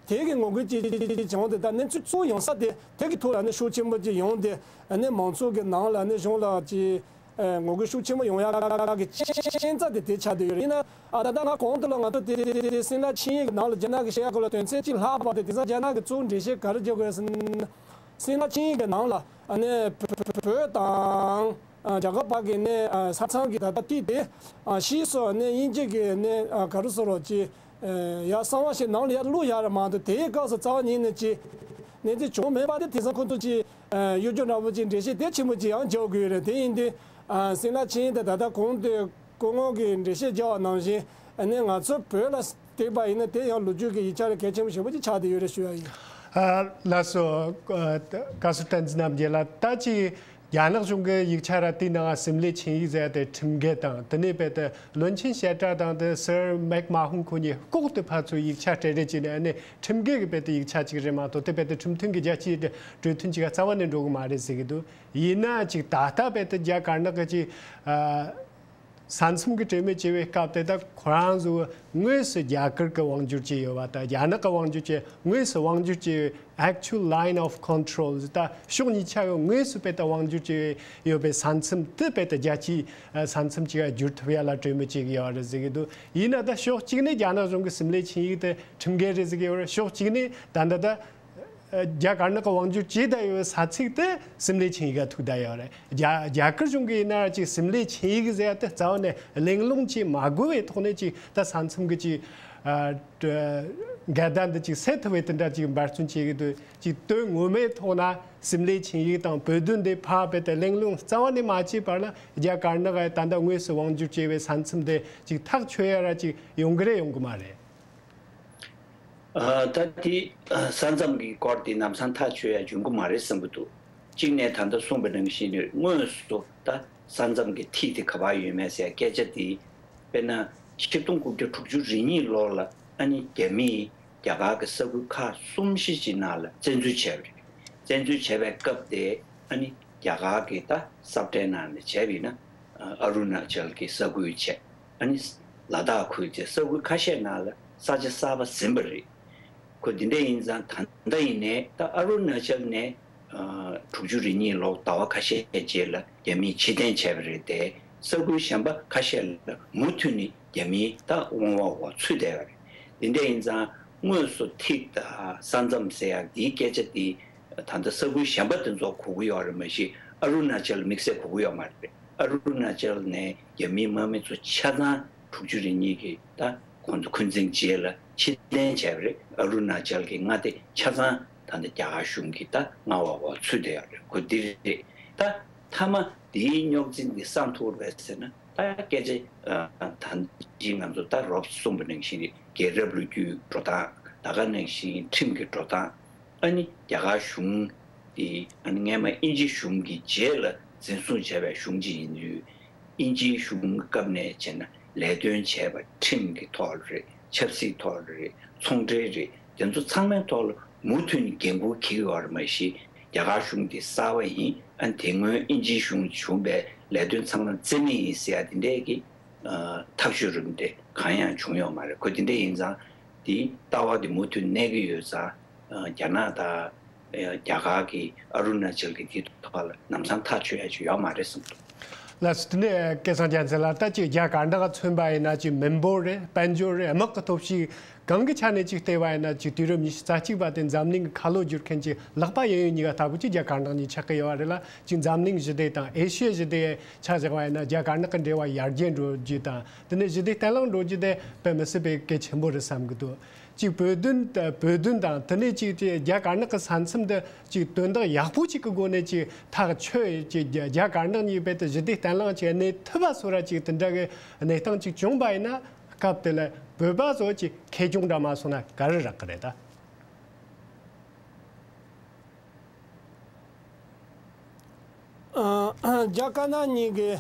དེ་གི་ངོ་རྒོལ་ཅིག་ཅིག་ཅིག་བྱུང་སྟེ་ད་གནས་ཚུལ་གཙོ་བོ་ཡོང་ས་དེ་དེ་གི་ཐོག་ལ་ནི་ཤུགས་ཆེན་པོ་ཅིག་ཡོང་སྟེ་ནི་མང་ཚོགས་ཀྱི་ནང་ལ་ནི་གཞུང་ལ་ཅིག་ཨེ་ངོ་རྒོལ་ཤུགས་ཆེན་པོ་ཡོང་ཡག་གི་རྐྱེན་རྩ་དེ་དེ་ཆགས་བསྡད་ཡོད་རེད། ཡིན་ན་ཨ་ད་ལྟ་ང་གོང་དུ་ལ་ང་ཚོ་དེ་དེ་སྲིད་ན་ཆིངས་ཡིག་གི་ནང་ལ་རྒྱ་ནག་གི་བཤད་ཡག་སྐོར་ལ་དོན་ཚན་གཅིག་ལྷག་པ་དེ་དེང་སང་རྒྱ་ནག་གི་གཙོ་བོ་འགྲེལ་བཤད་ག་རེ་རྒྱག་དགོས་ཟེར་ན། སྲིད་ན་ཆིངས་ཡིག་གི་ནང་ལ་ཨ་ནི་བོད་དང་ཨ་རྒྱ་གར་བར་གྱི་ནི་ཨ་ས་མཚམས་ཀྱི་ད་ལྟ་དེ་དེ་ཨ་ཕྱིས་སུ་ནི་དབྱིན་ཇི་གི་ནི་ཨ་ག་རེ་ཟེར་རོགས་ཀྱི་ཡ་གསང་བ་ཞིག་ནང་ལ་ཡར་བླུགས་ཡག་རེད་མ་གཏོགས་དེའི་སྐབས་སུ་རྩ་བ་ཉིད་ནས་ཀྱི་གནས་ཚུལ་བྱུང་མེད་པ་དེ་དེང་སང་ཁོ་ཚོ་ཀྱི་གཡོ་སྒྱུ་འདྲ་པོ་ཅིག་འགྲེལ་བཤད་དེ་ཆེན་པོ་ཅིག་ཡང་རྒྱག་དགོས་རེད། དེ་ཡིན་དུས་སྲིད་ན་ཆིངས་ཡིག་དེ་ད་ལྟ་གོང་དུ་སྐུ་ངོ་གིས་འགྲེལ་བཤད་རྒྱག་པ་ནང་བཞིན་ནི་ང་ཚོ་བོད་ལ་བལྟས་པ་ཡིན་ན་དེ་ཡང་ལོ་རྒྱུས་ཀྱི་ཡིག་ཆ་ལ་གལ་ཆེན་པོ་ཞེ་པོ་ཅིག་ཆགས་བསྡད་ཡོད་རེད་ཞུ་ཡ་ཡིན། ཨ་ལགས་སོ། ཨ་བཀའ་ཟུར་བསྟན་འཛིན་རྣམ་རྒྱལ་ལགས། ད་ཅིག་རྒྱ་ནག་གཞུང་གི་ཡིག་ཆ་ར་དེའི་ནང་སིམ་ལའི་ཆིངས་ཡིག་ཟེར་ཏེ་ཁྲིམས་འགལ་དང་དེ་ནས་རྦད་དེ་བློན་ཆེན་ཤེ་ཀྲ་དང་དེ་སིར་མེག་མ་ཧུང་ཁོ་གཉིས་ལྐོག་ཏུ་ཕར་ཚུར་ཡིག་ཆ་སྤྲད་རེས་བྱས་ནས་ཨ་ནི་ཁྲིམས་འགལ་གྱི་རྦད་དེ་ཡིག་ཆ་ཅིག་རེད་མ་གཏོགས་དེ་རྦད་དེ་ཁྲིམས་མཐུན་གྱི་རྒྱལ་སྤྱིའི་གྲོས་མཐུན་ཅིག་རྩ་བ་ནས་འགྲོ་གི་མ་རེད་ཟེར་གྱི་འདུག་ཡིན་ན་ཅིག་ད་ལྟ་རྦད་དེ་རྒྱ་དཀར་ནག་གི་ཅིག་ཨ། ས་མཚམས་ཀྱི་གྲོས་མོལ་བྱེད་པའི་སྐབས་དེ་དག་ཁོ་རང་ཚོ་དངོས་སུ་རྒྱ་གར་གྱི་དབང་སྒྱུར་བྱས་ཡོད་པ་དང་རྒྱ་ནག་གི་དབང་སྒྱུར་བྱས་དངོས་སུ་དབང་སྒྱུར་བྱས་ཡོད་པའི་actual line of control ད་ཕྱོགས་གཉིས་ཆ་ཡོད་དངོས་སུ་རྦད་དེ་དབང་སྒྱུར་བྱས་ཡོད་པའི་ས་མཚམས་དེ་རྦད་དེ་རྒྱལ་སྤྱིའི་ས་མཚམས་ཅིག་བསྒྱུར་ཐུབ་ཡ་ལ་གྲོས་མོལ་བྱེད་ཀྱི་ཡོད་རེད་ཟེར་གྱི་འདུག་ཡིན་ན་ད་ཕྱོགས་གཅིག་ནས་རྒྱ་ནག་གཞུང་གི་སིམ་ལའི་ཆིངས་ཡིག་དེ་ཁྲིམས་འགལ་རེད་ཟེར་གྱི་ཡོད་རེད། ཕྱོགས་གཅིག་ནས་ད་ལྟ་ད། རྒྱ་དཀར་ནག་གི་དབང་སྒྱུར་བྱས་བསྡད་ཡོད་པའི་ས་ཚིགས་དེ་སིམ་ལའི་ཆིངས་ཡིག་ག་ཐུག་བསྡད་ཡོད་རེད། རྒྱ་རྒྱ་གར་གཞུང་གིས་ཡིན་ན་ཅིག་སིམ་ལའི་ཆིངས་ཡིག་ཟེར་ཡ་དེ་རྩ་བ་ནས་གླེང་སློང་བྱེད་མ་དགོས་པའི་ཐོག་ནས་ཅིག་ད་ས་མཚམས་ཀྱི་ཅིག་ཨ་འགལ་ཟླ་འདི་ཅིག་སེལ་ཐུབ་པའི་དེ་འདྲ་ཅིག་འབད་བརྩོན་བྱེད་ཀྱི་འདུག་ཅིག་དོན་ངོ་མའི་ཐོག་ན་སིམ་ལའི་ཆིངས་ཡིག་དང་བོད་དོན་འདི་ཕར་རྦད་དེ་གླེང་སློང་རྩ་བ་ནས་མ་བྱས་པར་ལ་རྒྱ་དཀར་ནག་གིས་ད་ལྟ་དངོས་སུ་དབང་སྒྱུར་བྱས་པའི་ས་མཚམས་དེ་ཅིག་ཐག་ཆོད་ཡ་ར་ཅིག་ཡོང་གི་རེད་ཡོང་གི་མ་རེད། ཨ་ད་དེ་ས་མཚམས་ཀྱི་སྐོར་དེ་ལམ་སང་ཐག་ཆོད་ཡ་འབྱུང་གི་མ་རེད་བསམ་གྱི་འདུག་གཅིག་ནས་ད་ལྟ་གསུངས་པ་ནང་བཞིན་དངོས་སུ་ད་ས་མཚམས་ཀྱི་ཐིག་དེ་ག་པར་ཡོད་མེད་ཟེར་སྐད་ཆ་དེ་དཔེར་ན་ཆིག་སྟོང་དགུ་བརྒྱ་དྲུག་ཅུ་རེ་གཉིས་ལོ་ལ་ཨ་ནི་རྒྱ་མིས་རྒྱ་གར་གྱི་ས་ཁུལ་ཁག་གསུམ་བཞི་ཅིག་ནང་ལ་བཙན་འཛུལ་བྱས་པ་རེད། བཙན་འཛུལ་བྱས་པའི་སྐབས་དེ་ཨ་ནི་རྒྱ་གར་གྱི་ད་ས་བཀྲའི་ནང་ནས་བྱས་པ་ཡིན་ན་ཨ་རུ་ན་ཅལ་གྱི་ས་ཁུལ་བྱས། ཨ་ནི་ལ་དྭགས་ཁུལ་བཅས་ས་ཁུལ་ཁ་ཤས་ནང་ལ་ས་ཆ་གསར་པ་ཟིན་པ་རེད། ཁོ་འདི་འདྲ་ཡིན་ཙང་ད་ལྟ་ཡིན་ནའི་ད་ཨ་རུ་ན་ཅལ་ནས་ཨ་དྲུག་ཅུ་རེ་གཉིས་ལོ་ཟླ་བ་ཁ་ཤས་རྗེས་ལ་རྒྱ་མིས་ཕྱིར་འཐེན་བྱས་པ་རེད་དེ། ས་ཁུལ་གཞན་པ་ཁ་ཤས་ལ་མུ་མཐུད་ནས་རྒྱ་མིའི་ད་དབང་འོག་འོག་ཚུད་བསྡད་པ་རེད། འདི་འདྲ་ཡིན་ཙང་དངོས་སུ་ཐིག་དང་ས་མཚམས་ཟེར་ཡག་འདིའི་སྐད་ཆ་འདི་ད་ལྟ་ས་ཁུལ་གཞན་པ་དེ་ཚོ་གོ་གི་ཡོད་རེད་མ་གཞི་ཨ་རུ་ན་ཅལ་དམིགས་བསལ་གོ་གི་ཡོད་མ་རེད། ཨ་རུ་ན་ཅལ་ནས་རྒྱ་མིའི་དམག་མི་ཚོ་ཆ་ཚང་དྲུག་ཅུ་རེ་གཉིས་ཀྱི་ད་ཁོང་ཚོ་འཁོན་འཛིན་རྗེས་ལ་ཕྱིར་འཐེན་བྱས་པ་རེད། ཨ་རུ་ན་ཅལ་གྱི་མངའ་སྡེ་ཆ་ཚང་ད་ལྟ་རྒྱ་གར་གཞུང་གི་ད་མངའ་འོག་འོག་ཚུད་བསྡད་ཡོད་རེད། ཁོ་འདི་རེད། ད་མཐའ་མ་འདིའི་རྙོག་འཛིང་འདི་སངས་ཐུབ་རེད་ཟེར་ན་ད་སྐད་ཆ་ད་ཅི་ང་ཚོ་ད་རོབ་གསུངས་པ་ནང་བཞིན་རེད། རྒྱལ་རབས་ལོ་རྒྱུས་འགྲོ་སྟངས་ད་ག་ནང་བཞིན་ཁྲིམས་ཀྱི་འགྲོ་སྟངས། ཨ་ནི་རྒྱ་གར་གཞུང་དེ་ཨ་ནི་སྔས་མ་དབྱིན་ཇི་གཞུང་གི་རྗེས་ལ་འཛིན་བཟུང་བྱས་པའི་གཞུང་ཅིག་ཡིན་དུས། དབྱིན་ཇིའི་གཞུང་གི་སྐབས་ནས་བྱས་ན་ལས་དོན་བྱས་པ་ཁྲིམས་ཀྱི་ཐོག་ལ་རེད། ཆབ་སྲིད་ཐོག་ལ་རེད། ཚོང་འབྲེལ་རེད། དེ་ཚོ་ཚང་མའི་ཐོག་ལ་མུ་མཐུད་ནས་འགན་འཁུར་འཁྱེར་གྱི་ཡོད་རེད་མ་གཞི་རྒྱ་གར་གཞུང་དེ་གསར་པ་ཡིན། ཨ་ནི་དེ་སྔོན་དབྱིན་ཇིའི་གཞུང་བྱུང་བའི་ལས་དོན་ཚང་མ་རྩིས་མེད་ཡིན་ཟེར་ཡ་དེ་འདྲས་ཀྱི་ཐག་གཅོད་རིམ་དེ་གང་ཡང་བྱུང་ཡོད་མ་རེད། ཁོ་དེ་འདྲ་ཡིན་ཙང་དེའི་ལྟ་བ་དེ་མུ་མཐུད་གནས་ཀྱི་ཡོད་ཙང་རྒྱ་ནག་དང་རྒྱ་གར་གྱི་ཨ་རུ་ན་ཅལ་གྱི་དེའི་ཐོག་ལ་ལམ་སང་ཐག་ཆོད་ཡ་ཅིག་ཡོད་མ་རེད་བསམ་འདུག་ལགས་སོ། དེ་ནས་སྐལ་བཟང་རྒྱལ་མཚན་ལགས། ད་ཅིག་རྒྱ་གར་ནག་མཚོན་པ་ཡིན་ན་ཅིག་མི་འབོར་རེད། དཔལ་འབྱོར་རེད། དམག་གི་སྟོབས་ཤུགས་ གཞུང་གི་ཆ་ནས་ཅིག་བལྟས་པ་ཡིན་ན། ཅིག་དུས་རབས་ཉི་ཤུ་རྩ་གཅིག་པ་དེ་འཛམ་གླིང་གི་ཁ་ལོ་བསྒྱུར་མཁན་གྱི་ལག་པ་གཡས་གཡོན་གཉིས་ཀ་ལྟ་བུ་ཅིག་རྒྱ་དཀར་ནག་གཉིས་ཆགས་ཀྱི་ཡོད་པ་རེད་ལ། ཅིག་འཛམ་གླིང་ཞི་བདེ་དང་ཨེ་ཤི་ཡའི་ཞི་བདེ་ཆ་བཞག་པ་ཡིན་ན། རྒྱ་དཀར་ནག་གི་འབྲེལ་བ་ཡར་རྒྱས་འགྲོ་རྒྱུ་དང་། དེ་ནས་ཞི་བདེ་བརྟན་ལྷིང་འགྲོ་རྒྱུ་དེ་དཔེ་མི་སྲིད་པའི་གལ་ཆེན་པོ་རེད་བསམ་གྱི་འདུག་ཅིག་བོད་དོན། བོད་དོན་དང་དེ་ནས་ཅིག་ཅིག་རྒྱ་དཀར་ནག་གི་ས་མཚམས་འདི་ཅིག་དོན་དག་ཡག་པོ་ཅིག་གི་སྒོ་ནས་ཅིག་ཐག་ཆོད། ཅིག་རྒྱ་རྒྱ་དཀར་ནག་གཉིས་རྦད་དེ་ཞི་བདེ་བརྟན་ལྷིང་ཅིག་གནས་ཐུབ་པ་བཟོ་འདྲ་ཅིག་དེ་འདྲ་གི་གནས་སྟངས་ཅིག་བྱུང་བ་ཡིན་ན། སྐབས་དེ་ལ་བོད་པ་ཚོ་ཅིག་ཁེ་གྱོང་འདྲ་མ་སོང་ན་ག་རེ་རག་གི་རེད་ད། ཨ། རྒྱ་དཀར་ནག་གཉིས་ཀྱི།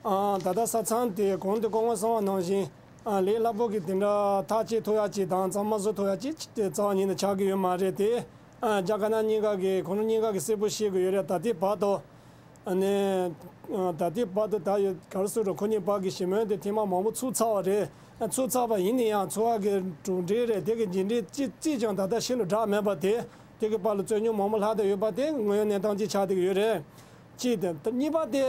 ཨ། ད་ལྟ་ས་མཚམས་དེ་གོང་དུ་སྐུ་ངོ་གསུངས་པ་ནང་བཞིན། ཨ། ལས་སླ་པོ་གི་དེ་འདྲ་ཐག་གཅོད་ཐུབ་ཡ་ཅིག་དང་གཙང་མ་བཟོ་ཐུབ་ཡ་ཅིག་དེ་རྩ་བ་ཉིད་ནས་ཆགས་ཀྱི་ཡོད་མ་རེད་དེ། ཨ། རྒྱ་དཀར་ནག་གཉིས་ཀ་གི་ཁོང་རང་གཉིས་ཀ་གི་གསལ་པོ་ཤེས་ཀྱི་ཡོད་རེད། ད་ལྟའི་བར་དུ། ཨ་ནི། ཨ། ད་ལྟའི་བར་དུ་ད་ཡོད་ག་རེ་ཟེར་རོ། ཁོ་གཉིས་བར་གྱི་ཞི་མོལ་དེ་ཐེངས་མ་མང་པོ་ཚུགས་ཚར་བ་རེད། ཚུགས་ཚར་བ་ཡིན་ན་ཡང་ཚུགས་པ་གི་གྲུབ་འབྲས་རེད། དེ་གི་རྗེས་འབྲས་ཅི་ཅིས་ཀྱང་ད་ལྟ་ཕྱི་ལ་བསྒྲགས་མེད་པ་དེ། དེ་གི་བར་ལ་རྩོད་རྙོག་མང་པོ་ལྷག་བསྡད་ཡོད་པ་དེ་དངོས་ཡོད་གནས་སྟངས་ཅིག་ཆགས་བསྡད་ཀྱི་ཡོད་རེད། གཅིག་དེ། ད་གཉིས་པ་དེ།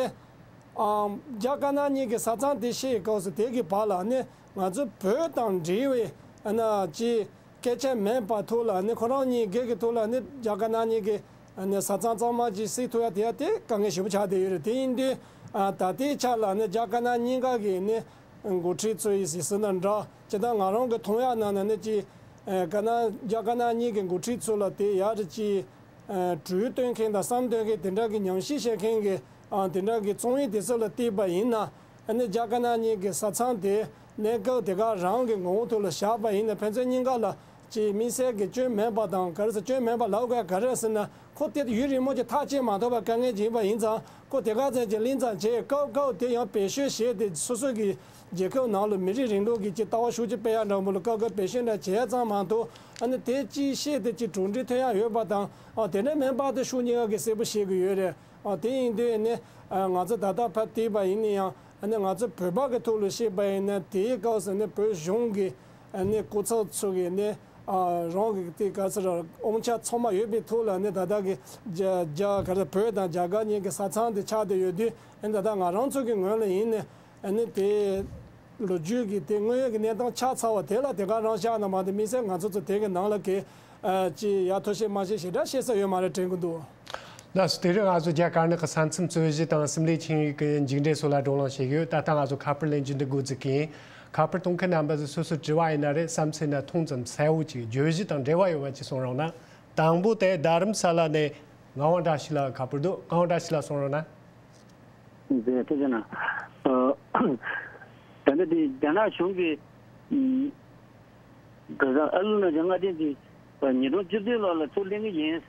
ཨམ། རྒྱ་དཀར་ནག་གཉིས་ཀྱི་ས་མཚམས་དེ་བཤད་སྐབས་སུ་དེ་གི་བར་ལ་ནི་ང་ཚོ་བོད་དང་འབྲེལ་བའི་ཨ་ནི་ཅིག་སྐད་ཆ་མེད་པ་ཐོག་ལ་ནི་ཁོ་རང་གཉིས་སྒེར་གྱི་ཐོག་ལ་ནི་རྒྱ་དཀར་ནག་གཉིས་ཀྱི་ཨ་ནི་ས་མཚམས་གཙང་མ་ཅིག་བརྩི་ཐུབ་ཡ་དེ་ཡ་དེ་དཀའ་ངལ་ཞེ་པོ་ཆགས་བསྡད་ཡོད་རེད། དེ་ཡིན་དུས། ཨ། ད་ལྟའི་ཆ་ལ་ནི་རྒྱ་དཀར་ནག་གཉིས་ཀ་གི་ནི་འགོ་ཁྲིད་ཚོ་ཡི་ཟེར་ཟེར་ན་འདྲ། ཇི་ལྟར་ང་རང་གི་མཐོང་ཡ་ནང་ན་ནི་ཅིག་ཨ། དཀར་ནག་རྒྱ་དཀར་ནག་གཉིས་ཀྱི་འགོ་ཁྲིད་ཚོ་ལ་དེ་ཡ་རེ་ཅིག་ཨ། གྲོས་སྟོན་མཁན་དང་བསམ་སྟོན་མཁན་དེ་འདྲ་གི་ཉམས་ཞིབ་བྱེད་མཁན་གྱི། ཨ། དེ་འདྲ་གི་རྩོམ་ཡིག་དེ་ཚོ་ལ་བལྟས་པ་ཡིན་ན། ཨ་ནི་རྒྱ་དཀར་ནག་གཉིས་ཀྱི་ས་མཚམས་དེ་གནས་སྐབས་དེ་ག་རང་གི་ངོ་བོ་ཐོག་ལ་བཞག་པ་ཡིན་ན། ཕན་ཚུན་གཉིས་ཀ་ལ་ཅིག་དམིགས་བསལ་གྱི་སྐྱོན་མེད་པ་དང་། ག་རེ་ཟེར། སྐྱོན་མེད་པ་ལབ་དགོས་ག་རེ་ཟེར་ན། ཁོ་དེ་ཡུན་རིང་མོ་ཅིག་ཐག་བཅད་མ་ཐུབ་པ་དཀའ་ངལ་ཅིག་ཡིན་པ་ཡིན་ཙང་། ཁོ་དེ་ག་ཙམ་ཅིག་ལིང་ཙང་བྱས། སྐབས་སྐབས་དེ་ཡང་བེད་སྤྱོད་བྱས་ཏེ་སོ་སོ་གི་རྒྱལ་ཁབ་ནང་ལ་མི་རིགས་རིང་ལུགས་ཀྱི་ཅིག་ལྟ་བ་ཤུགས་ཆེ་སྤེལ་ཡ་འདྲ་པོ་ལ་སྐབས་སྐབས་བེད་སྤྱོད་འདྲ་བྱས་ཙང་མ་གཏོགས། ཨ་ནི་དེ་ཅིག་བཤད་དེ་ཅིག་གྲུབ་འབྲས་ཐོན་ཡ་ཡོད་པ་དང་། ཨ། དེ་འདྲ་མིན་པ་དེ་ཕྱོགས་གཉིས་ཀ་གིས་གསལ་པོ་ཤེས་ཀྱི་ཡོད་རེད། ཨ། དེ་ཡིན་དུས་ནི། ཨ། ང་ཚོ་ད་ལྟ་ཕར་བལྟས་པ་ཡིན་ན་ཡང་། ཨ་ནི་ང་ཚོ་བོད་པ་གི་ཐོག་ལ་བཤད་པ་ཡིན་ན། དེའི་སྐབས་སུ་ནི་བོད་གཞུང་གི་ཨ་ནི་སྐུ་ཚབ་ཚོ་གིས་ནི། ཨ། རང་གི་དེ་ག་ཚོད་ར་དབང་ཆ་ཚང་མ་ཡོད་པའི་ཐོག་ལ་ནི་ད་ལྟ་གི་རྒྱ་རྒྱ་ག་རེ། བོད་དང་རྒྱ་གར་གཉིས་ཀྱི་ས་མཚམས་དེ་ཆགས་བསྡད་ཡོད་དུས། ཨ་ནི་ད་ལྟ་ང་རང་ཚོ་གི་ངོས་ལ་ཡིན་ནི། ཨ་ནི་དེ་ལོ་རྒྱུས་ཀྱི་དེ་དངོས་ཡོད་ཀྱི་གནས་སྟངས་ཆགས་ཚར་བ་དེ་ལ་དེ་ག་རང་བཞག་ན་མ་གཏོགས། དམིགས་བསལ་ང་ཚོ་ཚོ་དེ་གི་ནང་ལ་གི། ཨ། ཅིག་ཡ་ཐོ་ཤེས་མ་ཤེས་ཞེ་དྲག་བཤད་ས་ཡོད་མ་རེད་དྲན་གྱི་འདུག་ལགས་སོ། དེ་རིང་ང་ཚོ་རྒྱ་དཀར་ནག་གི་ས་མཚམས་རྩོད་གཞི་དང་སིམ་ལའི་ཆིངས་ཡིག་གི་མཇུག་འབྲས་སོགས་ལ་བགྲོ་གླེང་བྱེད་ཀྱི་ཡོད། ད་ལྟ་ང་ཚོ་ཁ་པར་ལེན་རྒྱུ་འདི་འགོ་འཛུགས་ཀྱི་ཡིན། ཁ་པར་གཏོང་མཁན་རྣམ་པ་ཚོས་སོ་སོའི་དྲི་བ་ཡིན་ན་རེད། བསམ་ཚུལ་ཡིན་ན་ཐུང་ཙམ་གསལ་བོ་ཅིག་བརྗོད་གཞི་དང་འབྲེལ་བ་ཡོད་པ་ཅིག་གསུང་རོགས་གནང་། དང་པོ་དེ་རྡ་རམ་ས་ལ་ནས་ངག་དབང་བཀྲ་ཤིས་ལགས་ཁ་པར་འདུག་ངག་དབང་བཀྲ་ཤིས་ལགས་གསུང་རོགས་གནང་། ཟེར་ཐུབ་ཀྱི་ན། ཨ། ད་ལྟ་དེ་རྒྱ་ནག་གཞུང་གིས། ཨ། ག་ས་ཨ་ལུ་ན་བྱ་ལྔ་ལྡན་དེ་ཉིས་སྟོང་བཅུ་བདུན་ལོ་ལ་ཚུར་ལེན་གྱི་ཡིན།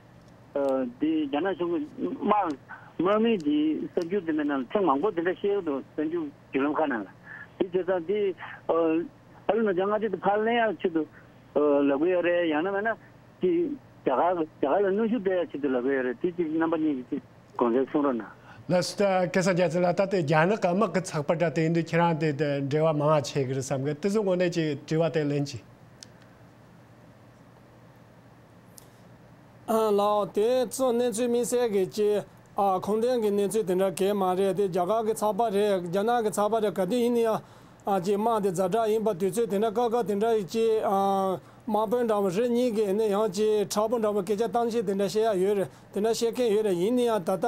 ཨ། དེ་རྒྱ་ནག་གཞུང་གི་དམག་དམག་མི་དེ་གསར་འགྱུར་དེ་མིན་ན་ཐེངས་མང་པོ་དེ་འདྲ་བཤད་ཀྱི་འདུག་གསར་འགྱུར་བརྒྱུད་ལམ་ཁག་ནང་ལ། དེ་བྱས་ཙང་དེ། ཨ། ཨ་ལུ་ན་བྱ་ལྔ་ལྡན་དེ་ཕར་ལེན་ཡག་ཆེད་དུ། ཨ། ལབ་ཀྱི་ཡོད་རེད། ཡང་ན་མིན་ན་དེ་རྒྱ་གར་རྒྱ་གར་ལ་གནོན་ཤུགས་སྤྲད་ཡག་ཆེད་དུ་ལབ་ཀྱི་ཡོད་རེད། དེ་གཅིག་རྣམ་པ་གཉིས་ཀྱིས་དགོངས་འགལ་གསུང་རོགས་གནང་། ལགས་སོ། ད་སྐལ་བཟང་རྒྱ་མཚོ་ལགས། ད་དེ་རྒྱ་ནག་གི་དམག་གི་ཚགས་པར་འདྲ་དེ་ཡིན་དུས་ཁྱེད་རང་དེ་དེ་འབྲེལ་བ་མང་བ་བྱེད་ཀྱི་རེད་བསམ་གི། དེ་ཚོའི་ངོས་ནས་ཅིག་དྲི་བ་དེ་ལན་ཅིག་ཨ། ལགས། དེ་ཚོ་གནས་ཚུལ་དམིགས་བསལ་གྱི་ཅིག་ཨ། ཁུངས་ལྡན་གྱི་གནས་ཚུལ་དེ་འདྲ་གང་ཡང་མ་རེད། དེ་རྒྱ་གར་གྱི་ཚགས་པར་རེད། རྒྱ་ནག་གི་ཚགས་པར་རེད། ག་དུས་ཡིན་ན་ཡང་། ཨ། ཅིག་དམག་དེ་ཛ་དྲག་ཡིན་པ་དུས་ཚོད་དེ་འདྲ། སྐབས་སྐབས་དེ་འདྲ་ཡི་ཅིག་ཨ། དམག་དཔོན་འདྲ་བོ་རེ་གཉིས་ཀྱིས་ནི་ཡང་ཅིག་མཁྲེགས་པོ་འདྲ་བོ་སྐད་ཆ་གཏམ་བཤད་དེ་འདྲ་བཤད་ཡ་ཡོད་རེད། དེ་འདྲ་བཤད་མཁན་ཡོད་རེད། ཡིན་ན་ཡང་ད་ལྟ།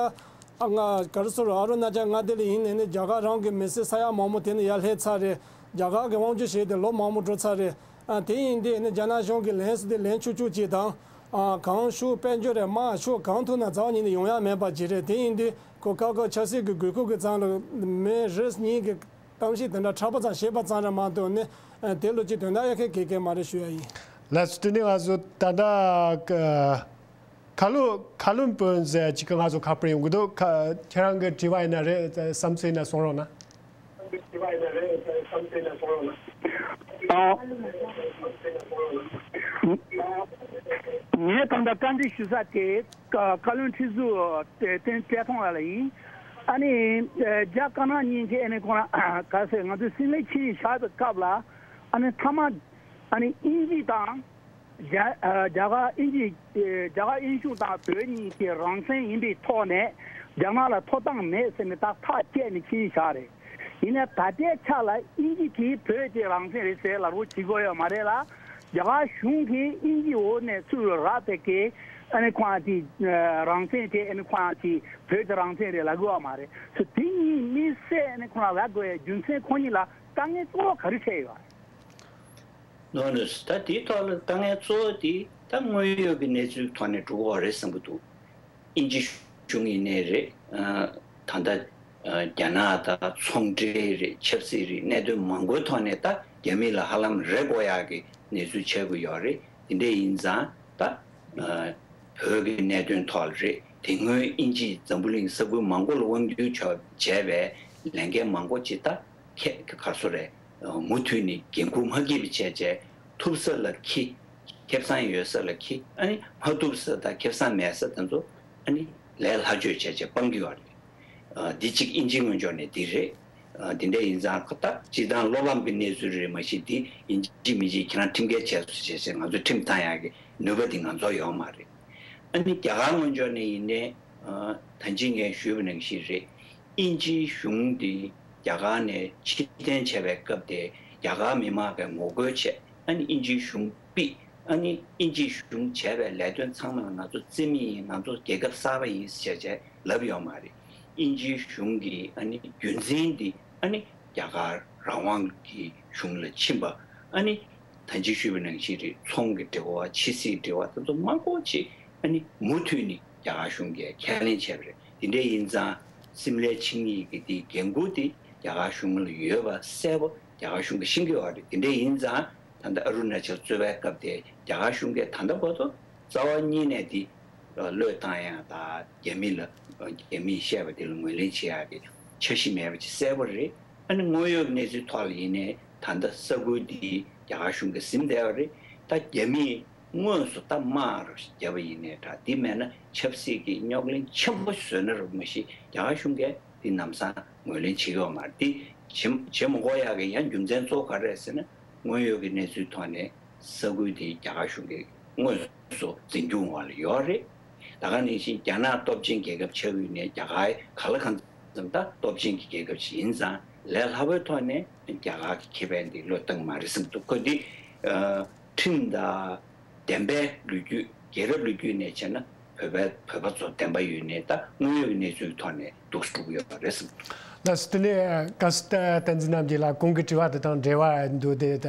ཨ། ང་ག་རེ་ཟེར་རོ། ཨ་རུ་ན་ཅལ་མངའ་སྡེ་ལ་ཡིན་ནས་ནི་རྒྱ་གར་རང་གི་མི་སེར་ས་ཡ་མང་པོ་དེ་ནི་ཡར་སླེབས་ཚར་རེད། རྒྱ་གར་གྱི་དབང་སྒྱུར་བྱས་ཏེ་ལོ་མང་པོ་འགྲོ་ཚར་རེད། ཨ། དེ་ཡིན་དུས་ནི་རྒྱ་ནག་གཞུང་གིས་ལན་སོགས་དེ་ལན་ཆུག་ཆུག་ཅིག་དང་། ཨ། གང་ཤུགས་དཔལ་འབྱོར་རེད། དམག་ཤུགས་གང་ཐུབ་ན་རྩ་བ་ཉིད་ནས་ཡོང་ཡ་མེད་པ་ཅིག་རེད། དེ་ཡིན་དུས་ཁོ་སྐབས་སྐབས་ཆབ་སྲིད་ཀྱི་དགོས་མཁོ་གི་ཙམ་ལ་མི་རེ་གཉིས་ཀྱིས་གཏམ་བཤད་དེ་འདྲ་མཁྲེགས་པོ་ཙམ་བྱས་པ་ཙམ་རེད་མ་གཏོགས་ནི། ཨ། དེ་ལོ་ཅིག་དོན་དག་ཡོད་མཁན་གང་ཡང་མ་རེད་ཞུ་ཡ་ཡིན། ལགས་སོ། དེ་ནས་ང་ཚོ་ད་ལྟ། ཁ་ལོ་ཁ་ལོན་དཔོན་ཟེར་ཅིག་གི་ང་ཚོ་ཁ་པར་ཡོང་གི་འདུག་ཁ། ཁྱེད་རང་གི་དྲི་བ་ཡིན་ན་རེད། བསམ་ཚུལ་ཡིན་ན་གསུང་རོགས་གནང་། ཨ། ངས་ད་ལྟ་བཀའ་འདྲི་ཞུ་ས་དེ་བཀའ་བློན་ཁྲི་ཟུར་བཀྲས་མཐོང་ལགས་ལ་ཡིན། ཨ་ནི་རྒྱ་དཀར་ནག་གཉིས་ཀྱི་ཨ་ནི་ཁོ་རང་ག་ཟེར། ང་ཚོས་སིམ་ལའི་ཆིངས་ཡིག་བཞག་པའི་སྐབས་ལ། ཨ་ནི་མཐའ་མ་ཨ་ནི་དབྱིན་ཇི་དང་། རྒྱ་ཨ་རྒྱ་གར་དབྱིན་ཇི་ཨ་རྒྱ་གར་དབྱིན་གཞུང་དང་བོད་གཉིས་ཀྱི་རང་བཙན་ཡིན་པའི་ཐོག་ནས་རྒྱ་ནག་ལ་ཐོབ་ཐང་མེད་ཟེར་ནས་ད་ཐག་བཅད་ནས་ཕྱིན་བཞག་རེད། ཡིན་ནའི་ད་ལྟའི་ཆ་ལ་དབྱིན་ཇི་གིས་བོད་ཀྱི་རང་བཙན་རེད་ཟེར་ལབ་རོགས་བྱེད་དགོས་ཡོད་མ་རེད་ལ། རྒྱ་གར་གཞུང་གིས་དབྱིན་ཇིའི་འོག་ནས་ཚུར་རག་པའི་གི་ཨ་ནི་ཁོང་གི་རང་བཙན་དེ། ཨ་ནི་ཁོང་གི་བོད་ཀྱི་རང་བཙན་རེད་ལབ་ཀྱི་ཡོད་མ་རེད། སོ་དེ་གཉིས་དམིགས་བསལ་ཨ་ནི་ཁོང་ལ་རག་དགོས་པའི་རྒྱུ་མཚན་ཁོ་གཉིས་ལ་དཀའ་ངལ་གཙོ་བོ་ག་རེ་འཕྲད་ཡོད་རེད། ནོ་ནོ། ད་དེའི་ཐོག་ལ་དཀའ་ངལ་གཙོ་བོ་དེ་ད་དངོས་ཡོད་ཀྱི་གནས་ཚུལ་ཐོག་ནས་འགྲོ་གི་ཡོད་རེད་བསམ་གྱི་འདུག་དབྱིན་ཇི་གཞུང་ཡིན་ནའི་རེད། ཨ། ད་ལྟ་ཨ་རྒྱ་ནག་དང་ཚོང་འབྲེལ་རེད། ཆབ་སྲིད་རེད། གནད་དོན་མང་པོའི་ཐོག་ནས་ད་རྒྱ་མི་ལ་ཧ་ལམ་རེ་དགོས་ཡག་གི་གནས་ཚུལ་ཆགས་ཀྱི་ཡོད་རེད། དེ་འདྲ་ཡིན་ཙང་ད་ཨ་བོད་ཀྱི་གནད་དོན་ཐོག་ལ་རེད། དེ་སྔོན་དབྱིན་ཇིས་འཛམ་བུ་གླིང་ས་ཁུལ་མང་པོ་ལ་དབང་སྒྱུར་ཆོག་བྱས་པའི་ལས་འགན་མང་པོ་ཅིག་ད་ཁེ་ག་སོ་རེད། མུ་མཐུད་ནས་འགན་འཁུར་མ་བསྐྱེད་པ་བྱས་བྱས། ཐུབ་ས་ལ་འཁྱེར། ཁེ་བཟང་ཡོད་ས་ལ་འཁྱེར། ཨ་ནི་མ་ཐུབ་ས་དང་ཁེ་བཟང་མེད་ས་དེ་ཚོ་ཨ་ནི་ལས་སླ་བཅོས་བྱས་བྱས་སྤང་གི་ཡོད་རེད། ཨ། འདི་གཅིག་དབྱིན་ཇིའི་ངོས་ཕྱོགས་ནས་འདི་རེད། ཨ། འདི་འདྲ་ཡིན་ཙང་ད་སྤྱིར་བཏང་བློ་ཕམ་གྱི་གནས་ཚུལ་རེད། མ་གཞི་འདི་ཡིན་གཅིག་མིན་གཅིག་ཁྱེད་རང་ཁྲིམས་འགལ་བྱས་སོང་བྱས་བྱས་ང་ཚོ་ཁྲིམས་བཏང་ཡག་གི་ནུས་པ་འདི་ང་ཚོར་ཡོད་མ་རེད། ཨ་ནི་རྒྱ་གར་ངོས་ཕྱོགས་ནས་ཡིན་ནའི། ཨ། ད་ཅི་ངས་ཞུས་པ་ནང་བཞིན་རེད། དབྱིན་ཇིའི་གཞུང་འདི་རྒྱ་གར་ནས་ཕྱིར་འཐེན་བྱས་པའི་སྐབས་དེ་རྒྱ་གར་མི་མང་གིས་ངོ་རྒོལ་བྱས། ཨ་ནི་དབྱིན་ཇིའི་གཞུང་ཕུད། ཨ་ནི་དབྱིན་ཇིའི་གཞུང་བྱས་པའི་ལས་དོན་ཚང་མ་ལ་ང་ཚོ་རྩིས་མེད་ཡིན། ང་ཚོ་རྒྱལ་ཁབ་གསར་པ་ཡིན་ཟེར་བྱས་ལབ་ཡོད་མ་རེད། དབྱིན་ཇིའི་གཞུང་གི་ཨ་ནི་རྒྱུན་འཛིན་འདི་ཨ་ནི་རྒྱ་གར་རང་དབང་གི་གཞུང་ལ་ཕྱིན་པ། ཨ་ནི་ད་ཅི་ཞུས་པ་ནང་བཞིན་རེད། ཚོང་གི་འབྲེལ་བ། ཕྱི་སྲིད་འབྲེལ་བ་དེ་ཚོ་མང་པོ་ཅིག་ཨ་ནི་མུ་མཐུད་ནས་རྒྱ་གར་གཞུང་གིས་ཁས་ལེན་བྱས་པ་རེད། དེ་འདྲ་ཡིན་ཙང་སིམ་ལའི་ཆིངས་ཡིག་གི་དེའི་འགན་འཁུར་དེ་རྒྱ་གར་གཞུང་ལ་ཡོད་པ་གསལ་པོ་རྒྱ་གར་གཞུང་གིས་ཤེས་ཀྱི་ཡོད་རེད། དེ་འདྲ་ཡིན་ཙང་ད་ལྟ་ཨ་རུ་ན་ཅལ་རྩོད་པའི་སྐབས་དེ་རྒྱ་གར་གཞུང་གིས་ད་ལྟ་བར་དུ་རྩ་བ་ཉིད་ནས་དེ་བློས་བཏང་ཡག་དང་། རྒྱ་མི་ལ་རྒྱ་མིས་བཤད་པ་དེ་ལ་ངོས་ལེན་བྱེད་ཡག་གི་འཆར་གཞི་མེད་པ་ཅིག་གསལ་པོ་རེད། ཨ་ནི་དངོས་ཡོད་གནས་ཚུལ་ཐོག་ལ་ཡིན་ནའི་ད་ལྟ་ས་ཁུལ་འདི་རྒྱ་གར་གཞུང་གིས་ཟིན་བསྡད་པ་རེད། ད་རྒྱ་མིས་དངོས་སུ་ད་དམག་རུ་བརྒྱབ་པ་ཡིན་ནའི་འདྲ། འདི་མེད་ན་ཆབ་སྲིད་ཀྱི་རྙོག་གླེང་ཆེན་པོ་བཟོས་ན་རུང་། མ་གཞི་རྒྱ་གར་གཞུང་གིས་འདི་ལམ་སང་ངོས་ལེན་བྱེད་ཀྱི་ཡོད་མ་རེད། འདི་བྱེད་བྱེད་མ་དགོས་ཡག་གི་ཡང་རྒྱུ་མཚན་གཙོ་བོ་ག་རེ་རེད་ཟེར་ན། དངོས་ཡོད་ཀྱི་གནས་ཚུལ་ཐོག་ནས་ས་ཁུལ་དེ་རྒྱ་གར་གཞུང་གིས་དངོས་སུ་འཛིན་སྐྱོང་འོག་ལ་ཡོད་རེད། ད་ག་ནང་བཞིན་རྒྱ་ནག་སྟོབས་ཆེན་རྒྱལ་ཁབ་ཆགས་ཡོད་ནའི་རྒྱ་གར་ག་ལ་གང་འཚམ་ད་སྟོབས་ཆེན་གྱི་རྒྱལ་ཁབ་ཞིག་ཡིན་ཙང་། ལས་སླ་པོའི་ཐོག་ནས་རྒྱ་གར་གྱི་ཁེ་ཕན་དེ་བློས་བཏང་གི་མ་རེད་བསམ་གྱི་འདུག་ཁོ་འདི་ཨ་ཁྲིམས་དང་བདེན་པའི་ལོ་རྒྱུས། རྒྱལ་རབས་ལོ་རྒྱུས་ནས་བྱས་ན་བོད་པའི་བོད་པ་ཚོ་བདེན་པ་ཡོད་ནའི་ད་དངོས་ཡོད་ཀྱི་གནས་ཚུལ་ཐོག་ནས་འདུག་སེ་འགྲོ་གི་ཡོད་པ་རེད་བསམ་གྱི་འདུག་ལགས་སོ། དེ་ནས་བཀའ་ཟུར་བསྟན་འཛིན་རྣམ་རྒྱལ་ལགས། གོང་གི་དྲི་བ་དེ་དང་འབྲེལ་བ་འདུག་སྟེ། ད་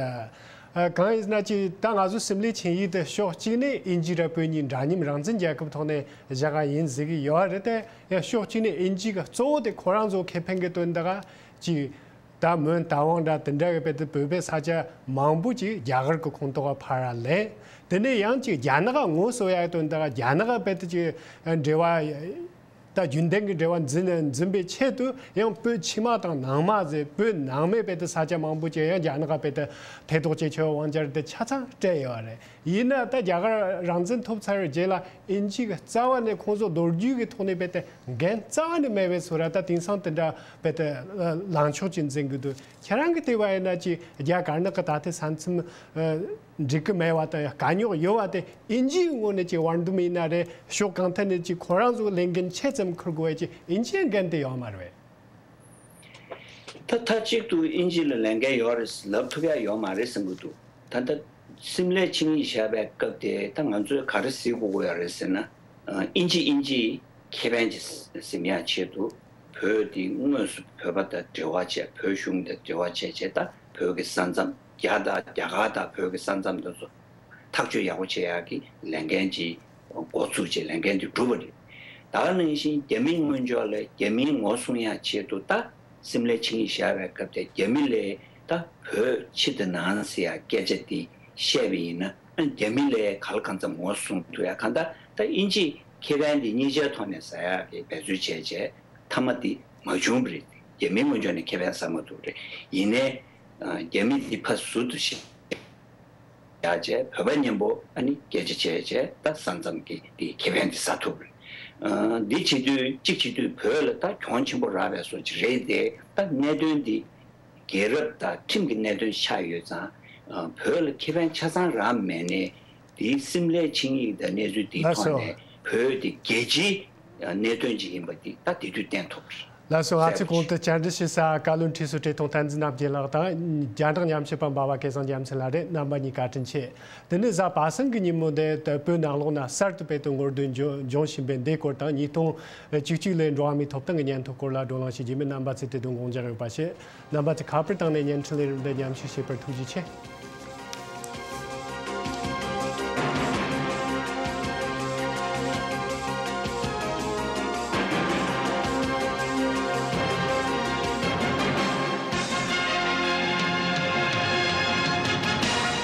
ཨ་གང་ཡིན་ཟེར་ན་ཅིག་ད་ང་ཚོ་སིམ་ལའི་ཆིངས་ཡིག་དེ་ཕྱོགས་གཅིག་ནས་དབྱིན་ཇི་ར་བོད་གཉིས་འདྲ་མཉམ་རང་བཙན་རྒྱལ་ཁབ་ཐོག་ནས་བཞག་ག་ཡིན་ཟེར་གྱི་ཡོད་རེད། དེ་ཡང་ཕྱོགས་གཅིག་ནས་དབྱིན་ཇི་གི་གཙོ་བོ་དེ་ཁོ་རང་ཚོ་ཁེ་ཕན་གྱི་དོན་དག་ཅིག་ད་མོན་རྟ་དབང་འདྲ་དེ་འདྲ་གི་བོད་དེ། བོད་པའི་ས་ཆ་མང་པོ་ཅིག་རྒྱ་གར་གྱི་ཁོངས་གཏོགས་ཕར་ལེན། དེ་ནས་ཡང་ཅིག་རྒྱ་ནག་ངོ་སོ་ཡག་དོན་དག་རྒྱ་ནག་བོད་དེ་ཅིག་འབྲེལ་བ། ད་རྒྱུན་ལྡན་གྱི་འབྲེལ་བ་འཛིན་འཛིན་པའི་ཆེད་དུ་ཡང་བོད་ཕྱི་མ་དང་ནང་མ་ཟེར། བོད་ནང་མའི་བོད་དེ་ས་ཆ་མང་པོ་ཅིག་ཡང་རྒྱ་ནག་བོད་དེ་ཐེ་གཏོགས་བྱེད་ཆོག་དབང་ཆ་དེ་ཆ་ཚང་སྤྲད་ཡོད་རེད། ཡིན་ན་ད་རྒྱ་གར་རང་བཙན་ཐོབ་ཚར་རྗེས་ལ་དབྱིན་ཇི་གི་རྩ་བ་ནས་ཁོང་ཚོ་མདོ་རྒྱུད་ཀྱི་ཐོག་ནས་བོད་དེ་འགན་རྩ་བ་ནས་མེད་པའི་བཟོ་འདྲ། ད་དེང་སང་དེ་འདྲ་བོད་དེ་ལངས་ཕྱོགས་ཅིག་འཛིན་གྱི་འདུག་ཁྱེད་རང་གིས་བལྟས་པ་ཡིན་ན་ཅིག་རྒྱ་དཀར་ནག་གི་ད་ལྟའི་ས་མཚམས་འགྲིག་གི་མེད་པ་དང་དཀའ་རྙོག་ཡོད་པ་དེ་དབྱིན་ཇིའི་ངོས་ནས་ཅིག་བར་འདུམ་ཡིན་ན་རེད། ཕྱོགས་གང་ཐད་ནས་ཅིག་ཁོ་རང་ཚོ་ལས་འགན་ཆེ་ཙམ་འཁུར་དགོས་པའི་ཅིག་དབྱིན་ཇིའི་འགན་དེ་ཡོད་མ་རེད། ད་མཐའ་གཅིག་ཏུ་དབྱིན་ཇི་ལ་ལས་འགན་ཡོད་རེད་ལབ་ཐུབ་ཡ་ཡོད་མ་རེད་བསམ་གྱི་འདུག་ད་ལྟ་སིམ་ལའི་ཆིངས་ཡིག་བཞག་པའི་སྐབས་དེ་ད་ང་ཚོས་ག་རེ་གཟིགས་དགོས་ཀྱི་ཡོད་རེད་ཟེར་ན། ཨ། དབྱིན་ཇི་དབྱིན་ཇིའི་ཁེ་ཕན་ཅིག་ཟིན་ཡ་ཆེད་དུ། བོད་དེ་དངོས་སུ་བོད་པ་དང་འབྲེལ་བ་བྱས། བོད་གཞུང་དང་འབྲེལ་བ་བྱས་བྱས། ད་བོད་ཀྱི་ས་མཚམས། རྒྱ་དང་རྒྱ་གར་དང་བོད་ཀྱི་ས་མཚམས་དེ་ཚོ་ཐག་གཅོད་ཡག་པོ་བྱེད་ཡག་གི་ལས་འགན་ཅིག་འགོ་ཚུགས་བྱས་ལས་འགན་དེ་གྲུབ་པ་རེད། ད་ག་ནང་བཞིན་རྒྱ་མིའི་ངོས་ཕྱོགས་ལ་རྒྱ་མིའི་ངོ་སྲུང་ཡག་ཆེད་དུ། ད་སིམ་ལའི་ཆིངས་ཡིག་བཞག་པའི་སྐབས་དེ་རྒྱ་མི་ལ་ད་བོད་ཕྱི་དང་ནང་ཟེར་ཡག་སྐད་ཆ་དེ་བཤད་པ་ཡིན་ན། ཨ། རྒྱ་མི་ལ་གང་ལ་གང་འཚམ་ངོ་སྲུང་ཐུབ་ཡག་གང་ལྟར་ད་དབྱིན་ཇིས་ཁེ་ཕན་དེ་གཉིས་ཆའི་ཐོག་ནས་ཟ་ཡག་གི་འབད་རྩོལ་བྱས་བྱས། མཐའ་མ་དེ་མ་བྱུང་བ་རེད། རྒྱ་མིའི་ངོས་ཕྱོགས་ནས་ཁེ་ཕན་ཟ་མ་ཐུབ་པ་རེད། ཡིན་ནའི། ཨ། རྒྱ་མི་དེ་ཕར་ཟུར་དུ་བཞག་བྱས། བོད་པ་མཉམ་པོ་ཨ་ནི་སྐད་ཆ་བྱས་བྱས། ད་ས་མཚམས་ཀྱི་དེ་ཁེ་ཕན་དེ་ཟ་ཐུབ་པ་རེད། ཨ། འདི་བྱེད་དུས་གཅིག་བྱེད་དུས་བོད་ལ་ད་གྱོང་ཆེན་པོ་རག་པའི་བཟོ་ཅིག་རེད་དེ། ད་གནད་དོན་འདི་རྒྱལ་རབས་དང་ཁྲིམས་ཀྱི་གནད་དོན་ཆགས་ཡོད་ཙང་། ཨ། བོད་ལ་ཁེ་ཕན་ཆ་ཚང་རག་མེད་ནའི། དེའི་སིམ་ལའི་ཆིངས་ཡིག་དང་གནས་ཚུལ་དེའི་ལགས་ཐོག་སོ། ནས་བོད་དེ་རྒྱལ་སྤྱིའི་གནད་དོན་ཅིག་ཡིན་པ་དེ་ད་དེ་དུས་བསྟན་ཐུབ་པ་རེད། ལགས་སོ། ང་ཚོས་གོང་དུ་བཅར་འདྲི་ཞུ་ས་བཀའ་བློན་ཁྲི་ཟུར་བཀྲས་མཐོང་བསྟན་འཛིན་རྣམ་རྒྱལ་ལགས་དང་རྒྱ་འབྲང་ཉམས་ཞིབ་པ་འབའ་བ་སྐལ་བཟང་རྒྱལ་མཚན་ལགས་རེད། རྣམ་པ་གཉིས་བཀའ་དྲིན་ཆེ། དེ་ནས་གཟའ་པ་སངས་ཀྱི་ཉིན་མོ་འདི་བོད་ནང་ལོགས་ན་གསར་དུ་སྤེལ་དུ་ངོ་རྒོལ་འབྱུང་འབྱུང་བཞིན་པའི་འདིའི་སྐོར་དང་། ཉིས་སྟོང་བཅུ་གཅིག་ལོའི་འགྲོ་བ་མིའི་ཐོབ་ཐང་གི་སྙན་ཐོ་སྐོར་ལ་བགྲོ་གླེང་ཞུ་རྒྱུ་མིན། རྣམ་པ་ཚོས་དེ་དོན་དགོངས་འཇགས་ཡོད་པ་བྱེད། རྣམ་པ་ཚོས་ཁ་པར་བཏང་ནས་བརྙན་འཕྲིན་ལས་རིམ་འདི་མཉམ་ཞུགས་བྱས་པར་ཐུགས་རྗེ་ཆེ།